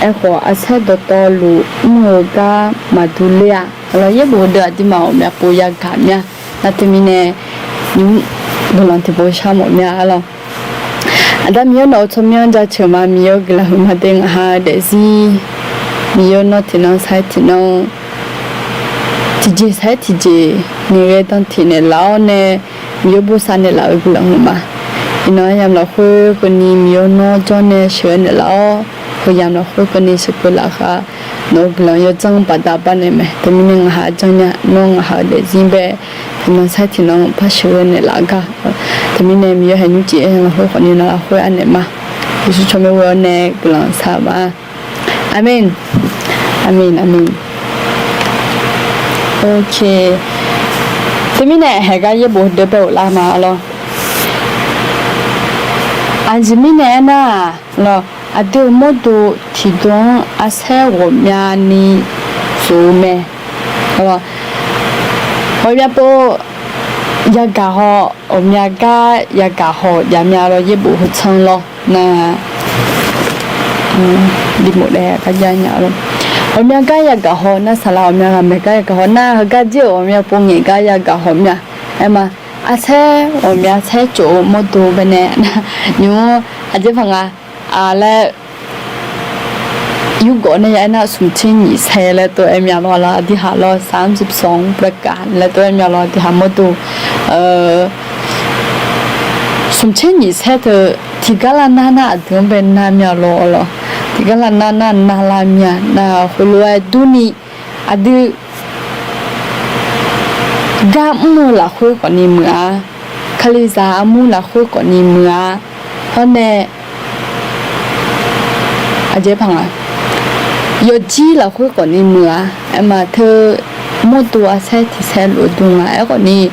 Aerkhawf, arsaer dawqtawvluf mr-eu gar maqdur ler-a. Arlawq, yaerbof deuq aqduimaf ghawqmya pov yagaq mya. Nar teumirnae nymr guiqlanq tiqpov shar mawf mya, arlawq. Aqda Miqyaer nawq-eu tsawrmyanr-anr jaceuq ma. Miqyaer-eu guiqlanq huiqma de ngaq ha-eu daefzir, Miqyaer nawr tiqnan sar-aer tiqnan, tiqjeq sar-aer tiqjeq ngaeqghae dan tiq naeqlaf-awr nae, Miqyaer bosav naeqlaf-eu guiqlanq huiqma. Iqnan aryamq lafkhoer keuvni Miqyaer nawr jawr nae sheuqghae naeqlaf-awr, heuyamq lafkhoer keuvni sheuqkeuv laf khaq, nawq-eu guiqlanq yawdzanr baqda bar naeq mae. Teumirnae ngaq ha janrnya, nawr ngaq ha-eu daefzir bae tiqnan sar-aer tiqnan par sheuqghae naeqlaf gar. Teumirnae Miqyaer haeq nymrcif aer lafkhoer khawfni nawq lafkhoer anaeq ma. Yeqsur tsawrmyanr ghoe-awr nae guiqlanq shar-eu ma. Aqmeq. Aqmeq, aqmeq. Ok. Teumirnae haeqgar yaerbof deuq bae ghoflar ma, arlawq. Aqjeq mirnae aernar-aq, lawq, aqdui-euq mawrdo tiqdo-anr arsaer ghawqmyani tsof-eu mae. Ghawqmya pov yagaq haw, ghawqmya gar yagaq haw jav mya lawq. Yaerbof heu tsanr lawr nar, ghawqmya gar yagaq haw nar, saqlaq ghawqmya ghaqmaeq gar yagaq haw nar, heugar jir-euq ghawqmya pov ngaeq gar yagaq haw mya. Aerma, arsaer ghawqmya saer tsof-eu mawrdo bae nae nymr aqjeq paq nga laer yurgawv nae ya aernar, smq tser nyiq saer laer tov-aer mya lawq, aqdui haq lawq, สามสิบสองประการ laer tov-aer mya lawq, aqdui haq mawrdo smq tser nyiq saer teu tiqgar lar nar nar aqdui-anr bae nar mya lawq, arlawq. Tiqgar lar nar nar nar lar mya nar, khoerlof-aer durni aqdui gar mr-eu lafkhoer khawfni muiq-a, Kalizaq armur lafkhoer khawfni muiq-a, hawr nae aqjeq paq nga, yawqjir lafkhoer khawfni muiq-a. Aerma teu mawrdo arsaer tiq saer lof-eu dur nga. Aerkhawfni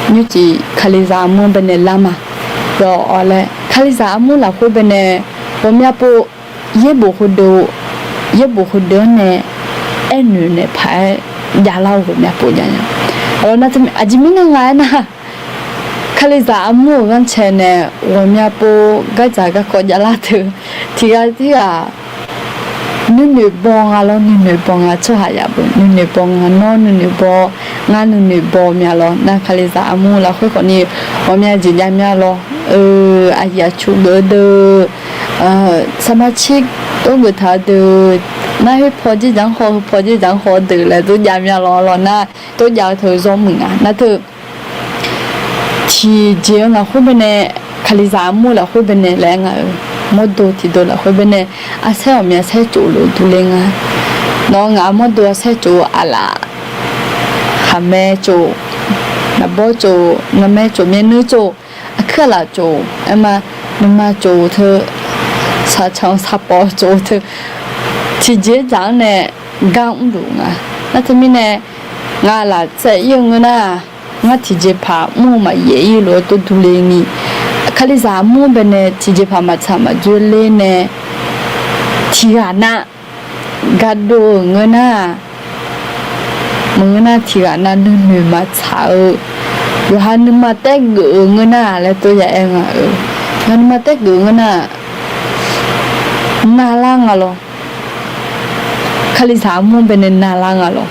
nymrcif Kalizaq armur bae nae lar ma. Yawf-awr laer Kalizaq armur lafkhoer bae nae ghawqmya pov yaerbof heudeuq, yaerbof heudeuq-anr nae aernoeq naeq paq-aer javlar-eu ghawqmya pov jav nya. Aqjeq mirnae nga aernar, Kalizaq armur-euq ghanrcae nae ghawqmya pov gardzaq garkawv javlar teu tiqghaq tirghaq nuinoeq baw nga lawr, nuinoeq baw nga tsawrhaq yaf beu nuinoeq baw nga, nawr nuinoeq baw, ngar nuinoeq baw mya lawr nar, Kalizaq armur lafkhoer khawfni ghawqmya jeq jav mya lawr. Aqyuif aqtsu geuf-eu deuq, saqmaqtser tov geuf taq-eu deuq, nar khoer paw dzerdzaq-anr haw, heu paw dzerdzaq-anr haw-eu deuq laer tov jav mya lawr, arlawq nar, tov jav-eu teu zawr muiq nga nar teu tiqjeq-eu lafkhoer bae nae, Kalizaq armur lafkhoer bae nae laer nga-euq, mawrdo tiqdo lafkhoer bae nae arsaer ghawqmya saer tsof lof durler nga. Nawr ngaq mawrdo arsaer tsof-eu aqlaf, khaqmae tsof, naqbawr tsof, naqmae tsof, myavnuiv tsof, aqkuir aqlaf tsof, aerma nuima tsof teu, saqcanq saqpawf tsof teu, tiqjeq dzaq-anr nae gar mrluf nga. Nar teumirnae ngaq lafcaev ir-eu ngeur nar, ngar tiqjeqpaq mr-eu maqyaef ir lof-aer tov durler ni, Kalizaq armur bae nae tiqjeqpaq maqtsaq maqdzoer ler nae tiqghaq nav gardov-euq ngeur nar, maqngeur nar tiqghaq nav nuinoeq maqtsaq-eu, yawqha nuima taer geuf-eu ngeur nar laer tov ya aer nga-euq, yawqha nuima taer geuf-eu ngeur nar, navlar nga lawr. Kalizaq armur bae nae navlar nga lawr.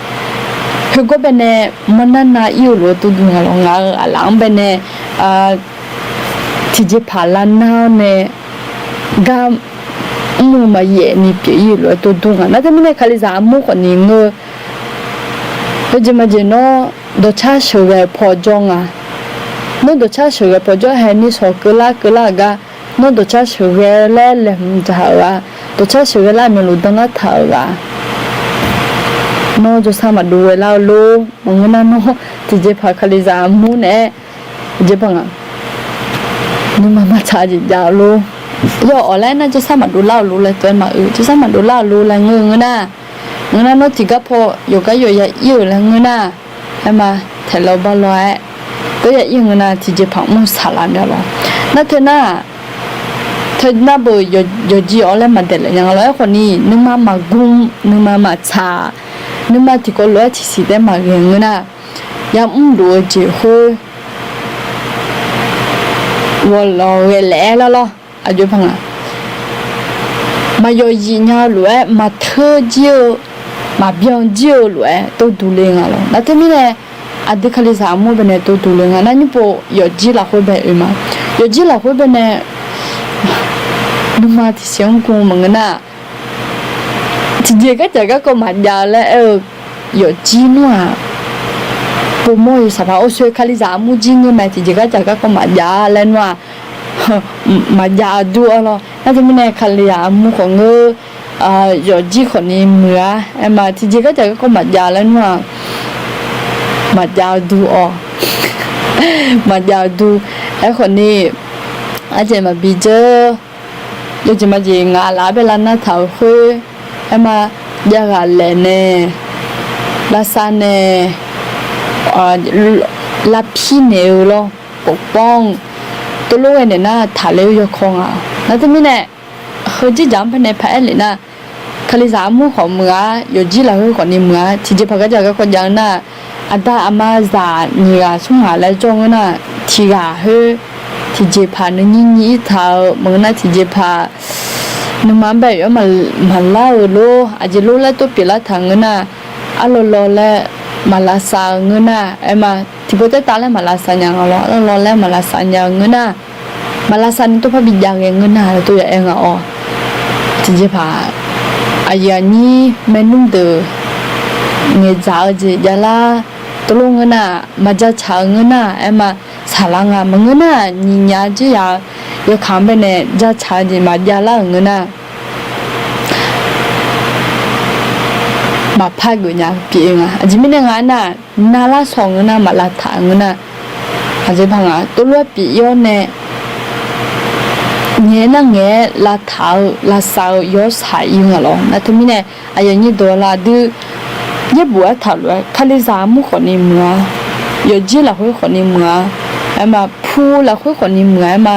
Khoergar bae nae marnar nav ir-eu lof-aer tov dur nga lawr. Ngaq-euq aqlaf-anr bae nae tiqjeqpaq lavnar-awr nae gar mr-eu maqyaef ni pyeuf ir-eu lof-aer tov dur nga. Nar teumirnae Kalizaq armur khawfni ngeur, yawjeq majeq nawr dawqcar sheuqghae pawjawr nga. Nawr dawqcar sheuqghae pawjawr hae ni shawq keuvlar keuvlar-euq gar, nawr dawqcar sheuqghae laer laeqhmq dzaq-euq-a, dawqcar sheuqghae lar myawqluf danlar taq-euq-a. Nawr jawrsar maqdov ghae lar-eu lor. Maqngeur nar nawr tiqjeqpaq kalizaq armur naeq-aer jeq baq nga, nuima maqtsaq jeq jav-eu lor. Yawf awq laer nar jawrsar maqdov lar-euq lor laer tov-aer maqoe. Jawrsar maqdov lar-euq lor laer ngeur-eu ngeur nar, ngeur nar nawr tiqgar paw yawqgar yawq ya ir-euq laer ngeur nar, aer ma, taeqlaw bar law-aer tov ya ir-eu ngeur nar tiqjeqpaq mr saqlaq mya lawr. Nar teu nar, teu nar beuq yawqjeq awq laer maqdaeq laeq nya nga lawr. Aerkhawf ni nuima maqgm, nuima maqtsaq, nuima tiqkawv lof-aer tiqsiq taef-aer maqghae ngeur nar, yamr luf-eu jeq khoer ghawqlawq ghae laef-aer lar lawr. Aqjox paq nga, maqyawf zif nya-eu lof-aer, maqteur jir-eu, maqbyan jir-eu lof-aer tov duq le nga lawr. Nar teumirnae aqdui kalizaq armur baenae tov duq le nga. Nar nymr pov yawfjir lafkhoer bae oe ma. Yawfjir lafkhoer baenae nuima tiqsiq-anr gm maqngeur nar, tiqjeq gardzaq garkawv maqjav laer aer-eu yawfjir nmr-aq, povmawr yawsaq paq. Orshoe kalizaq armur jir ngeur mae, tiqjeq gardzaq garkawv maqjav laer nmr-aq, maqjav aqdur-awr lawr. Nar teumirnae kalizaq armur khawf ngeur, yawfjir khawf ni muiq-ar. Aer ma, tiqjeq gardzaq garkawv maqjav laer nmr-aq, maqjav aqdur-awr, maqjav aqdur. Aerkhawf ni, arjeq maqbi dzeur. Yawjeq majeq ngaq laf-ar bae lar nar taq-euq khoer, aer ma, javghaq laeq nae, lavsav nae, lavpir naeq-eu lawr, pofpawr-eu, tov lof ghae naeq nar taqler-eu yawkawr nga. Nar teumirnae heu jirdzaq-anr baenae paq-aer lef nar, kalizaq armur khawf muiq-ar, yawfjir lafkhoer khawf ni muiq-ar. Tiqjeqpaq gardzaq garkawv jav-eu nar, aqda aqma zaq nyiq ghaq smr ghaq laer jawr ngeur nar, tiq ghaq khoer tiqjeqpaq nuinyir nyir ir taq-eu maqngeur nar, tiqjeqpaq nuima-anr bae yawf-aer maqlar-euq lor, aqjeq lor laer tov pyeuflar taq ngeur nar, arlawr lawr laer maqlavsav-eu ngeur nar, aer ma, tiqpov taertav laer maqlavsav nya nga lawr, arlawr lawr laer maqlavsav nya-eu ngeur nar, maqlavsav ni tov par bi jav ghae ngeur nar laer tov ya aer nga-awr. Tiqjeqpaq aqyuif aqnyir maernmr deuq ngaeqdzaq-eu jeq javlar tov lof ngeur nar, maqjacaq-eu ngeur nar, aer ma, saqlar nga maqngeur nar, nyiq nya jir ya-eu yawkaq-anr baenae jacaq-eu jeq maqjavlar-euq ngeur nar, maqpar geuf nya pyeuf nga. Aqjeq mirnae nga aernar, narlar shawr ngeur nar, maqlavtaq ngeur nar, aqjeq paq nga tov lof-aer pyeuf ir-awr nae, ngaeq-aer nar ngaeq-aer lavtaq-eu lavsav-eu yawsaq ir nga lawr. Nar teumirnae aqyuif aqnyir deuq-a lar aqdui, yaerbof aertaq lof-aer kalizaq armur khawf ni muiq-ar, yawfjir lafkhoer khawf ni muiq-ar, aer ma, pu lafkhoer khawf ni muiq-ar, aer ma,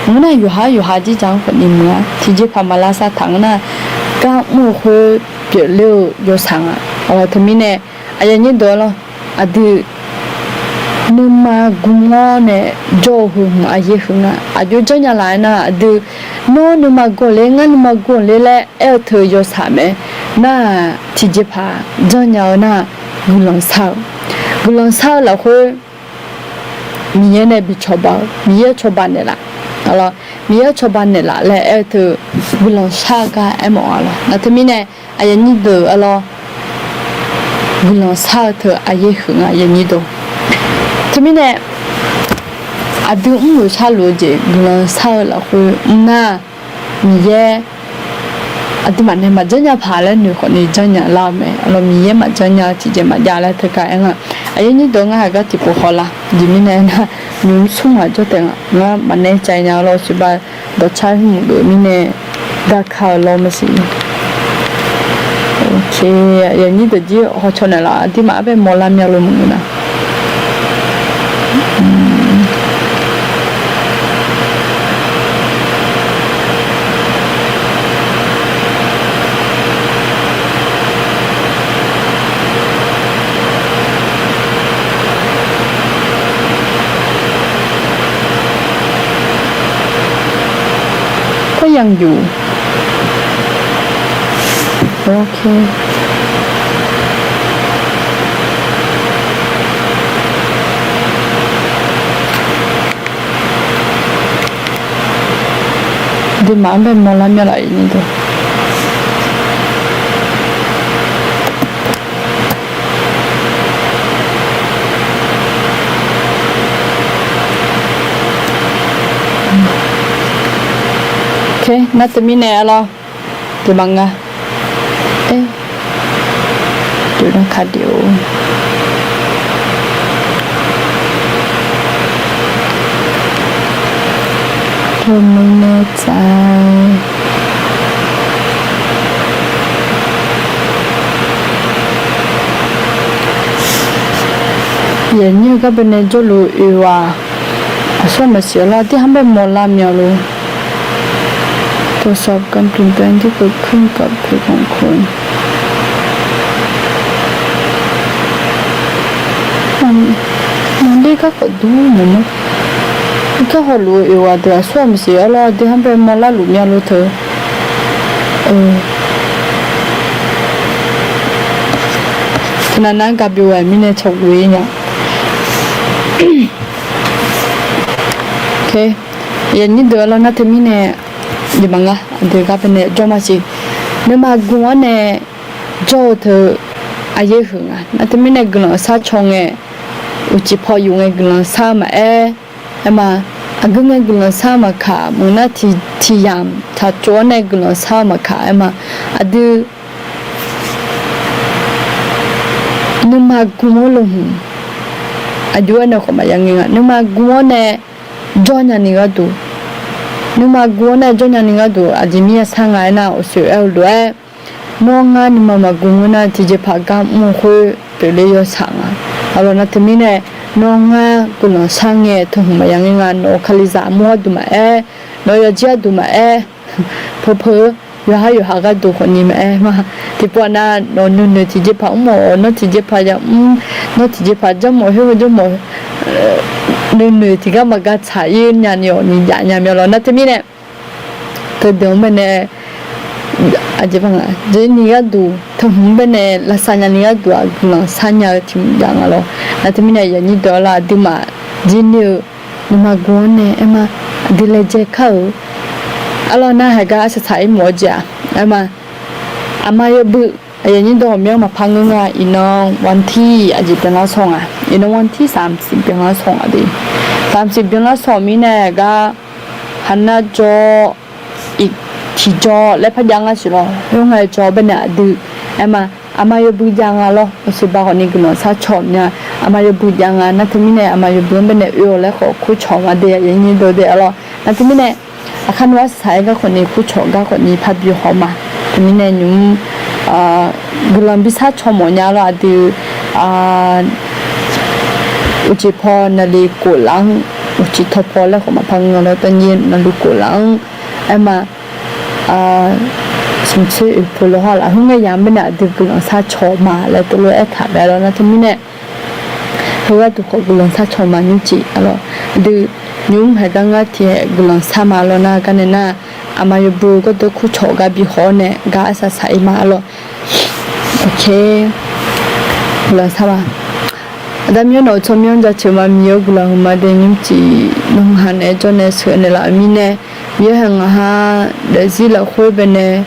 ngeur nar yawqha yawqha jirdzaq-anr khawf ni muiq-ar, tiqjeqpaq maqlavsav taq ngeur nar, gar mr-eu khoer pyeufler-eu yawsaq nga. Teumirnae aqyuif aqnyir deuq-a lar aqdui, nuima gm-awr nae jawr-eu heu hmq aqyaer huiq nga. Aqjox janrnya laf-aer nar aqdui, nawr nuima gm le, ngar nuima gm le laer aer-eu teu yawsaq mae. Nar-aq tiqjeqpaq janrnya-eu nar-aq, guiqlanq shar-eu, guiqlanq shar-eu lafkhoer Miqyaer nae bi cawba-eu, Miqyaer cawba naeqlaf, Miqyaer cawba naeqlaf laer aer-eu teu guiqlanq shar-eu gar aermawf-a lawr. Nar teumirnae aqyuif aqnyir deuq-a lar guiqlanq shar-eu teu aqyaer huiq nga aqyuif aqnyir deuq. Teumirnae aqdui mrluf sharluf-eu jeq guiqlanq shar-eu lafkhoer mr nar, Miqyaer aqduimaf nae maqjanrnya paq laer noeq khawf ni janrnya lar-eu mae. Aqlawq Miqyaer maqjanrnya-eu tiqjeq maqjav laer teugar aer nga. Aqyuif aqnyir deuq ngar haq gar tiqpov hawlar. Aqjeq mirnae aernar, nymq-mr smr ghaq jawr taef nga. Ngar maqnaeq cav nya-eu lawr siqba dawqcar hmq geuf mirnae garka-eu lawr maqsiq. Aqyuif aqnyir deuq jir hawcaw naeqlaf aqduimaf arbae mawrlar mya lo maqngeur nar. Khoer yamq yuf. Ok. Aqduimaf-anr bae mawrlar mya laf-ir ni deuq. Ok, nar teumirnae-a lawr. Deuq maqnga. Doeq nar ka deq-or. Teumirnae tsaq-aer, yaqnyir-eu gar baenae jawrluf oeq-aq, aqsur maqsiq-a lar, tirkhanr bae mawrlar mya lor. ตรวจสอบการเปลี่ยนแปลงที่เกิดขึ้นกับเพจของคุณ Maqler garkawv dur maqngeur. Garkawv luf-eu oeq-aq deuq aqsur-aq maqsiq-a lar, tirkhanr bae mawrlar luf mya lor teu. Teunav nar gabyov-aer mirnae tsawq luf-ir nya. Yaqnyir deuq-a lar nar teumirnae, iqma ngar aqdui gar baenae jawr maqsiq. Nuima gm-awr nae jawr-eu teu aqyaer huiq nga. Nar teumirnae guiqlanq sharcaw ngae, uqcif paw yuf ngae guiqlanq shar-eu maqaer, aerma, aqgeu ngae guiqlanq shar-eu maqkaq, maqngeur nar tiq, tiq yamq taqtsov-awr nae guiqlanq shar-eu maqkaq, aerma, aqdui nuima gm-awr lo hmq, aqjox-aer nae khawf maqya ngae nga. Nuima gm-awr nae jawr nyani gharduq, nuima gm-awr nae jawr nyani gharduq aqjeq mir yashar nga aernar, uqshoe aer-eu lof-aer, nawr ngar nuima maqgm-eu nar tiqjeq paq gar mr-eu khoer pyeufler yawshaq nga. Aqlawq nar teumirnae, nawr ngar guiqlanq shar ngae teu hmq maqya ngae nga. Nawq-euq kalizaq armur gharduq maqaer, nawq-eu yawjir gharduq maqaer, peupeu yawqhar yawqha gharduq khawfni maqaer ma. Tiqpov nar nawq nuinoeq tiqjeq paq mr-awq, nawr tiqjeq paq yamr, nawr tiqjeq paq janrmawf khoer janrmawf, nuinoeq tiqgar maqgar tsaq-ir nyani-awq ni jav nya mya lawr. Nar teumirnae, teudeuq-anr baenae aqjeq paq nga, jeq ni gharduq teu hmq-anr baenae lavsav nyani gharduq-aq guiqlanq shar nya-eu tiq hmq jav nga lawr. Nar teumirnae yaqnyir deuq-a lar aqduimaf jir ni-eu nuima gm-awr nae aerma, aqdui laejae kar-euq. Arlawr nar haiq gar arsaq saq-ir mawf-eu jeq-aq, aerma, aqma yawbui, aqyuif aqnyir dawq ghawqmyanr maqpar ngeur nga. Iqnan วันที่ aqjeq byanlar shawr nga. Iqnan วันที่สามสิบ byanlar shawr nga de. สามสิบ byanlar shawr mirnae gar, haqnar jawr, tiqjawr laer par jav nga siq lawr. Khoerngae jawr baenae aqdui, aerma, aqma yawbui jav nga lawr. Aqsiqba khawfni guiqlanq sharcaw mya. Aqma yawbui jav nga. Nar teumirnae aqma yawbui-anr baenae oe-awq laer khawf kurcawq nga de, aqyuif aqnyir dawq de-a lawr. Nar teumirnae aqkar nuiar saq-aer gar khawfni kurcawq gar khawfni parbi haw ma. Teumirnae nymq-mr guiqlanq bi sharcaw mawf nya lawr aqdui. Uqcif paw naqliq kof laf-anr, uqcif tawpaw laer khawf maqpar ngeur lawr, taqnyir naqliq kof laf-anr, aerma, smqtsoer oeqpov lawr ha laf, khoerngae yamq baenae aqdui guiqlanq sharcaw ma laer teulof-aer aertaq mae lawr. Nar teumirnae, heugharduq khawf guiqlanq sharcaw ma nymrcif-a lawr. Aqdui nymq-mr haiq gar ngar tiq haeq guiqlanq shar ma lawr nar gar nae nar, aqma yawbui gawrdawr kurcawq gar bi haw-awr nae gar arsaq saq-ir ma-a lawr. Guiqlanq shar ma. Aqda Miqyaer nawq-euq tsawrmyanr jaceuq ma. Miqyaer-or, guiqlanq huiq ma de nymrcif. Nawr ngaq ha naeq-aer jawr nae sheuqnaeq laf-euq mirnae, Miqyaer haeq ngaq ha daefzir lafkhoer baenae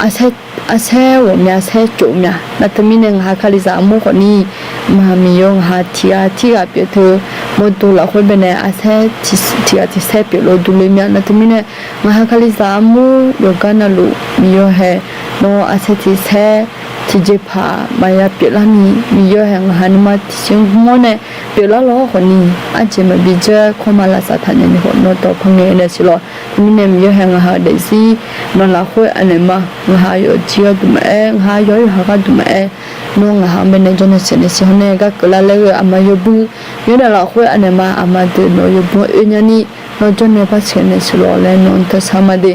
arsaer, arsaer ghawqmya, arsaer tsofmya. Nar teumirnae ngaq ha kalizaq armur khawfni, maqha Miqyaer-or, ngaq ha tiq ghaq tirghaq pyeuf teu mawrdo lafkhoer baenae arsaer tiq ghaq tiq saer pyeuf lof durler mya. Nar teumirnae ngaq ha kalizaq armur yawqgar navluf Miqyaer haeq nawr arsaer tiq saer tiqjeqpaq maqya pyeuflar ni, Miqyaer haeq ngaq ha nuima tiqsiq mr-awr nae pyeuflar lawr khawfni, arjeq maqbi dzeur kawrma lavsav taqnya ni khawf nawr dawq pangae nae siq lawr. Teumirnae Miqyaer haeq ngaq ha daefzir nawq lafkhoer anaeq ma. Ngaq ha yawqjir gharduq maqaer, ngaq ha yawqha yawqha gharduq maqaer, nawr ngaq ha-anr baenae jawr nae sheuqnaeq siq hawr nae gar keuvlar laer-eu aqma yawbui, Miqyaer nawq lafkhoer anaeq ma. Aqma deuq nawq-eu yawbui-anr oe nyani, nawr jawr nae par sheuqnaeq siq lawr laer nawq-anr teushar ma de.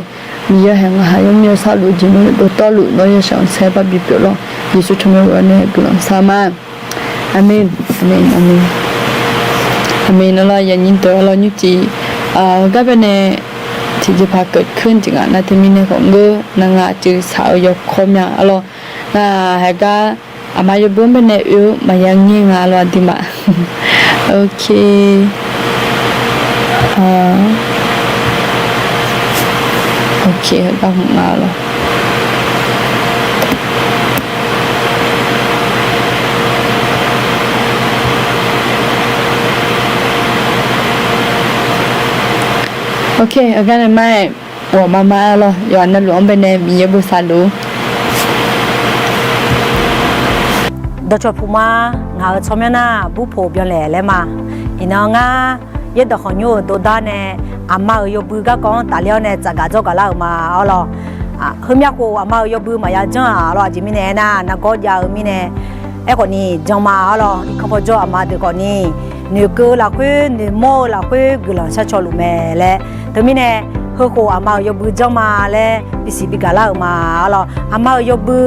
Miqyaer haeq ngaq ha yawmir yawsar luf-eu jeq nawr dovtawvluf nawr yawshaef khanqsaer par bipyeuf lawr. Yeqsur tsawrmyanr-eu ghaq nae guiqlanq shar ma. Aqmeq, aqmeq, aqmeq. Aqmeq. Nawr lawr yaqnyir deuq-a lawr nymrcif, heugar baenae tiqjeqpaq keuvkeuv jeq ngaq nar teumirnae khawf ngeur nar ngaq aqcuiv shaq-eu yawkawr mya-a lawr. Ngaq haeq gar aqma yawbui-anr baenae oe-eu maqya ngaer nga lawr aqduimaf. Ok. Ok, heugar hmq nga lawr. Ok, heugar nae ma-aer ghawqmama-a lawr, yawqha navluf-anr baenae Miqyaer bosav luf-ur. Dawqcawq puq ma. Ngaq-euq tsawrmyanr nar Burpoq Byanlaeq laer ma. Iqnan ngar Yaerdawq Khanqnymr-euq dordar nae aqma-euq yawbui garkawv-anr tafler-awr nae tsafgaq dzawrgaq lar-euq ma arlawr. Heumyav khof aqma-euq yawbui maqya janr-aq arlawr. Aqjeq mirnae aernar, nargawr jav-eu mirnae. Aerkhawf ni jan ma arlawr. Irkanr paw jawr aqma deuq khawf ni, noeqkeuv-eu lafkhoer noeqmawr-eu lafkhoer guiqlanq sharcaw luf mae laer. Teumirnae, heukhof aqma-euq yawbui janr ma laer bisiq bigaq lar-euq ma arlawr. Aqma-euq yawbui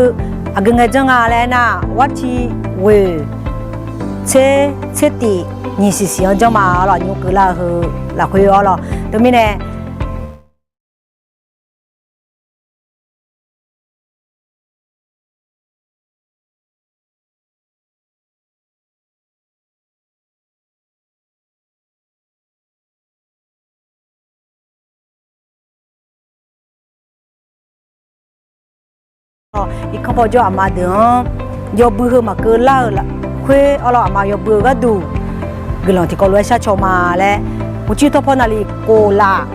aqgeu ngae janr nga laer aernar, warti ghoeq tser tser tif nyiq siq siq-anr janr ma arlawr. Nymr keuvlar-eu heu lafkhoer arlawr. Teumirnae, Irkanr paw jawr aqma deuq-anr yawbui heu maqkeuv lar-eu lafkhoer arlawr, aqma yawbui-eu gharduq guiqlanq tiqkawv lof-aer sharcaw ma laer, uqcif tawqpaw naqliq kof laf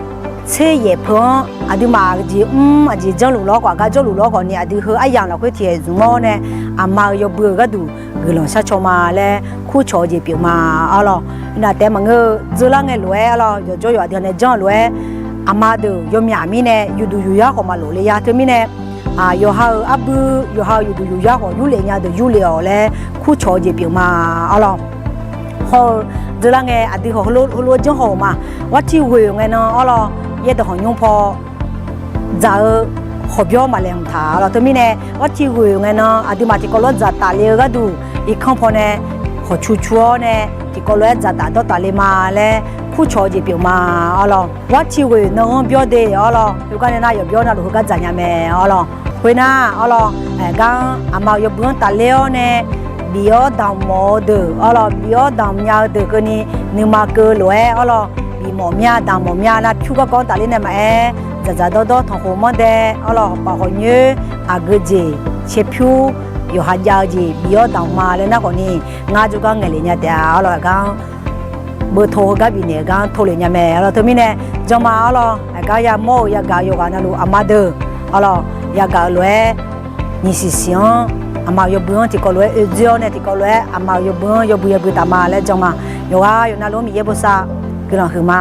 tser yaef peu-anr aqduimaf aqjeq mr aqjeq janrluf lawr khawf, aqgar jawrluf lawr khawf ni, aqdui heu aryamq lafkhoer tiqkhaeq zmq-awr nae aqma-euq yawbui-euq gharduq guiqlanq sharcaw ma laer kurcawq-eu jeq pyeuf ma arlawr. Iqnan taef maqngeur-eu dzeurlar ngae lof-aer arlawr, yawqjawr yawqha aqdui nae janr-eu lof-aer aqma deuq yawmyaq mirnae yufduq yufyar khawf maqlof le ya. Teumirnae, yawqha-euq arbui, yawqha-euq yufduq yufyar khawf yurlef nya deuq yurlef-awq laer kurcawq-eu jeq pyeuf ma arlawr. Hawr-eu dzeurlar ngae aqdui khawf heulof-aer janr haw-euq ma. Warti ghoeq ngae nan arlawr, Yaerdawq Khanqnymr paw dzaq-eu hawqbyawr maqlaeqhmq taq arlawr. Teumirnae, warti ghoeq ngae nan aqduimaf tiqkawv lof-aer dzaqtaf le-eu gharduq, irkanr paw nae hawqcu cu-awr nae tiqkawv lof-aer dzaqtaf dawrtaf le ma laer kurcawq-eu jeq pyeuf ma arlawr. Warti ghoeq nanghanr byawr de arlawr. Heugar nae nar yawqbyawr navluf heugar dzaq nya mae arlawr. Khoernar arlawr, aqgar-anr aqma-euq yawbui-anr tafler-awr nae bif-awr damq mawf-eu deuq arlawr, bif-awr damq nya-eu deuq keuvni nuima keuv lof-aer arlawr, bif mawf mya damq mawf mya nar pyur garkawv-anr tafler nae maqaer, dzaqdzaq dawrdawr tanqkhof manrdae arlawr, hawpaf hawqnyoer aqgeu jeq caerpyur yawqha jav-eu jeq bif-awr damq ma laer nar khawf ni, ngar jawrgar ngaeqlef nya taef-a arlawr. Aqgar-anr beuto heugar bifnaeq gar-anr tov lef nya mae arlawr. Teumirnae, janma arlawr, aqgar yamawr-eu yagaq-eu yawqghaq navluf aqma deuq arlawr, yagaq-eu lof-aer nyiq siq siq-anr aqma-euq yawbui-anr tiqkawv lof-aer oedzoer-awr nae tiqkawv lof-aer aqma-euq yawbui-anr yawbui yabui taf ma laer janma. Yawqghaq yawqnavluf-anr Miqyaer bosav guiqlanq huiqma.